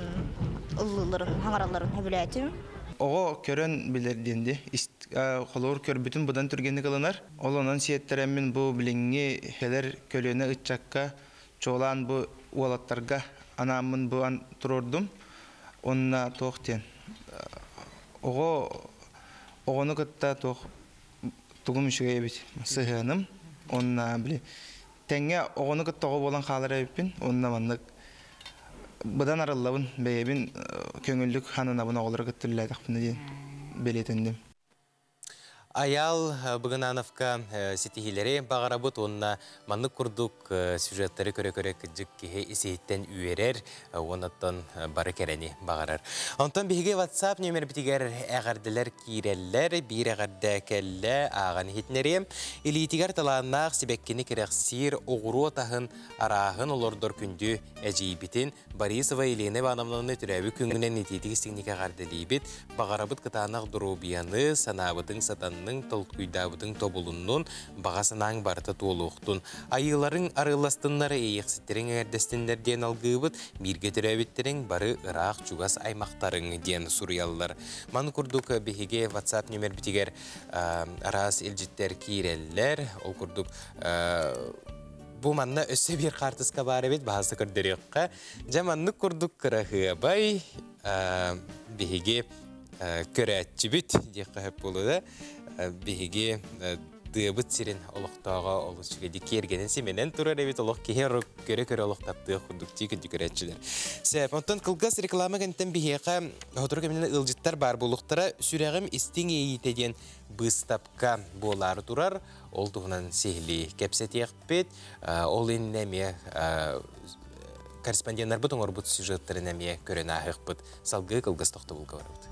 ыллыыларын, хаҥаралларын сөбүлээтим. Оҕо көрөн билэр диэнди. Холобур көрбүтүн будан түргэнник ылынар. Ол онон сиэттерэммин бу билиҥҥи хелер көлүөнэ ыччакка чуолаан бу уолаттарга анааммын бу ан туруордум. Онна туох диэн. Оҕо оҕону кытта туох тугум үчүгэй эбит сыһыаным. Онна били Тэҥҥэ оҕону кытта оҕо буолан хаалар эбиппин. Уонна маннык быдан арыллабын, бэйэбин көҥүллүк хананабын оҕолору кытта үлэлээтэхпинэ диэн бэлиэтэнним. Айаал Быгынановка ситиһиилэри баҕарабыт уонна маннык курдук сюжеттары көрө-көрө кырдьык киһи ис-иһиттэн үөрэр уонна бары кэрэни баҕарар. Онтон биһиги WhatsApp нүөмэрбитигэр эҕэрдэлэр киирэллэр, биир эҕэрдэ кэллэ, ааҕан иһитинэриэм. Илиитигэр талааннаах сибэккини кэрэхсиир оҕуруот аһын арааһын олордор күндү эдьиийбитин Борисова Елена Ивановнаны төрөөбүт күҥҥүнэн итиитик истиҥник эҕэрдэлиибит. Баҕарабыт кытаанах доруобуйаны, санаабытыҥ сатанныҥ, толкуйдаабытыҥ тобулуннун, баҕа санааҥ барыта туолуохтун. Айыыларыҥ арыалластыннар, иэйэхситтэриҥ эҥэрдэстиннэр диэн алгыыбыт, бииргэ төрөөбүттэриҥ бары ыраах-чугас аймахтарыҥ диэн суруйаллар. Маны курдук биһиги WhatsApp нүмербитигэр араас илдьиттэр киирэллэр. Ол курдук бу манна өссө биир хаартыска баар эбит, баһаста көрдөрүөххэ. Дьэ маннык курдук кыраһыабай биһиги көрөөччүбүт диэххэ сөп буолуо да. Биһиги тыабыт сирин олохтооҕо олус үчүгэйдик киэргэнэн симэнэн турар эбит олох киһи көрө-көрө олох таптыах курдук дии күндү көрөөччүлэр. Сөп, онтон кылгас реклама кэнниттэн биһиэхэ сотору кэминэн ыалдьыттар баар буолуохтара. Сүрэҕим истиҥ иэйиитэ диэн быыстапка буолаары турар. Ол туһунан сиһилии кэпсэтиэхпит. Ол иннинэ эмиэ корреспонденнарбыт оҥорбут сюжеттарын эмиэ көрөн ааһыахпыт. Салгыы кылгас тохтобулга барабыт.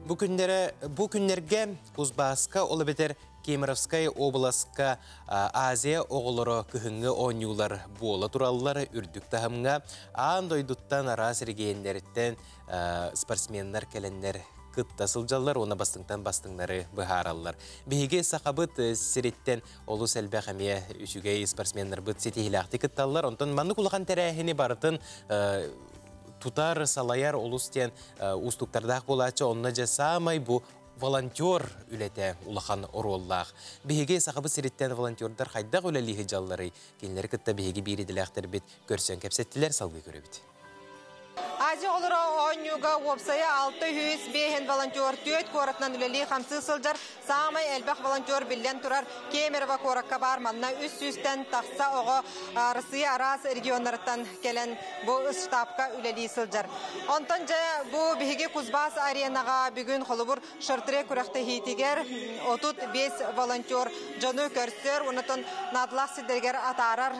Бу күннэрэ бу күннэргэ Кузбасска, ол эбэтэр Кемеровскай областка Азия оҕолоро кыһыҥҥы оонньуулар буола тураллар үрдүк таһымҥа. Аан дойдуттан араас регионнэриттэн спортсменнар кэлэннэр кытта сылдьаллар уонна бастыҥтан бастыҥнары быһаараллар. Биһиги Сахабыт сириттэн олус элбэх эмиэ үчүгэй спортсменнарбыт ситиһиилээхтик кытталлар. Онтон маннык улахан тэрээһини барытын тутар, салайар олус диэн уустуктардаах буолааччы. Онно дьэ саамай бу волонтер үлэтэ улахан оруоллаах. Биһиги Сахабыт сириттэн волонтердар хайдах үлэлии сылдьалларый? Кинилэри кытта биһиги биир идэлээхтэрбит көрсөн кэпсэттилэр, салгыы көрөбүт. Азия оҕолоро оонньууга уопсайа 605 волонтер түөрт куоратынан үлэлии-хамсыы сылдьар. Саамай элбэх волонтер биллэн турар Кемерово куоракка баар. Манна 300-тэн тахса оҕо Россия араас регионнарыттан кэлэн бу штабка үлэлии сылдьар. Онтон дьэ бу биһиги Кузбасс аренаҕа бүгүн холобур шорт-трек күрэхтэһиитигэр 35 волонтер дьону көрсөр, онтон наадалаах сирдэригэр атаарар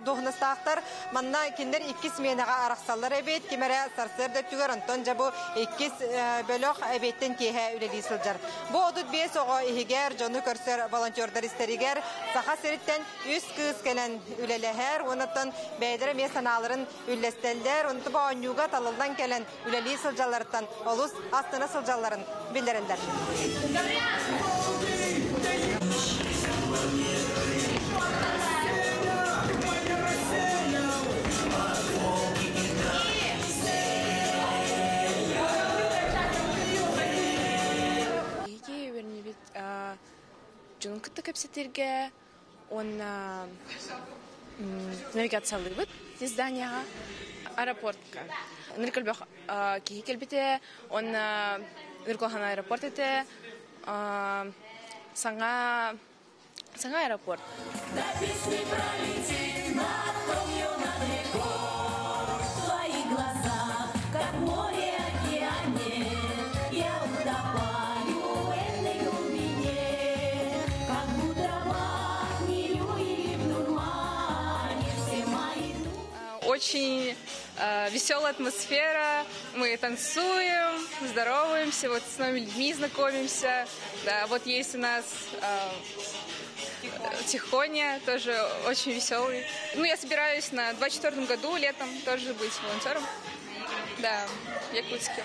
дуоһунастаахтар. Манна кинилэр икки сменаҕа арахсаллар эбит. Ким эрэ сарсыарда өттүгэр, онтон дьэ бу иккис бөлөх эбиэттэн киэһэ үлэлии сылдьар. Бу 35 оҕо иһигэр дьону көрсөр волонтердар истэригэр Саха сириттэн үс кыыс кэлэн үлэлэһэр, онтон бэйэлэрэ эмиэ санааларын үллэстэллэр, онтон бу оонньууга талыллан кэлэн үлэлии сылдьалларыттан олус астына сылдьалларын биллэрэллэр. Биһиги үөрэннибит дьонун кытта кэпсэтэргэ уонна навигациялыыбыт изданияҕа аэропортка. Ынырык элбэх киһи кэлбитэ уонна ынырык улахан аэропорт этэ. Саҥа саҥа аэропорт. Очень веселая атмосфера, мы танцуем, здороваемся, вот с новыми людьми знакомимся. Да, вот есть у нас Тихоня, тоже очень веселый. Ну, я собираюсь на 24 году летом тоже быть волонтером. Да, в Якутске.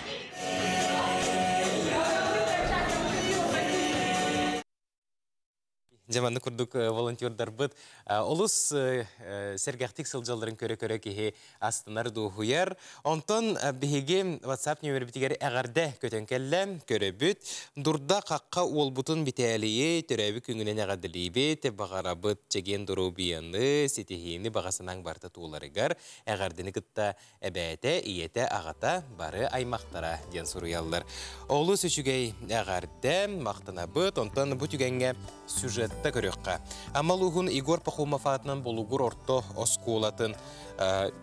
Дьэ маннык курдук волонтердарбыт олус сэргэхтик сылдьалларын көрө-көрө киһи астынар, дуоһуйар. Онтон биһиги WhatsApp нөмербитигэр эҕэрдэ көтөн кэллэ, көрөбүт. Дурда хахха уолбутун Битээлийи төрөөбүт күҥүнэн эҕэрдэлиибит, баҕарабыт чэгиэн доруобуйаны, ситиһиини баҕа санааҥ барыта туоларыгар эҕэрдэни кытта эбээтэ, ийэтэ, аҕата, бары аймахтара диэн суруйаллар. Олус үчүгэй эҕэрдэ, махтанабыт. Онтон бу түгэҥҥэ сюжетта көрүөххэ. Амма улууһун Егор Пахомов аатынан Болугур орто оскуолатын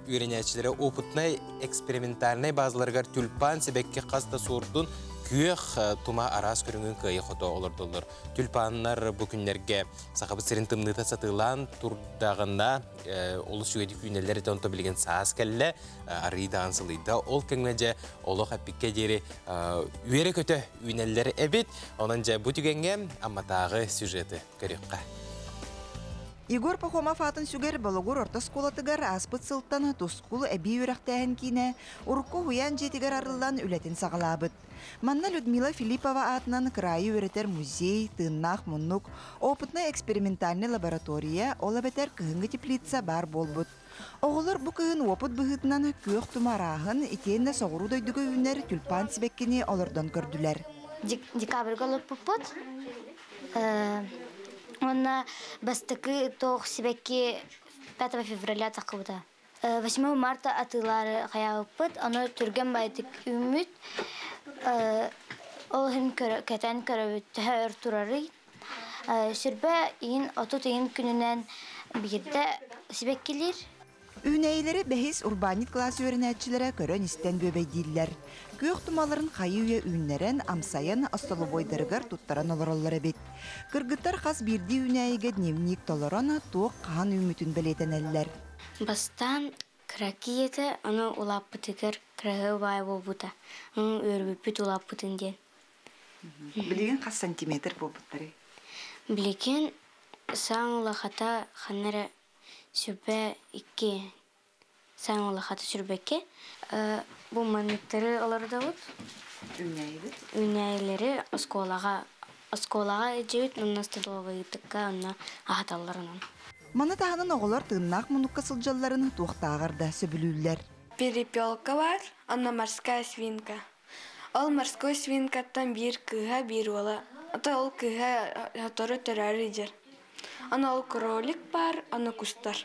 үөрэнээччилэрэ опытнай экспериментальнай базаларыгар тюльпан сибэкки хас да суордун күөх тума араас көрүҥүн кыайа-хото олордоллор. Тюльпаннар бу күннэргэ Сахабыт сирин тымныыта сатыылаан турдаҕына олус үчүгэйдик үүнэллэр этэ, онто билигин саас кэллэ, арыый даҕан сылыйда. Ол кэмҥэ дьэ олох эппиккэ диэри үөрэ-көтө үүнэллэр эбит. Онон дьэ бу түгэҥҥэ Амматааҕы сюжеты көрүөххэ. Егор Пахомов аатын сүгэр Болугур орто оскуолатыгар ааспыт сылтан Тускул эбии үөрэхтээһин киинэ урукку уһуйаан дьиэтигэр арыллан үлэтин саҕалаабыт. Манна Людмила Филиппова аатынан кыраайы үөрэтэр музей, тыыннаах муннук, опытнай экспериментальнай лаборатория, ол эбэтэр кыһыҥҥы теплица баар буолбут. Оҕолор бу кыһын уопут быһыытынан күөх тума арааһын, итиэннэ соҕуруу дойдуга үүнэр тюльпан сибэккини олордон көрдүлэр. Декабрьга олорпуппут. Уонна бастакы туох сибэкки 5 февраля таххыбыта. 8 марта атыылаары хайаабыппыт, ону түргэн баайдык үүммүт. Ол иһин кэтэн көрөбүт төһө өр турарый. Сүрбэ иин 30 иин күнүнэн биирдэ сибэккилиир. Үүнээйилэри бэһис урбаанньыт кылаас үөрэнээччилэрэ көрөн-истэн бүөбэйдииллэр. Күөх тумаларын хайыы-үйэ үүннэрэн, амсайан, остолобуойдарыгар туттаран олороллор эбит. Кыргыттар хас биирдии үүнээйигэ дневник толорон, туох хаһан үүммүтүн бэлиэтэнэллэр. Бастаан кыракый этэ, ону улааппытыгар кыраһыабай буолбута. Ону үөрбүппүт улааппытын диэн. Билигин хас сантиметр буолбуттарый? Билигин саҥ улахата ханна эрэ сүрбэ икки саҥ улахата сүрбэкки. Бу манныктары олордобут. Үүнээйибит? Үүнээйилэри оскуолаҕа оскуолаҕа илдьибит уонна столовыйдыкка онно аһаталлар онон. Маны таһынан оҕолор тыыннаах муннукка сылдьалларын туохтааҕар да сөбүлүүллэр. Перепелка бар, онно морская свинка. Ол морской свинкаттан биир кыыһа, биир уола. Ото ол кыыһа сотору төрөөрү дьэр. Аны ол кролик бар, аны кустар.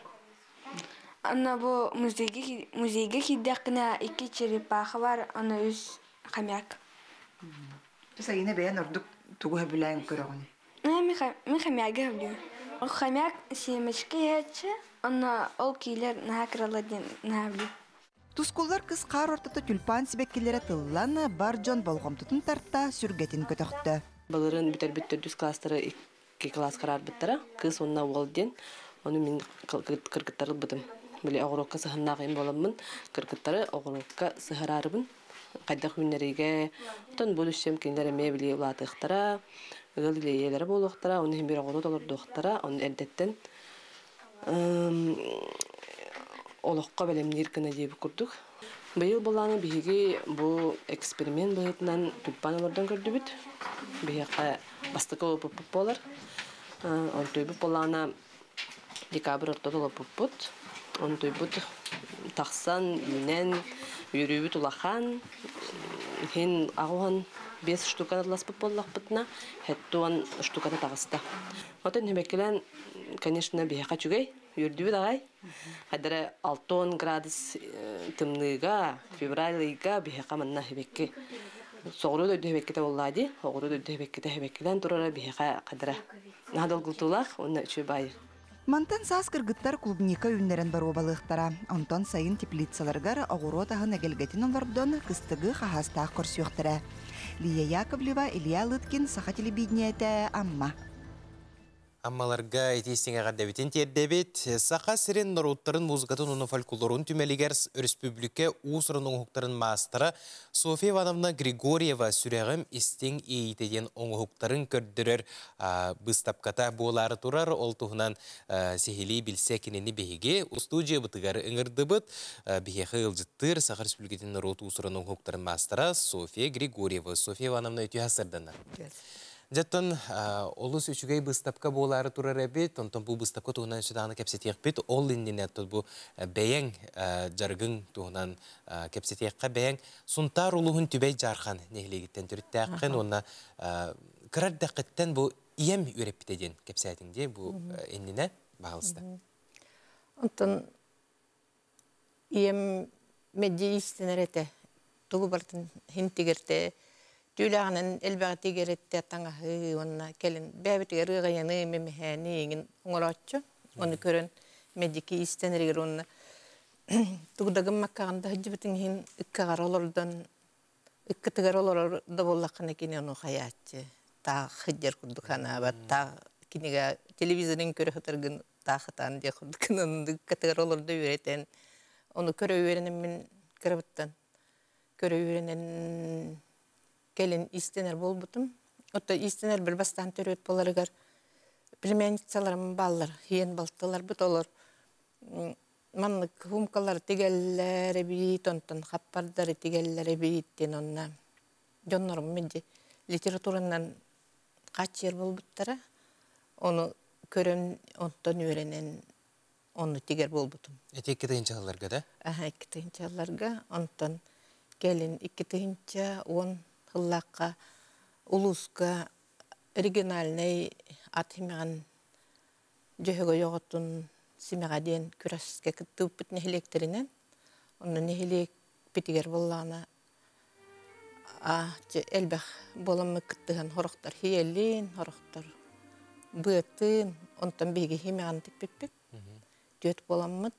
Аны бу музейга, музейга киирдэххинэ икки черепаха бар, аны үс хомяк. Сайына бэйэн ордук тугу сөбүлээн көрөҕүн? Мин хомягы сөбүлүүм. Хомяк семечки иһээччи, онно ол киилэр наһаа кыралар диэн наһаа билиим. Тускуллар кыс хаар ортото тюльпан сибэккилэрэ тыллан, бар дьон болҕомтотун тарта, сүргэтин көтөхтө. Былырыын бүтэрбит төрдүс класстары икки класс караарбыттара. Кыыс уонна уол диэн. Ону мин кыргыттары ылбытым. Били оҕуруокка сыһыннаах им буоламмын, кыргыттары оҕуруокка сыһараарыбын. Хайдах үүннэриигэ, оттон бу үссөм кинилэр эмиэ били улаатыахтара, ыал илиэйэлэрэ буолуохтара, оны иһин бир оҕуруот олордуохтара, оны эрдэттэн олоххо бэлэмниир гына диэбит курдук. Быйыл былааны биһиги бу эксперимент быһыытынан тюльпан олордон көрдүбүт. Биһиэхэ бастакы олоппуппут буолар. Онтуйбут былаана декабрь ортото олоппуппут. Онтуйбут тахсан, үүнэн, үөрүүбүт улахан. Иһин аҕуһан биэс штуканы ыласпыт буоллахпытына, хэттуон штуката таҕыста. Отон түмэккилэн, конечно, биһиэхэ үчүгэй, үөрдүбүт аҕай. Хайдара 60 градус тымныыга, февраль ыйга биһиэхэ манна хибекки соҕуруу дойду хибеккитэ буоллаа дии. Оҕуруу дойду хибеккитэ хибеккилэн турара биһиэхэ хайдара наһаа долгутуулаах уонна үчүгэй баайы. Мантан саас кыргыттар клубника үүннэрэн боруобалыахтара. Онтон сайын теплицаларыгар оҕуруот аһын эгэлгэтин олордон кыстыгы хаһаастаах көрсүөхтэрэ. Лия Яковлева, Илья Лыткин, Саха телевидениетэ, Амма. Аммаларга итии эҕэрдэбитин тиэрдэбит. Саха сирин норуоттарын музыкатын уонна фольклорун түмэлигэр өрөспүүбүлүкэ уус-уран оҥоһуктарын маастара Софья Ивановна Григорьева сүрэҕим истиҥ иэйиитэ диэн оҥоһуктарын көрдөрөр быыстапката буолаары турар. Ол туһунан сиһилии билсэ кинини биһиги устуудьуйабытыгар ыҥырдыбыт. Биһиэхэ ыалдьыттыыр Саха Республикатын норуот уус-уран оҥоһуктарын маастара Софья Григорьева. Софья Ивановна үтүө сарданар. Дьэттон олус үчүгэй быыстапка буолаары турар эбит, онтон бу быыстапка туһунан сүдааны кэпсэтиэхпит. Ол иннинэ бу бэйэҥ жарыгыҥ туһунан кэпсэтиэххэ бэйэҥ Сунтаар улууһун Түбэй Дьаархан нэһилиэгиттэн төрүттээххин уонна кыра эрдэххиттэн бу ийэм үөрэппитэ диэн кэпсээтиҥ дии бу иннинэ баһалыста. Онтон Ийэм мэлдьи иистэнэр этэ, тугу барытын иһин тигэртэ, түүлээҕинэн элбэҕи тигэртэ таҥаһы уонна кэлин бэйэбитигэр ыаҕайаны, мэмэһээни эҥин оҥорооччу. Ону көрөн мэлдьи иистэнэригэр уонна тугу да гыммаккаҕын да сылдьыбытыҥ иһин ыккаҕар олордон ыккытыгар олорор да буоллаххына кини ону хайааччы таах сылдьар курдук санаабат таах кинигэ телевизорын көрө сытаргын таах ытаан диэх курдук ыккатыгар олордо үөрэтэн ону көрө үөрэнэммин кырабыттан көрө үөрэнэн кэлин иистэнэр буолбутум. Отто иистэнэрбэр бастаан төрүөт буоларыгар племянницаларым бааллар, иэн балтыларбыт олор маннык хумкалар тигэллэр эбиит, онтон хаппардары тигэллэр эбиит диэн онно дьоннорум мэлдьи литературанан хааччыйар буолбуттара. Ону көрөн, онтон үөрэнэн ону тигэр буолбутум. Эти 2 тыһыынчаларга да? Аха, 2 тыһыынчаларга. Онтон кэлин 2010 сыллаахха улууска региональнай ат симэҕин Дьөһөгөй оҕотун симэҕэ диэн күрэскэ кыттыбыппыт нэһилиэктэринэн. Онно нэһилиэкпитигэр буоллаҕына элбэх буоламмыт кыттыһан сорохтор хиэлин, сорохтор быатын, онтон биһиги симэҕин тикпиппит. Түөрт буоламмыт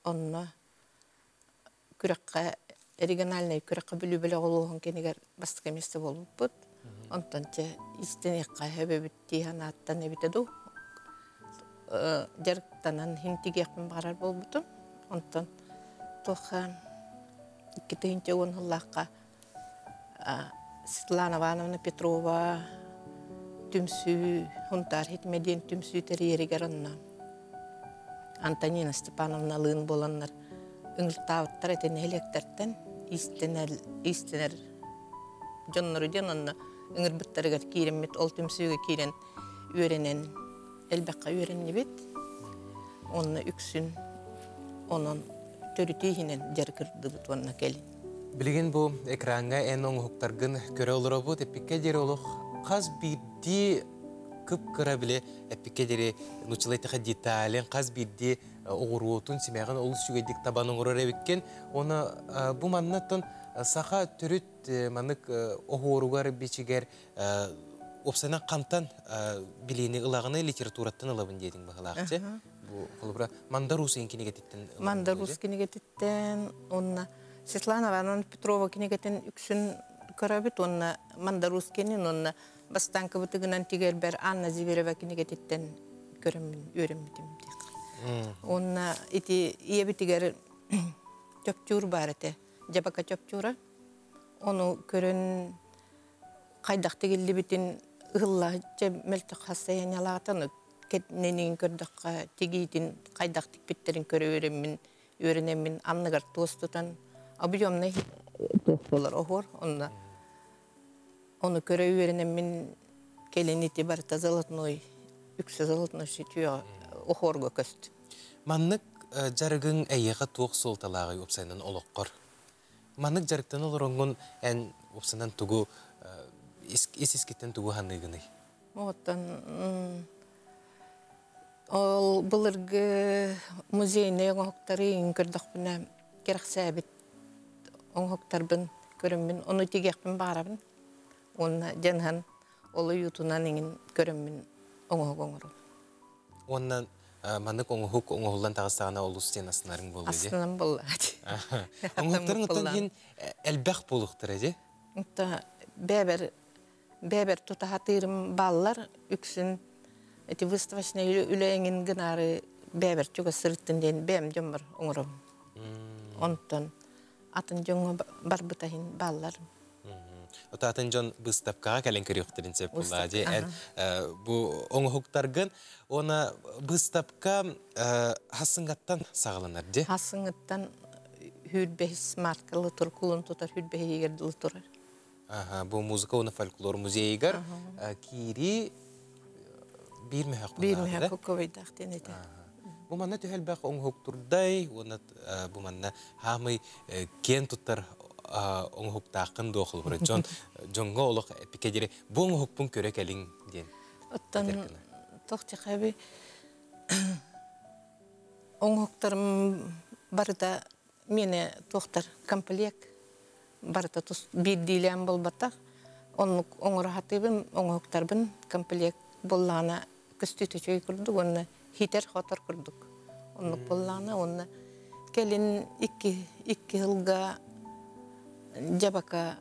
онно күрэххэ региональнай күрэххэ Бүлүү бөлөх улууһун кэнигэр бастакы миэстэ буолбуппут. Онтон чэ истэниэххэ сөбөбүт дии санааттан эбитэ дуу дьарыктанан иһин тигиэхпин баҕарар буолбутум. Онтон туохха 2010 сыллаахха Светлана Ивановна Петрова түмсүү Һунтаар хитимэ диэн түмсүү тэрийэригэр онно Антонина Степановналыын буоланнар ыҥыртаабыттар этэ нэһилиэктэртэн иистэнэр иистэнэр дьоннору диэн онно ыҥырбыттарыгар киирэммит ол түмсүүгэ киирэн үөрэнэн элбэххэ үөрэннибит онно үксүн онон төрүтү иһинэн дьарыгырдыбыт уонна кэлин. Билигин бу экраҥҥа эн оҥоһуктаргын көрө олоробут. Эппиккэ диэри олох хас биирдии кып-кыра били эппиккэ диэри нууччалыы деталин хас биирдии оҕуруотун, симэҕин олус үчүгэйдик табан оҥорор эбиккин. Уонна бу маннаттан саха төрүт маннык оһуоругар, бичигэр уопсайынан хантан билиини ылаҕыный, литератураттан ылабын диэтиҥ быһылаахчы. Бу холобура Мандар Уус кинигэтиттэн. Мандар Уус кинигэтиттэн уонна Светлана Ивановна Петрова кинигэтин үксүн көрөбүт уонна Мандар Уус кинин уонна бастаан кыбытыгынан тигэрбэр Анна Зверева кинигэтиттэн көрөммүн үөрэммитим диэх. Уонна ити ийэбитигэр чопчуур баар этэ. Дьабака чопчуура. Ону көрөн хайдах тигиллибитин ыһылла дьэ мөлтөх хассайанялаатан кэтненин көрдөххө тигиитин хайдах тикпиттерин көрө үөрэммин үөрэнэммин анныгар туос тутан объемный туох буолар оһуор онно ону көрө үөрэнэммин кэлин ити барыта золотной үксэ золотной сүтүө оһуорга көстү. Маннык жарыгың эйиэхэ туох суолталааҕый уопсайынан олоххор? Маннык жарыктан олороҥҥун эн уопсайынан тугу ис искиттэн тугу ханыыгыный? Оттон ол былыргы музейный оҥоһуктары көрдөхпүнэ кэрэхсээбит оҥоһуктарбын көрөммүн ону тигиэхпин баҕарабын уонна дьаныһан ол уйуутунан иҥин көрөммүн оҥоһук оҥоробун. Уонна маннык оҥоһук оҥоһуллан таҕыстаҕына олус диэн астынарыҥ буолуо дии. Астынан буолла. Оҥоһуктарыҥ оттон иһин элбэх буолуохтара дии. Онто бэбэр бэбэр тутаһатыырым бааллар үксүн эти выставочный үлэ эҥин гынаары бэбэр чугас сырыттын диэн бэйэм дьоммор оҥоробун. Онтон атын дьоҥҥо барбыта иһин бааллар. Атын дьон быыстапкаҕа кэлэн көрүөхтэрин сөп буоллаа дии. Эн бу оҥоһуктаргын уонна быыстапка хассыҥҥаттан саҕаланар дии. Хассыҥҥаттан 25 мартка туркулун тутар 25 дылы турар. Бу музыка уонна фольклор музейыгар киири биир мөһөх Биир мөһөх кукковайдаах диэн этэ. Бу манна түһэлбэх оҥоһуктурдай, уонна бу манна хаамый киэн туттар оҥоһуктааххын дуо холобура дьон дьоҥҥо олох эпикэ бу оҥоһукпун көрө кэлиҥ диэн. Оттон туох тихэби оҥоһуктарым барыта миэнэ туохтар комплект барыта тус биирдиилээн буолбатах оннук оҥоро сатыыбын оҥоһуктарбын комплект буоллаҕына көстүүтэ үчүгэй курдук уонна хитэр-хотор курдук оннук буоллаҕына уонна кэлин икки икки сылга дьабака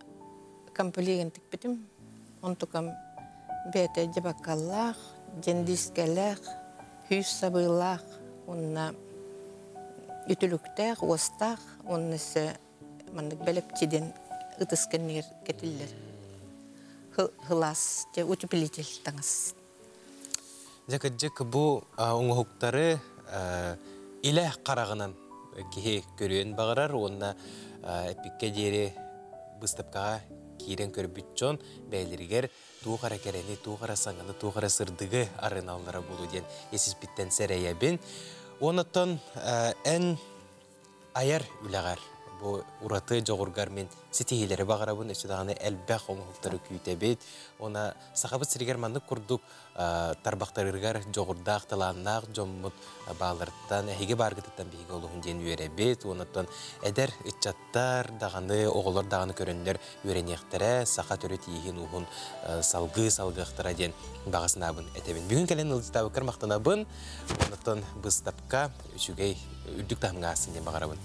комплегын тикпитим онтукам бэйэтэ дьабакалаах дьэндиискэлээх күүс сабыылаах уонна үтүлүктээх уостаах уонна өссө маннык бэлэпчи диэн ытыс кэннигэр кэтиллэр хылаас дьэ утеплитель таҥас. Дьэ кырдьык бу оҥоһуктары илэ хараҕынан киһи көрүөн баҕарар уонна эппиккэ диэри быыстапкаҕа киирэн көрбүт дьон бэйэлэригэр туох эрэ кэрэни, туох эрэ саҥаны, туох эрэ сырдыгы арыналлара буолуо диэн ис-испиттэн сэрэйэбин. Онон эн айар үлэҕэр бу ураты дьоҕургар мин ситиһиилэри баҕарабын, өссө даҕаны элбэх оҥоһуктары күүтэбит. Уонна Сахабыт сиригэр маннык курдук тарбахтарыгар дьоҕурдаах, талааннаах дьоммут бааларыттан, эһиги бааргытыттан биһиги олуһун диэн үөрэбит. Уоннаттан эдэр ыччаттар даҕаны, оҕолор даҕаны көрөннөр үөрэниэхтэрэ, саха төрүт ииһин-ууһун салгыы салгыахтара диэн баҕа санаабын этэбин. Бүгүн кэлэн ыалдьытаабыккар махтанабын. Онтон быыстапка үчүгэй үрдүк таһымҥа аасын диэн баҕарабын.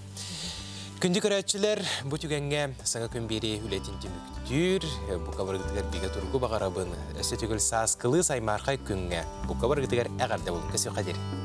Күндү көрөөччүлэр, бу түгэҥҥэ саҥа күн биэрии үлэтин түмүктүүр. Бука барыгытыгар бигэ тургу баҕарабын. Өссө төгүл сааскылыы саймаархай күҥҥэ бука барыгытыгар эҕэрдэ болун. Көсүөххэ диэри.